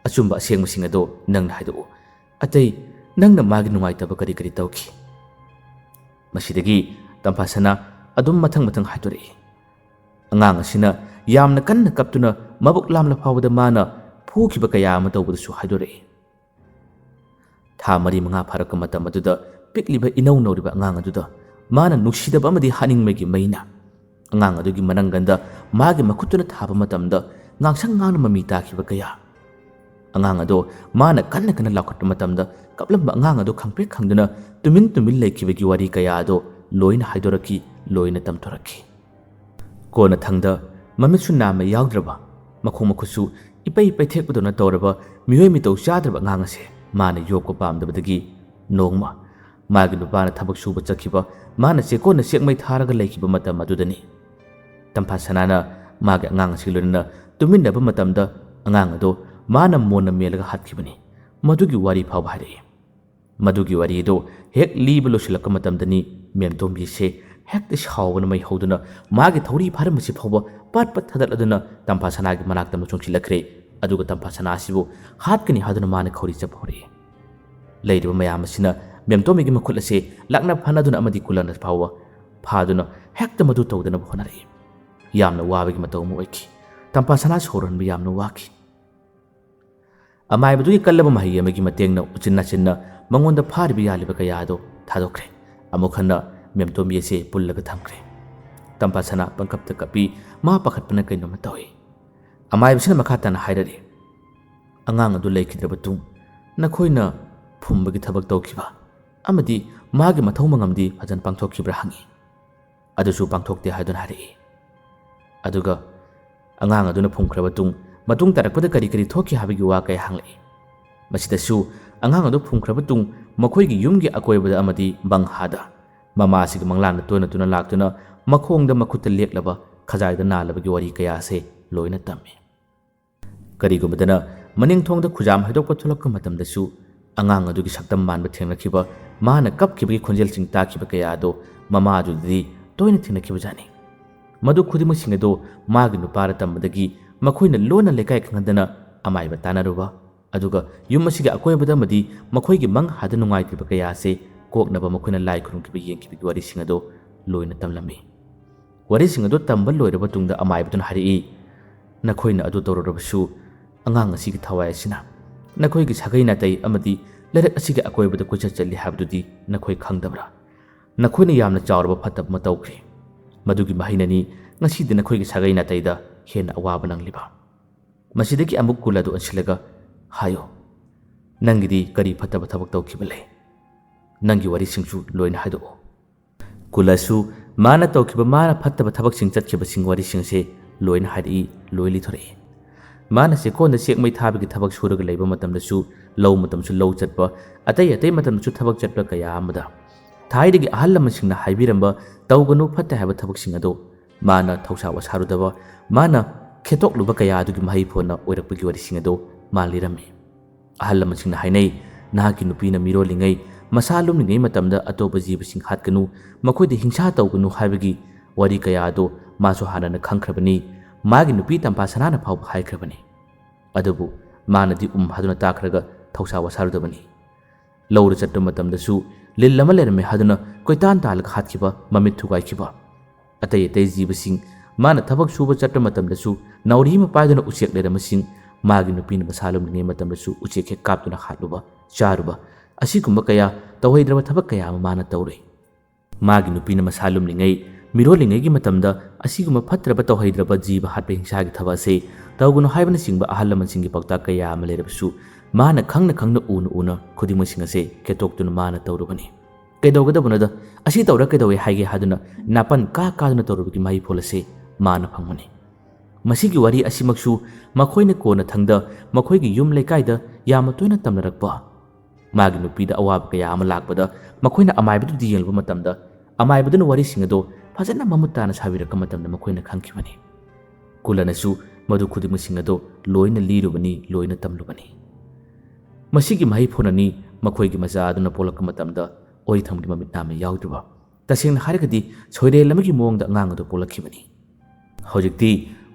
ꯑꯆꯨꯝꯕ ꯑꯁꯦꯡꯕꯁꯤꯡ ꯑꯗꯣ ꯅꯪꯅ ꯍꯥꯏꯗꯣꯛꯎ꯫ ꯑꯇꯩ ꯅꯪꯅ ꯃꯥꯒꯤ ꯅꯨꯡꯉꯥꯏꯇꯕ ꯀꯔꯤ ꯀꯔꯤ ꯇꯧꯈꯤ?" ꯃꯁꯤꯗꯒꯤ ꯇꯝꯐꯥꯁꯅꯥ ꯑꯗꯨꯝ ꯃꯊꯪ ꯃꯊꯪ ꯍꯥꯏꯗꯣꯔꯛꯏ꯫ ꯑꯉꯥꯡ ꯑꯁꯤꯅ ꯌꯥꯝꯅ ꯀꯟꯅ ꯀꯞꯇꯨꯅ ꯃꯕꯨꯛ ꯂꯥꯝꯂ ꯐꯥꯎꯕꯗ ꯃꯥꯅ ꯐꯨꯈꯤꯕ ꯀꯌꯥ ꯑꯃ ꯇꯧꯕꯗꯨꯁꯨ ꯍꯥꯏꯗꯣꯔꯛꯏ꯫ ꯊꯥ ꯃꯔꯤ ꯃꯉꯥ ꯐꯥꯔꯛꯄ ꯃꯇꯝ ꯑꯗꯨꯗ ꯄꯤꯛꯂꯤꯕ ꯏꯅꯧ ꯅꯧꯔꯤꯕ ꯑꯉꯥꯡ ꯑꯗꯨꯗ ꯃꯥꯅ ꯅꯨꯡꯁꯤꯗꯕ ꯑꯃꯗꯤ ꯍꯥꯠꯅꯤꯡꯕꯒꯤ ꯃꯩꯅ ꯑꯉꯥꯡ ꯑꯗꯨꯒꯤ ꯃꯅꯪꯒꯟꯗ ꯃꯥꯒꯤ ꯃꯈꯨꯠꯇꯨꯅ ꯊꯥꯕ ꯃꯇꯝꯗ ꯉꯥꯡꯁꯪ ꯉꯥꯡꯅ ꯃꯃꯤ ꯇꯥꯈꯤꯕ ꯀꯌꯥ꯫ ꯑꯉꯥꯡ ꯑꯗꯣ ꯃꯥꯅ ꯀꯟꯅ ꯀꯟꯅ ꯂꯥꯎꯈꯠꯄ ꯃꯇꯝꯗ ꯀꯞꯂꯝꯕ ꯑꯉꯥꯡ ꯑꯗꯣ ꯈꯪꯄ꯭ꯔꯦꯛ ꯈꯪꯗꯨꯅ ꯇꯨꯃꯤꯟ ꯇꯨꯃꯤꯟ ꯂꯩꯈꯤꯕꯒꯤ ꯋꯥꯔꯤ ꯀꯌꯥ ꯑꯗꯣ ꯂꯣꯏꯅ ꯍꯥꯏꯗꯣꯔꯛꯈꯤ, ꯂꯣꯏꯅ ꯇꯝꯊꯣꯔꯛꯈꯤ꯫ ꯀꯣꯟꯅꯊꯪꯗ ꯃꯃꯤꯠꯁꯨ ꯅꯥꯝꯃ ꯌꯥꯎꯗ꯭ꯔꯕ, ꯃꯈꯣꯡ ꯃꯈꯨꯠꯁꯨ ꯏꯄꯩ ꯄꯩꯊꯦꯛꯄꯗꯧꯅ ꯇꯧꯔꯕ ꯃꯤꯑꯣꯏ ꯃꯤꯇꯧ ꯆꯥꯗ꯭ꯔꯕ ꯑꯉꯥꯡ ꯑꯁꯦ ꯃꯥꯅ ꯌꯣꯛꯄ ꯄꯥꯝꯗꯕꯗꯒꯤ ꯅꯣꯡꯃ ꯃꯥꯒꯤ ꯅꯨꯄꯥꯅ ꯊꯕꯛ ꯁꯨꯕ ꯆꯠꯈꯤꯕ, ꯃꯥꯅ ꯆꯦꯛꯀꯣꯟꯅ ꯆꯦꯛꯃꯩ ꯊꯥꯔꯒ ꯂꯩꯈꯤꯕ ꯃꯇꯝ ꯑꯗꯨꯗꯅꯤ꯫ ꯇꯝꯐꯥ ꯁꯅꯥꯅ ꯃꯥꯒꯤ ꯑꯉꯥꯡ ꯑꯁꯤꯒ ꯂꯣꯏꯅꯅ ꯇꯨꯃꯤꯟꯅꯕ ꯃꯇꯝꯗ ꯑꯉꯥꯡ ꯑꯗꯣ ꯃꯥꯅ ꯃꯣꯟꯅ ꯃꯦꯜꯂꯒ ꯍꯥꯠꯈꯤꯕꯅꯤ꯫ ꯃꯗꯨꯒꯤ ꯋꯥꯔꯤ ꯐꯥꯎꯕ ꯍꯥꯏꯔꯛꯏ꯫ ꯃꯗꯨꯒꯤ ꯋꯥꯔꯤ ꯑꯗꯨ ꯍꯦꯛ ꯂꯤꯕ ꯂꯣꯏꯁꯤꯜꯂꯛꯄ ꯃꯇꯝꯗꯅꯤ ꯃꯦꯝꯇꯣꯝꯕꯤꯁꯦ ꯍꯦꯛꯇ ꯁꯥꯎꯕꯅ ꯃꯩ ꯍꯧꯗꯨꯅ ꯃꯥꯒꯤ ꯊꯧꯔꯤ ꯐꯥꯔꯝꯕꯁꯤ ꯐꯥꯎꯕ ꯄꯠ ꯄꯠ ꯊꯥꯗꯠꯂꯗꯨꯅ ꯇꯝꯐꯥ ꯁꯅꯥꯒꯤ ꯃꯅꯥꯛꯇ ꯑꯃꯨꯛ ꯆꯣꯡꯁꯤꯜꯂꯛꯈ꯭ꯔꯦ꯫ ꯑꯗꯨꯒ ꯇꯝꯐꯥ ꯁꯅꯥ ꯑꯁꯤꯕꯨ ꯍꯥꯠꯀꯅꯤ ꯍꯥꯏꯗꯨꯅ ꯃꯥꯅ ꯈꯧꯔꯤ ꯆꯞꯄ ꯍꯧꯔꯛꯏ꯫ ꯂꯩꯔꯤꯕ ꯃꯌꯥꯝ ꯑꯁꯤꯅ ꯃꯦꯝꯇꯣꯝꯕꯤꯒꯤ ꯃꯈꯨꯠ ꯑꯁꯦ ꯂꯥꯛꯅ ꯐꯥꯅꯗꯨꯅ ꯑꯃꯗꯤ ꯀꯨꯂꯅ ꯐꯥꯎꯕ ꯐꯥꯗꯨꯅ ꯍꯦꯛꯇ ꯃꯗꯨ ꯇꯧꯗꯅꯕ ꯍꯣꯠꯅꯔꯛꯏ꯫ ꯌꯥꯝꯅ ꯋꯥꯕꯒꯤ ꯃꯇꯧ ꯑꯃ ꯑꯣꯏꯈꯤ꯫ ꯇꯝꯐꯥ ꯁꯅꯥ ꯁꯣꯔ ꯍꯣꯟꯕ ꯌꯥꯝꯅ ꯋꯥꯈꯤ꯫ ꯑꯃꯥꯏꯕꯗꯨꯒꯤ ꯀꯜꯂꯕ ꯃꯍꯩ ꯑꯃꯒꯤ ꯃꯇꯦꯡꯅ ꯎꯆꯤꯟ ꯅꯥꯆꯤꯟꯅ ꯃꯉꯣꯟꯗ ꯐꯥꯔꯤꯕ ꯌꯥꯜꯂꯤꯕ ꯀꯌꯥ ꯑꯗꯨ ꯊꯥꯗꯣꯛꯈ꯭ꯔꯦ꯫ ꯑꯃꯨꯛ ꯍꯟꯅ ꯃꯦꯝꯇꯣꯝꯕꯤ ꯑꯁꯤ ꯄꯨꯜꯂꯒ ꯊꯝꯈ꯭ꯔꯦ꯫ ꯇꯝꯐꯥ ꯁꯅꯥ ꯄꯪꯀꯞꯇ ꯀꯞꯄꯤ, ꯃꯥ ꯄꯥꯈꯠꯄꯅ ꯀꯩꯅꯣꯝꯃ ꯇꯧꯏ꯫ ꯑꯃꯥꯏꯕꯁꯤꯅ ꯃꯈꯥ ꯇꯥꯅ ꯍꯥꯏꯔꯛꯏ, "ꯑꯉꯥꯡ ꯑꯗꯨ ꯂꯩꯈꯤꯗ꯭ꯔꯕ ꯇꯨꯡ ꯅꯈꯣꯏꯅ ꯐꯨꯝꯕꯒꯤ ꯊꯕꯛ ꯇꯧꯈꯤꯕ ꯑꯃꯗꯤ ꯃꯥꯒꯤ ꯃꯊꯧ ꯃꯉꯝꯗꯤ ꯐꯖꯅ ꯄꯥꯡꯊꯣꯛꯈꯤꯕ꯭ꯔꯥ?" ꯍꯪꯉꯤ꯫ "ꯑꯗꯨꯁꯨ ꯄꯥꯡꯊꯣꯛꯇꯦ" ꯍꯥꯏꯗꯨꯅ ꯍꯥꯏꯔꯛꯏ꯫ ꯑꯗꯨꯒ ꯑꯉꯥꯡ ꯑꯗꯨꯅ ꯐꯨꯝꯈ꯭ꯔꯕ ꯇꯨꯡ ꯃꯇꯨꯡ ꯇꯥꯔꯛꯄꯗ ꯀꯔꯤ ꯀꯔꯤ ꯊꯣꯛꯈꯤ ꯍꯥꯏꯕꯒꯤ ꯋꯥ ꯀꯌꯥ ꯍꯪꯂꯛꯏ꯫ ꯃꯁꯤꯗꯁꯨ ꯑꯉꯥꯡ ꯑꯗꯨ ꯐꯨꯝꯈ꯭ꯔꯕ ꯇꯨꯡ ꯃꯈꯣꯏꯒꯤ ꯌꯨꯝꯒꯤ ꯑꯀꯣꯏꯕꯗ ꯑꯃꯗꯤ ꯕꯪꯍꯥꯗ ꯃꯃꯥꯁꯤꯒꯤ ꯃꯪꯂꯥꯟꯗ ꯇꯣꯏꯅ ꯇꯣꯏꯅ ꯂꯥꯛꯇꯨꯅ ꯃꯈꯣꯡꯗ ꯃꯈꯨꯠꯇ ꯂꯦꯛꯂꯕ ꯈꯖꯥꯏꯗ ꯅꯥꯜꯂꯕꯒꯤ ꯋꯥꯔꯤ ꯀꯌꯥ ꯑꯁꯦ ꯂꯣꯏꯅ ꯇꯝꯃꯤ꯫ ꯀꯔꯤꯒꯨꯝꯕꯗꯅ ꯃꯅꯤꯡꯊꯣꯡꯗ ꯈꯨꯖꯥꯝ ꯍꯩꯗꯣꯛꯄ ꯊꯣꯛꯂꯛꯄ ꯃꯇꯝꯗꯁꯨ ꯑꯉꯥꯡ ꯑꯗꯨꯒꯤ ꯁꯛꯇꯝ ꯃꯥꯟꯕ ꯊꯦꯡꯅꯈꯤꯕ, ꯃꯥꯅ ꯀꯞꯈꯤꯕꯒꯤ ꯈꯣꯟꯖꯦꯜꯁꯤꯡ ꯇꯥꯈꯤꯕ ꯀꯌꯥ ꯑꯗꯨ ꯃꯃꯥ ꯑꯗꯨꯗꯗꯤ ꯇꯣꯏꯅ ꯊꯦꯡꯅꯈꯤꯕꯖꯥꯠꯅꯤ꯫ ꯃꯗꯨ ꯈꯨꯗꯤꯡꯃꯛꯁꯤꯡ ꯑꯗꯨ ꯃꯥꯒꯤ ꯅꯨꯄꯥꯗ ꯇꯝꯕꯗꯒꯤ ꯃꯈꯣꯏꯅ ꯂꯣꯟꯅ ꯂꯩꯀꯥꯏ ꯈꯪꯍꯟꯗꯅ ꯑꯃꯥꯏꯕ ꯇꯥꯟꯅꯔꯨꯕ, ꯑꯗꯨꯒ ꯌꯨꯝ ꯑꯁꯤꯒꯤ ꯑꯀꯣꯏꯕꯗ ꯑꯃꯗꯤ ꯃꯈꯣꯏꯒꯤ ꯃꯪ ꯍꯥꯗ ꯅꯨꯡꯉꯥꯏꯇ꯭ꯔꯤꯕ ꯀꯌꯥ ꯑꯁꯤ ꯀꯣꯛꯅꯕ ꯃꯈꯣꯏꯅ ꯂꯥꯏ ꯈꯨꯔꯨꯝꯈꯤꯕ ꯌꯦꯡꯈꯤꯕꯒꯤ ꯋꯥꯔꯤꯁꯤꯡ ꯑꯗꯨ ꯂꯣꯏꯅ ꯇꯝꯂꯝꯃꯤ꯫ ꯋꯥꯔꯤꯁꯤꯡ ꯑꯗꯨ ꯇꯝꯕ ꯂꯣꯏꯔꯕ ꯇꯨꯡꯗ ꯑꯃꯥꯏꯕꯗꯨꯅ ꯍꯥꯏꯔꯛꯏ, "ꯅꯈꯣꯏꯅ ꯑꯗꯨ ꯇꯧꯔꯨꯔꯕꯁꯨ ꯑꯉꯥꯡ ꯑꯁꯤꯒꯤ ꯊꯋꯥꯏ ꯑꯁꯤꯅ ꯅꯈꯣꯏꯒꯤ ꯁꯥꯒꯩ ꯅꯥꯇꯩ ꯑꯃꯗꯤ ꯂꯩꯔꯛ ꯑꯁꯤꯒꯤ ꯑꯀꯣꯏꯕꯗ ꯀꯣꯏꯆꯠ ꯆꯠꯂꯤ ꯍꯥꯏꯕꯗꯨꯗꯤ ꯅꯈꯣꯏ ꯈꯪꯗꯕ꯭ꯔꯥ? ꯅꯈꯣꯏꯅ ꯌꯥꯝꯅ ꯆꯥꯎꯔꯕ ꯐꯠꯇꯕ ꯑꯃ ꯇꯧꯈ꯭ꯔꯦ꯫ ꯃꯗꯨꯒꯤ ꯃꯍꯩꯅꯅꯤ ꯉꯁꯤꯗꯤ ꯅꯈꯣꯏꯒꯤ ꯁꯥꯒꯩ ꯅꯥꯇꯩꯗ ꯍꯦꯟꯅ ꯑꯋꯥꯕ ꯅꯪꯂꯤꯕ꯫" ꯃꯁꯤꯗꯒꯤ ꯑꯃꯨꯛ ꯀꯨꯜ ꯑꯗꯨ ꯑꯣꯟꯁꯤꯜꯂꯒ, "ꯍꯥꯏꯌꯣ, ꯅꯪꯒꯤꯗꯤ ꯀꯔꯤ ꯐꯠꯇꯕ ꯊꯕꯛ ꯇꯧꯈꯤꯕ ꯂꯩ? ꯅꯪꯒꯤ ꯋꯥꯔꯤꯁꯤꯡꯁꯨ ꯂꯣꯏꯅ ꯍꯥꯏꯗꯣꯛꯑꯣ꯫" ꯀꯨꯂꯁꯨ ꯃꯥꯅ ꯇꯧꯈꯤꯕ, ꯃꯥꯅ ꯐꯠꯇꯕ ꯊꯕꯛꯁꯤꯡ ꯆꯠꯈꯤꯕꯁꯤꯡ ꯋꯥꯔꯤꯁꯤꯡꯁꯦ ꯂꯣꯏꯅ ꯍꯥꯏꯔꯛꯏ, ꯂꯣꯏ ꯂꯤꯊꯣꯔꯛꯏ꯫ ꯃꯥꯅ ꯆꯦꯛꯀꯣꯟꯗ ꯆꯦꯛꯃꯩ ꯊꯥꯕꯒꯤ ꯊꯕꯛ ꯁꯨꯔꯒ ꯂꯩꯕ ꯃꯇꯝꯗꯁꯨ, ꯂꯧ ꯃꯇꯝꯁꯨ ꯂꯧ ꯆꯠꯄ, ꯑꯇꯩ ꯑꯇꯩ ꯃꯇꯝꯗꯁꯨ ꯊꯕꯛ ꯆꯠꯄ ꯀꯌꯥ ꯑꯃꯗ ꯊꯥꯏꯅꯒꯤ ꯑꯍꯜ ꯂꯃꯟꯁꯤꯡꯅ ꯍꯥꯏꯕꯤꯔꯝꯕ ꯇꯧꯒꯅꯨ ꯐꯠꯇꯦ ꯍꯥꯏꯕ ꯊꯕꯛꯁꯤꯡ ꯑꯗꯣ ꯃꯥꯅ ꯊꯧꯁꯥ ꯋꯥꯁꯥꯔꯨꯗꯕ, ꯃꯥꯅ ꯈꯦꯠꯇꯣꯛꯂꯨꯕ ꯀꯌꯥ ꯑꯗꯨꯒꯤ ꯃꯍꯩ ꯐꯣꯟꯅ ꯑꯣꯏꯔꯛꯄꯒꯤ ꯋꯥꯔꯤꯁꯤꯡ ꯑꯗꯣ ꯃꯥ ꯂꯤꯔꯝꯃꯤ꯫ ꯑꯍꯜ ꯂꯃꯟꯁꯤꯡꯅ ꯍꯥꯏꯅꯩ, ꯅꯍꯥꯛꯀꯤ ꯅꯨꯄꯤꯅ ꯃꯤꯔꯣꯜꯂꯤꯉꯩ, ꯃꯁꯥ ꯂꯨꯝꯂꯤꯉꯩ ꯃꯇꯝꯗ ꯑꯇꯣꯞꯄ ꯖꯤꯕꯁꯤꯡ ꯍꯥꯠꯀꯅꯨ, ꯃꯈꯣꯏꯗ ꯍꯤꯡꯁꯥ ꯇꯧꯒꯅꯨ ꯍꯥꯏꯕꯒꯤ ꯋꯥꯔꯤ ꯀꯌꯥ ꯑꯗꯨ ꯃꯥꯁꯨ ꯍꯥꯟꯅꯅ ꯈꯪꯈ꯭ꯔꯕꯅꯤ꯫ ꯃꯥꯒꯤ ꯅꯨꯄꯤ ꯇꯝꯐꯥ ꯁꯅꯥꯅ ꯐꯥꯎꯕ ꯍꯥꯏꯈ꯭ꯔꯕꯅꯤ꯫ ꯑꯗꯨꯕꯨ ꯃꯥꯅꯗꯤ ꯎꯝ ꯍꯥꯗꯨꯅ ꯇꯥꯈ꯭ꯔꯒ ꯊꯧꯁꯥ ꯋꯥꯁꯥꯔꯨꯗꯕꯅꯤ꯫ ꯂꯧꯗ ꯆꯠꯄ ꯃꯇꯝꯗꯁꯨ ꯂꯤꯟ ꯑꯃ ꯂꯩꯔꯝꯃꯦ ꯍꯥꯏꯗꯨꯅ ꯀꯣꯏꯇꯥꯟ ꯇꯥꯜꯂꯒ ꯍꯥꯠꯈꯤꯕ, ꯃꯃꯤꯠ ꯊꯨꯒꯥꯏꯈꯤꯕ, ꯑꯇꯩ ꯑꯇꯩ ꯖꯤꯕꯁꯤꯡ, ꯃꯥꯅ ꯊꯕꯛ ꯁꯨꯕ ꯆꯠꯄ ꯃꯇꯝꯗꯁꯨ ꯅꯥꯎꯔꯤ ꯑꯃ ꯄꯥꯏꯗꯨꯅ ꯎꯆꯦꯛ ꯂꯩꯔꯝꯕꯁꯤꯡ, ꯃꯥꯒꯤ ꯅꯨꯄꯤꯅ ꯃꯁꯥ ꯂꯨꯝꯂꯤꯉꯩ ꯃꯇꯝꯗꯁꯨ ꯎꯆꯦꯛ ꯍꯦꯛ ꯀꯥꯞꯇꯨꯅ ꯍꯥꯠꯂꯨꯕ, ꯆꯥꯔꯨꯕ, ꯑꯁꯤꯒꯨꯝꯕ ꯀꯌꯥ ꯇꯧꯍꯩꯗ꯭ꯔꯕ ꯊꯕꯛ ꯀꯌꯥ ꯑꯃ ꯃꯥꯅ ꯇꯧꯔꯨꯏ꯫ ꯃꯥꯒꯤ ꯅꯨꯄꯤꯅ ꯃꯁꯥ ꯂꯨꯝꯂꯤꯉꯩ, ꯃꯤꯔꯣꯜꯂꯤꯉꯩꯒꯤ ꯃꯇꯝꯗ ꯑꯁꯤꯒꯨꯝꯕ ꯐꯠꯇ꯭ꯔꯕ ꯇꯧꯍꯩꯗ꯭ꯔꯕ ꯖꯤꯕ ꯍꯥꯠꯄ ꯍꯤꯡꯁꯥꯒꯤ ꯊꯕꯛ ꯑꯁꯤ ꯇꯧꯒꯅꯨ ꯍꯥꯏꯕꯅꯆꯤꯡꯕ ꯑꯍꯜ ꯂꯃꯟꯁꯤꯡꯒꯤ ꯄꯥꯎꯇꯥꯛ ꯀꯌꯥ ꯑꯃ ꯂꯩꯔꯕꯁꯨ, ꯃꯥꯅ ꯈꯪꯅ ꯈꯪꯅ ꯎꯅ ꯎꯅ ꯈꯨꯗꯤꯡꯃꯛꯁꯤꯡ ꯑꯁꯦ ꯈꯦꯠꯇꯣꯛꯇꯨꯅ ꯃꯥꯅ ꯇꯧꯔꯨꯕꯅꯤ꯫ ꯀꯩꯗꯧꯒꯗꯕꯅꯣꯗ, ꯑꯁꯤ ꯇꯧꯔ ꯀꯩꯗꯧꯋꯦ ꯍꯥꯏꯒꯦ ꯍꯥꯏꯗꯨꯅ ꯅꯥꯄꯟ ꯀꯥ ꯀꯥꯗꯨꯅ ꯇꯧꯔꯨꯕꯒꯤ ꯃꯍꯩ ꯐꯣꯜ ꯑꯁꯦ ꯃꯥꯅ ꯐꯪꯕꯅꯤ꯫ ꯃꯁꯤꯒꯤ ꯋꯥꯔꯤ ꯑꯁꯤꯃꯛꯁꯨ ꯃꯈꯣꯏꯅ ꯀꯣꯟꯅ ꯊꯪꯗ ꯃꯈꯣꯏꯒꯤ ꯌꯨꯝ ꯂꯩꯀꯥꯏꯗ ꯌꯥꯝꯅ ꯇꯣꯏꯅ ꯇꯝꯅꯔꯛꯄ, ꯃꯥꯒꯤ ꯅꯨꯄꯤꯗ ꯑꯋꯥꯕ ꯀꯌꯥ ꯑꯃ ꯂꯥꯛꯄꯗ ꯃꯈꯣꯏꯅ ꯑꯃꯥꯏꯕꯗꯨꯗ ꯌꯦꯡꯂꯨꯕ ꯃꯇꯝꯗ, ꯑꯃꯥꯏꯕꯗꯨꯅ ꯋꯥꯔꯤꯁꯤꯡ ꯑꯗꯣ ꯐꯖꯅ ꯃꯃꯨꯠ ꯇꯥꯅ ꯁꯥꯕꯤꯔꯛꯄ ꯃꯇꯝꯗ ꯃꯈꯣꯏꯅ ꯈꯪꯈꯤꯕꯅꯤ꯫ ꯀꯨꯂꯅꯁꯨ ꯃꯗꯨ ꯈꯨꯗꯤꯡꯃꯛꯁꯤꯡ ꯑꯗꯣ ꯂꯣꯏꯅ ꯂꯤꯔꯨꯕꯅꯤ, ꯂꯣꯏꯅ ꯇꯝꯂꯨꯕꯅꯤ꯫ ꯃꯁꯤꯒꯤ ꯃꯍꯩ ꯐꯣꯟꯅꯅꯤ ꯃꯈꯣꯏꯒꯤ ꯃꯆꯥ ꯑꯗꯨꯅ ꯄꯣꯛꯂꯛꯄ ꯃꯇꯝꯗ ꯑꯣꯏꯊꯝꯒꯤ ꯃꯃꯤꯠ ꯅꯥꯝꯃ ꯌꯥꯎꯗ꯭ꯔꯤꯕ꯫ ꯇꯁꯦꯡꯅ ꯍꯥꯏꯔꯒꯗꯤ ꯁꯣꯏꯔꯦꯜ ꯑꯃꯒꯤ ꯃꯑꯣꯡꯗ ꯑꯉꯥꯡ ꯑꯗꯨ ꯄꯣꯛꯂꯛꯈꯤꯕꯅꯤ꯫ ꯍꯧꯖꯤꯛꯇꯤ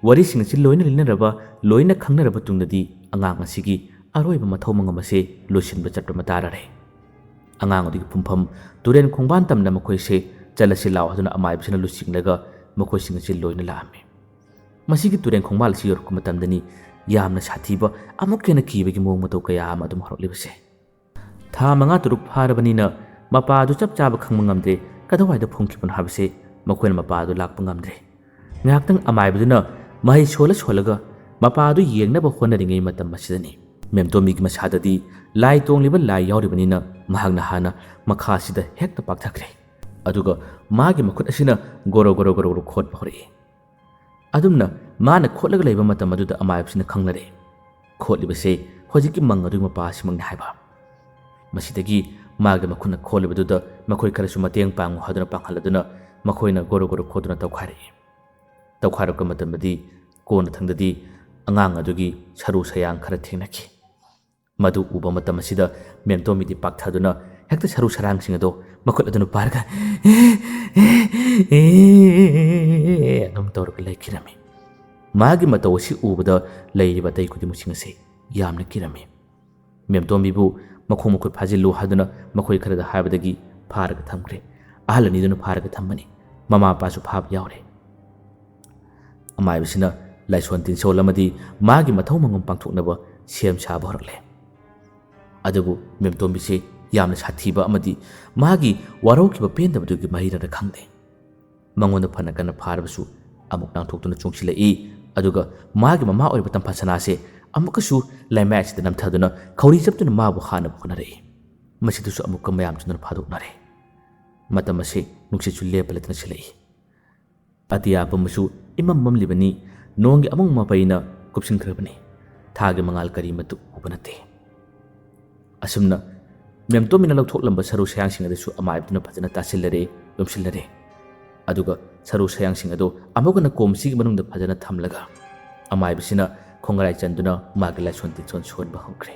ꯋꯥꯔꯤꯁꯤꯡ ꯑꯁꯤ ꯂꯣꯏꯅ ꯂꯤꯅꯔꯕ, ꯂꯣꯏꯅ ꯈꯪꯅꯔꯕ ꯇꯨꯡꯗꯗꯤ ꯑꯉꯥꯡ ꯑꯁꯤꯒꯤ ꯑꯔꯣꯏꯕ ꯃꯊꯧ ꯃꯉꯝ ꯑꯁꯤ ꯂꯣꯏꯁꯤꯟꯕ ꯆꯠꯄ ꯑꯃ ꯇꯥꯔꯔꯦ꯫ ꯑꯉꯥꯡ ꯑꯗꯨꯒꯤ ꯐꯨꯝꯐꯝ ꯇꯨꯔꯦꯟ ꯈꯣꯡꯕꯥꯟ ꯇꯝꯅ ꯃꯈꯣꯏꯁꯦ ꯆꯠꯂꯁꯤ ꯂꯥꯛꯑꯣ ꯍꯥꯏꯗꯨꯅ ꯑꯃꯥꯏꯕꯁꯤꯅ ꯂꯨꯆꯤꯡꯂꯒ ꯃꯈꯣꯏꯁꯤꯡ ꯑꯁꯤ ꯂꯣꯏꯅ ꯂꯥꯛꯑꯝꯃꯤ꯫ ꯃꯁꯤꯒꯤ ꯇꯨꯔꯦꯟ ꯈꯣꯡꯕꯥꯜ ꯑꯁꯤ ꯌꯧꯔꯛꯄ ꯃꯇꯝꯗꯅꯤ ꯌꯥꯝꯅ ꯁꯥꯊꯤꯕ, ꯑꯃꯨꯛꯀ ꯍꯦꯟꯅ ꯀꯤꯕꯒꯤ ꯃꯑꯣꯡ ꯃꯇꯧ ꯀꯌꯥ ꯑꯃ ꯑꯗꯨꯝ ꯍꯧꯔꯛꯂꯤꯕꯁꯦ꯫ ꯊꯥ ꯃꯉꯥ ꯇꯔꯨꯛ ꯐꯥꯔꯕꯅꯤꯅ ꯃꯄꯥꯗꯨ ꯆꯞ ꯆꯥꯕ ꯈꯪꯕ ꯉꯝꯗ꯭ꯔꯦ, ꯀꯗꯥꯏꯋꯥꯏꯗ ꯐꯨꯝꯈꯤꯕꯅꯣ ꯍꯥꯏꯕꯁꯦ ꯃꯈꯣꯏꯅ ꯃꯄꯥꯗꯨ ꯂꯥꯛꯄ ꯉꯝꯗ꯭ꯔꯦ꯫ ꯉꯥꯏꯍꯥꯛꯇꯪ ꯑꯃꯥꯏꯕꯗꯨꯅ ꯃꯍꯩ ꯁꯣꯜꯂ ꯁꯣꯜꯂꯒ ꯃꯄꯥꯗꯨ ꯌꯦꯡꯅꯕ ꯍꯣꯠꯅꯔꯤꯉꯩ ꯃꯇꯝ ꯑꯁꯤꯗꯅꯤ ꯃꯦꯝꯇꯣꯝꯕꯤꯒꯤ ꯃꯁꯥꯗꯗꯤ ꯂꯥꯏ ꯇꯣꯡꯂꯤꯕ ꯂꯥꯏ ꯌꯥꯎꯔꯤꯕꯅꯤꯅ ꯃꯍꯥꯛꯅ ꯍꯥꯟꯅ ꯃꯈꯥꯁꯤꯗ ꯍꯦꯛꯇ ꯄꯥꯛꯊꯈ꯭ꯔꯦ꯫ ꯑꯗꯨꯒ ꯃꯥꯒꯤ ꯃꯈꯨꯠ ꯑꯁꯤꯅ ꯒꯣꯔꯣ ꯒꯣꯔꯣ ꯒꯣꯔꯣ ꯒꯣꯔꯣ ꯈꯣꯠꯄ ꯍꯧꯔꯛꯏ꯫ ꯑꯗꯨꯝꯅ ꯃꯥꯅ ꯈꯣꯠꯂꯒ ꯂꯩꯕ ꯃꯇꯝ ꯑꯗꯨꯗ ꯑꯃꯥꯏꯕꯁꯤꯅ ꯈꯪꯂꯔꯦ, ꯈꯣꯠꯂꯤꯕꯁꯦ ꯍꯧꯖꯤꯛꯀꯤ ꯃꯪ ꯑꯗꯨꯒꯤ ꯃꯄꯥ ꯑꯁꯤꯃꯛꯅꯤ ꯍꯥꯏꯕ꯫ ꯃꯁꯤꯗꯒꯤ ꯃꯥꯒꯤ ꯃꯈꯨꯠꯅ ꯈꯣꯠꯂꯤꯕꯗꯨꯗ ꯃꯈꯣꯏ ꯈꯔꯁꯨ ꯃꯇꯦꯡ ꯄꯥꯡꯉꯨ ꯍꯥꯏꯗꯨꯅ ꯄꯥꯡꯍꯜꯂꯗꯨꯅ ꯃꯈꯣꯏꯅ ꯒꯣꯔꯣ ꯒꯣꯔꯣ ꯈꯣꯠꯇꯨꯅ ꯇꯧꯈꯥꯏꯔꯛꯏ꯫ ꯇꯧꯈꯥꯏꯔꯛꯄ ꯃꯇꯝꯗꯗꯤ ꯀꯣꯟꯅꯊꯪꯗꯗꯤ ꯑꯉꯥꯡ ꯑꯗꯨꯒꯤ ꯁꯔꯨ ꯁꯌꯥꯡ ꯈꯔ ꯊꯦꯡꯅꯈꯤ꯫ ꯃꯗꯨ ꯎꯕ ꯃꯇꯝ ꯑꯁꯤꯗ ꯃꯦꯝꯇꯣꯝꯕꯤꯗꯤ ꯄꯥꯛꯊꯗꯨꯅ ꯍꯦꯛꯇ ꯁꯔꯨ ꯁꯔꯥꯡꯁꯤꯡ ꯑꯗꯣ ꯃꯈꯨꯠ ꯑꯗꯨꯅ ꯄꯥꯏꯔꯒ ꯑꯗꯨꯝ ꯇꯧꯔꯒ ꯂꯩꯈꯤꯔꯝꯃꯤ꯫ ꯃꯥꯒꯤ ꯃꯇꯧ ꯑꯁꯤ ꯎꯕꯗ ꯂꯩꯔꯤꯕ ꯑꯇꯩ ꯈꯨꯗꯤꯡꯃꯛꯁꯤꯡ ꯑꯁꯤ ꯌꯥꯝꯅ ꯀꯤꯔꯝꯃꯤ꯫ ꯃꯦꯝꯇꯣꯝꯕꯤꯕꯨ ꯃꯈꯣꯡ ꯃꯈꯨꯠ ꯐꯥꯖꯤꯜꯂꯨ ꯍꯥꯏꯗꯨꯅ ꯃꯈꯣꯏ ꯈꯔꯗ ꯍꯥꯏꯕꯗꯒꯤ ꯐꯥꯔꯒ ꯊꯝꯈ꯭ꯔꯦ꯫ ꯑꯍꯜ ꯑꯅꯤꯗꯨꯅ ꯐꯥꯔꯒ ꯊꯝꯕꯅꯤ꯫ ꯃꯃꯥ ꯃꯄꯥꯁꯨ ꯐꯥꯕ ꯌꯥꯎꯔꯦ꯫ ꯑꯃꯥꯏꯕꯁꯤꯅ ꯂꯥꯏꯁꯣꯟ ꯇꯤꯟꯁꯣꯜ ꯑꯃꯗꯤ ꯃꯥꯒꯤ ꯃꯊꯧ ꯃꯉꯝ ꯄꯥꯡꯊꯣꯛꯅꯕ ꯁꯦꯝ ꯁꯥꯕ ꯍꯧꯔꯛꯂꯦ꯫ ꯑꯗꯨꯕꯨ ꯃꯦꯝꯇꯣꯝꯕꯤꯁꯦ ꯌꯥꯝꯅ ꯁꯥꯊꯤꯕ ꯑꯃꯗꯤ ꯃꯥꯒꯤ ꯋꯥꯔꯧꯈꯤꯕ ꯄꯦꯟꯗꯕꯗꯨꯒꯤ ꯃꯍꯩꯔꯅ ꯈꯪꯗꯦ꯫ ꯃꯉꯣꯟꯗ ꯐꯅ ꯀꯟꯅ ꯐꯥꯔꯕꯁꯨ ꯑꯃꯨꯛ ꯅꯥꯟꯊꯣꯛꯇꯨꯅ ꯆꯣꯡꯁꯤꯜꯂꯛꯏ꯫ ꯑꯗꯨꯒ ꯃꯥꯒꯤ ꯃꯃꯥ ꯑꯣꯏꯔꯤꯕ ꯇꯝꯐꯥ ꯁꯅꯥꯁꯦ ꯑꯃꯨꯛꯀꯁꯨ ꯂꯩꯃꯥꯏ ꯑꯁꯤꯗ ꯅꯝꯊꯗꯨꯅ ꯈꯧꯔꯤ ꯆꯞꯇꯨꯅ ꯃꯥꯕꯨ ꯍꯥꯠꯅꯕ ꯍꯣꯠꯅꯔꯛꯏ꯫ ꯃꯁꯤꯗꯁꯨ ꯑꯃꯨꯛꯀ ꯃꯌꯥꯝ ꯆꯪꯗꯨꯅ ꯐꯥꯗꯣꯛꯅꯔꯦ꯫ ꯃꯇꯝ ꯑꯁꯤ ꯅꯨꯡꯁꯤꯠꯁꯨ ꯂꯦꯞꯄ ꯂꯩꯇꯅ ꯁꯤꯜꯂꯛꯏ꯫ ꯑꯇꯤꯌꯥ ꯄꯨꯝꯕꯁꯨ ꯏꯃꯝ ꯃꯝꯂꯤꯕꯅꯤ꯫ ꯅꯣꯡꯒꯤ ꯑꯃꯝ ꯃꯄꯩꯅ ꯀꯨꯞꯁꯤꯟꯈ꯭ꯔꯕꯅꯤ꯫ ꯊꯥꯒꯤ ꯃꯉꯥꯜ ꯀꯔꯤꯃꯠꯇ ꯎꯕ ꯅꯠꯇꯦ꯫ ꯑꯁꯨꯝꯅ ꯃꯦꯝꯇꯣꯝꯕꯤꯅ ꯂꯧꯊꯣꯛꯂꯝꯕ ꯁꯔꯨ ꯁꯌꯥꯡꯁꯤꯡ ꯑꯗꯨꯁꯨ ꯑꯃꯥꯏꯕꯗꯨꯅ ꯐꯖꯅ ꯇꯥꯁꯤꯜꯂꯔꯦ, ꯌꯣꯝꯁꯤꯜꯂꯔꯦ꯫ ꯑꯗꯨꯒ ꯁꯔꯨ ꯁꯌꯥꯡꯁꯤꯡ ꯑꯗꯨ ꯑꯃꯨꯛ ꯍꯟꯅ ꯀꯣꯝꯁꯤꯒꯤ ꯃꯅꯨꯡꯗ ꯐꯖꯅ ꯊꯝꯂꯒ ꯑꯃꯥꯏꯕꯁꯤꯅ ꯈꯣꯡꯒ꯭ꯔꯥꯏ ꯆꯟꯗꯨꯅ ꯃꯥꯒꯤ ꯂꯥꯏꯁꯣꯟ ꯇꯤꯟꯁꯣꯟ ꯁꯣꯟꯕ ꯍꯧꯈ꯭ꯔꯦ꯫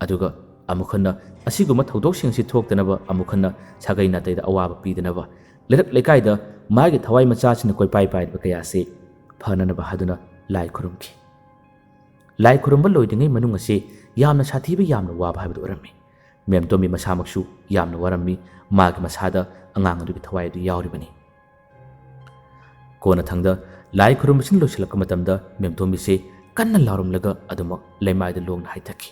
ꯑꯗꯨꯒ ꯑꯃꯨꯛ ꯍꯟꯅ ꯑꯁꯤꯒꯨꯝꯕ ꯊꯧꯗꯣꯛꯁꯤꯡ ꯑꯁꯤ ꯊꯣꯛꯇꯅꯕ, ꯑꯃꯨꯛ ꯍꯟꯅ ꯁꯥꯒꯩ ꯅꯥꯇꯩꯗ ꯑꯋꯥꯕ ꯄꯤꯗꯅꯕ, ꯂꯩꯔꯛ ꯂꯩꯀꯥꯏꯗ ꯃꯥꯒꯤ ꯊꯋꯥꯏ ꯃꯆꯥꯁꯤꯡꯅ ꯀꯣꯏꯄꯥꯏ ꯄꯥꯏꯔꯤꯕ ꯀꯌꯥ ꯑꯁꯤ ꯐꯅꯅꯕ ꯍꯥꯏꯗꯨꯅ ꯂꯥꯏ ꯈꯨꯔꯨꯝꯈꯤ꯫ ꯂꯥꯏ ꯈꯨꯔꯨꯝꯕ ꯂꯣꯏꯗ꯭ꯔꯤꯉꯩ ꯃꯅꯨꯡ ꯑꯁꯤ ꯌꯥꯝꯅ ꯁꯥꯊꯤꯕ, ꯌꯥꯝꯅ ꯋꯥꯕ ꯍꯥꯏꯕꯗꯨ ꯑꯣꯏꯔꯝꯃꯤ꯫ ꯃꯦꯝꯇꯣꯝꯕꯤ ꯃꯁꯥꯃꯛꯁꯨ ꯌꯥꯝꯅ ꯋꯥꯔꯝꯃꯤ꯫ ꯃꯥꯒꯤ ꯃꯁꯥꯗ ꯑꯉꯥꯡ ꯑꯗꯨꯒꯤ ꯊꯋꯥꯏ ꯑꯗꯨ ꯌꯥꯎꯔꯤꯕꯅꯤ꯫ ꯀꯣꯟꯅꯊꯪꯗ ꯂꯥꯏ ꯈꯨꯔꯨꯝꯕꯁꯤꯅ ꯂꯣꯏꯁꯤꯜꯂꯛꯄ ꯃꯇꯝꯗ ꯃꯦꯝꯇꯣꯝꯕꯤꯁꯦ ꯀꯟꯅ ꯂꯥꯎꯔꯝꯂꯒ ꯑꯗꯨꯃꯛ ꯂꯩꯃꯥꯏꯗ ꯂꯣꯡꯅ ꯍꯥꯏꯊꯈꯤ꯫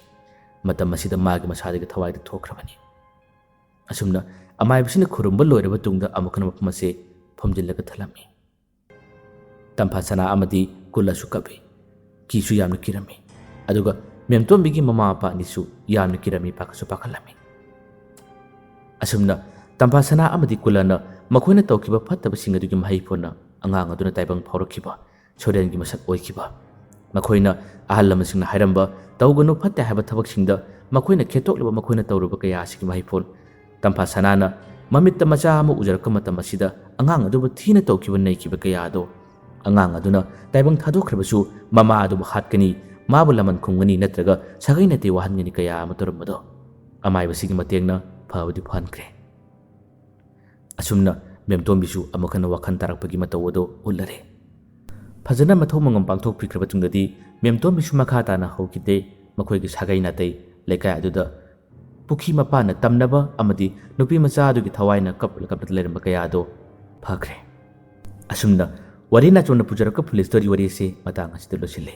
ꯃꯇꯝ ꯑꯁꯤꯗ ꯃꯥꯒꯤ ꯃꯁꯥꯗꯒꯤ ꯊꯋꯥꯏꯗꯨ ꯊꯣꯛꯈ꯭ꯔꯕꯅꯤ꯫ ꯑꯁꯨꯝꯅ ꯑꯃꯥꯏꯕꯁꯤꯅ ꯈꯨꯔꯨꯝꯕ ꯂꯣꯏꯔꯕ ꯇꯨꯡꯗ ꯑꯃꯨꯛ ꯍꯟꯅ ꯃꯐꯝ ꯑꯁꯦ ꯐꯨꯝꯖꯤꯜꯂꯒ ꯊꯜꯂꯝꯃꯤ꯫ ꯇꯝꯐꯥ ꯁꯅꯥ ꯑꯃꯗꯤ ꯀꯨꯂꯁꯨ ꯀꯞꯄꯤ꯫ ꯀꯤꯁꯨ ꯌꯥꯝꯅ ꯀꯤꯔꯝꯃꯤ꯫ ꯑꯗꯨꯒ ꯃꯦꯝꯇꯣꯝꯕꯤꯒꯤ ꯃꯃꯥ ꯃꯄꯥ ꯑꯅꯤꯁꯨ ꯌꯥꯝꯅ ꯀꯤꯔꯝꯃꯤ, ꯄꯥꯈꯠꯁꯨ ꯄꯥꯈꯠꯂꯝꯃꯤ꯫ ꯑꯁꯨꯝꯅ ꯇꯝꯐꯥ ꯁꯅꯥ ꯑꯃꯗꯤ ꯀꯨꯂꯅ ꯃꯈꯣꯏꯅ ꯇꯧꯈꯤꯕ ꯐꯠꯇꯕꯁꯤꯡ ꯑꯗꯨꯒꯤ ꯃꯍꯩ ꯐꯣꯟꯅ ꯑꯉꯥꯡ ꯑꯗꯨꯅ ꯇꯥꯏꯕꯪ ꯐꯥꯎꯔꯛꯈꯤꯕ ꯁꯣꯔꯦꯟꯒꯤ ꯃꯁꯛ ꯑꯣꯏꯈꯤꯕ꯫ ꯃꯈꯣꯏꯅ ꯑꯍꯜ ꯂꯃꯟꯁꯤꯡꯅ ꯍꯥꯏꯔꯝꯕ "ꯇꯧꯒꯅꯨ, ꯐꯠꯇꯦ" ꯍꯥꯏꯕ ꯊꯕꯛꯁꯤꯡꯗ ꯃꯈꯣꯏꯅ ꯈꯦꯠꯇꯣꯛꯂꯤꯕ, ꯃꯈꯣꯏꯅ ꯇꯧꯔꯨꯕ ꯀꯌꯥ ꯑꯁꯤꯒꯤ ꯃꯍꯩ ꯐꯣꯟ ꯇꯝꯐꯥ ꯁꯅꯥꯅ ꯃꯃꯤꯠꯇ ꯃꯆꯥ ꯑꯃ ꯎꯖꯔꯛꯄ ꯃꯇꯝ ꯑꯁꯤꯗ ꯑꯉꯥꯡ ꯑꯗꯨꯕꯨ ꯊꯤꯅ ꯇꯧꯈꯤꯕ, ꯅꯩꯈꯤꯕ ꯀꯌꯥ ꯑꯗꯣ ꯑꯉꯥꯡ ꯑꯗꯨꯅ ꯇꯥꯏꯕꯪ ꯊꯥꯗꯣꯛꯈ꯭ꯔꯕꯁꯨ ꯃꯃꯥ ꯑꯗꯨꯕꯨ ꯍꯥꯠꯀꯅꯤ, ꯃꯥꯕꯨ ꯂꯃꯟ ꯈꯨꯝꯒꯅꯤ ꯅꯠꯇ꯭ꯔꯒ ꯁꯥꯒꯩ ꯅꯥꯇꯩ ꯋꯥꯍꯟꯒꯅꯤ ꯀꯌꯥ ꯑꯃ ꯇꯧꯔꯝꯕꯗꯣ ꯑꯃꯥꯏꯕꯁꯤꯒꯤ ꯃꯇꯦꯡꯅ ꯐꯕꯗꯤ ꯐꯍꯟꯈ꯭ꯔꯦ꯫ ꯑꯁꯨꯝꯅ ꯃꯦꯝꯇꯣꯝꯕꯤꯁꯨ ꯑꯃꯨꯛ ꯍꯟꯅ ꯋꯥꯈꯜ ꯇꯥꯔꯛꯄꯒꯤ ꯃꯇꯧ ꯑꯗꯨ ꯎꯠꯂꯔꯦ꯫ ꯐꯖꯅ ꯃꯊꯧ ꯃꯉꯝ ꯄꯥꯡꯊꯣꯛꯄꯤꯈ꯭ꯔꯕ ꯇꯨꯡꯗꯗꯤ ꯃꯦꯝꯇꯣꯝꯕꯤꯁꯨ ꯃꯈꯥ ꯇꯥꯅ ꯍꯧꯈꯤꯗꯦ꯫ ꯃꯈꯣꯏꯒꯤ ꯁꯥꯒꯩ ꯅꯥꯇꯩ ꯂꯩꯀꯥꯏ ꯑꯗꯨꯗ ꯄꯨꯈ꯭ꯔꯤ ꯃꯄꯥꯟꯅ ꯇꯝꯅꯕ ꯑꯃꯗꯤ ꯅꯨꯄꯤ ꯃꯆꯥ ꯑꯗꯨꯒꯤ ꯊꯋꯥꯏꯅ ꯀꯞꯂ ꯀꯞꯂꯒ ꯂꯩꯔꯝꯕ ꯀꯌꯥ ꯑꯗꯨ ꯐꯈ꯭ꯔꯦ꯫ ꯑꯁꯨꯝꯅ ꯋꯥꯔꯤ ꯅꯥꯆꯣꯝꯅ ꯄꯨꯖꯔꯛꯄ ꯐꯨꯜ ꯁ꯭ꯇꯣꯔꯤ ꯋꯥꯔꯤ ꯑꯁꯤ ꯃꯇꯥꯡ ꯑꯁꯤꯗ ꯂꯣꯏꯁꯤꯜꯂꯦ꯫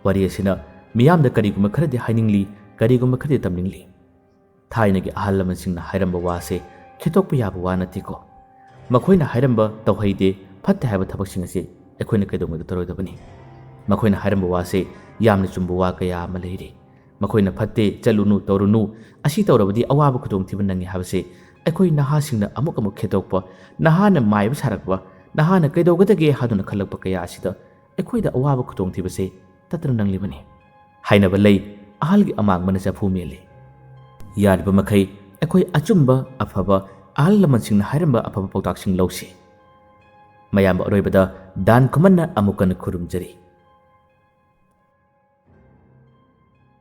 ꯋꯥꯔꯤ ꯑꯁꯤꯅ ꯃꯤꯌꯥꯝꯗ ꯀꯔꯤꯒꯨꯝꯕ ꯈꯔꯗꯤ ꯍꯥꯏꯅꯤꯡꯂꯤ, ꯀꯔꯤꯒꯨꯝꯕ ꯈꯔꯗꯤ ꯇꯝꯅꯤꯡꯂꯤ꯫ ꯊꯥꯏꯅꯒꯤ ꯑꯍꯜ ꯂꯃꯟꯁꯤꯡꯅ ꯍꯥꯏꯔꯝꯕ ꯋꯥꯁꯦ ꯈꯦꯠꯇꯣꯛꯄ ꯌꯥꯕ ꯋꯥ ꯅꯠꯇꯦꯀꯣ꯫ ꯃꯈꯣꯏꯅ ꯍꯥꯏꯔꯝꯕ "ꯇꯧꯍꯩꯗꯦ, ꯐꯠꯇꯦ" ꯍꯥꯏꯕ ꯊꯕꯛꯁꯤꯡ ꯑꯁꯤ ꯑꯩꯈꯣꯏꯅ ꯀꯩꯗꯧꯉꯩꯗ ꯇꯧꯔꯣꯏꯗꯕꯅꯤ꯫ ꯃꯈꯣꯏꯅ ꯍꯥꯏꯔꯝꯕ ꯋꯥꯁꯦ ꯌꯥꯝꯅ ꯆꯨꯝꯕ ꯋꯥ ꯀꯌꯥ ꯑꯃ ꯂꯩꯔꯤ꯫ ꯃꯈꯣꯏꯅ "ꯐꯠꯇꯦ, ꯆꯠꯂꯨꯅꯨ, ꯇꯧꯔꯨꯅꯨ, ꯑꯁꯤ ꯇꯧꯔꯕꯗꯤ ꯑꯋꯥꯕ ꯈꯨꯗꯣꯡꯊꯤꯕ ꯅꯪꯉꯤ" ꯍꯥꯏꯕꯁꯦ ꯑꯩꯈꯣꯏ ꯅꯍꯥꯁꯤꯡꯅ ꯑꯃꯨꯛ ꯑꯃꯨꯛ ꯈꯦꯠꯇꯣꯛꯄ, ꯅꯍꯥꯅ ꯃꯥꯏꯕ ꯁꯥꯔꯛꯄ, ꯅꯍꯥꯅ "ꯀꯩꯗꯧꯒꯗꯒꯦ?" ꯍꯥꯏꯗꯨꯅ ꯈꯜꯂꯛꯄ ꯀꯌꯥ ꯑꯁꯤꯗ ꯑꯩꯈꯣꯏꯗ ꯑꯋꯥꯕ ꯈꯨꯗꯣꯡꯊꯤꯕꯁꯦ ꯇꯠꯇꯅ ꯅꯪꯂꯤꯕꯅꯤ꯫ ꯍꯥꯏꯅꯕ ꯂꯩ, "ꯑꯍꯜꯒꯤ ꯑꯃꯥꯡꯕꯅ ꯆꯐꯨ ꯃꯦꯜꯂꯤ"꯫ ꯌꯥꯔꯤꯕ ꯃꯈꯩ ꯑꯩꯈꯣꯏ ꯑꯆꯨꯝꯕ, ꯑꯐꯕ, ꯑꯍꯜ ꯂꯃꯟꯁꯤꯡꯅ ꯍꯥꯏꯔꯝꯕ ꯑꯐꯕ ꯄꯥꯎꯇꯥꯛꯁꯤꯡ ꯂꯧꯁꯤ꯫ ꯃꯌꯥꯝꯕ ꯑꯔꯣꯏꯕꯗ ꯗꯥꯟ ꯈꯨꯃꯟꯅ ꯑꯃꯨꯛ ꯍꯟꯅ ꯈꯨꯔꯨꯝꯖꯔꯤ꯫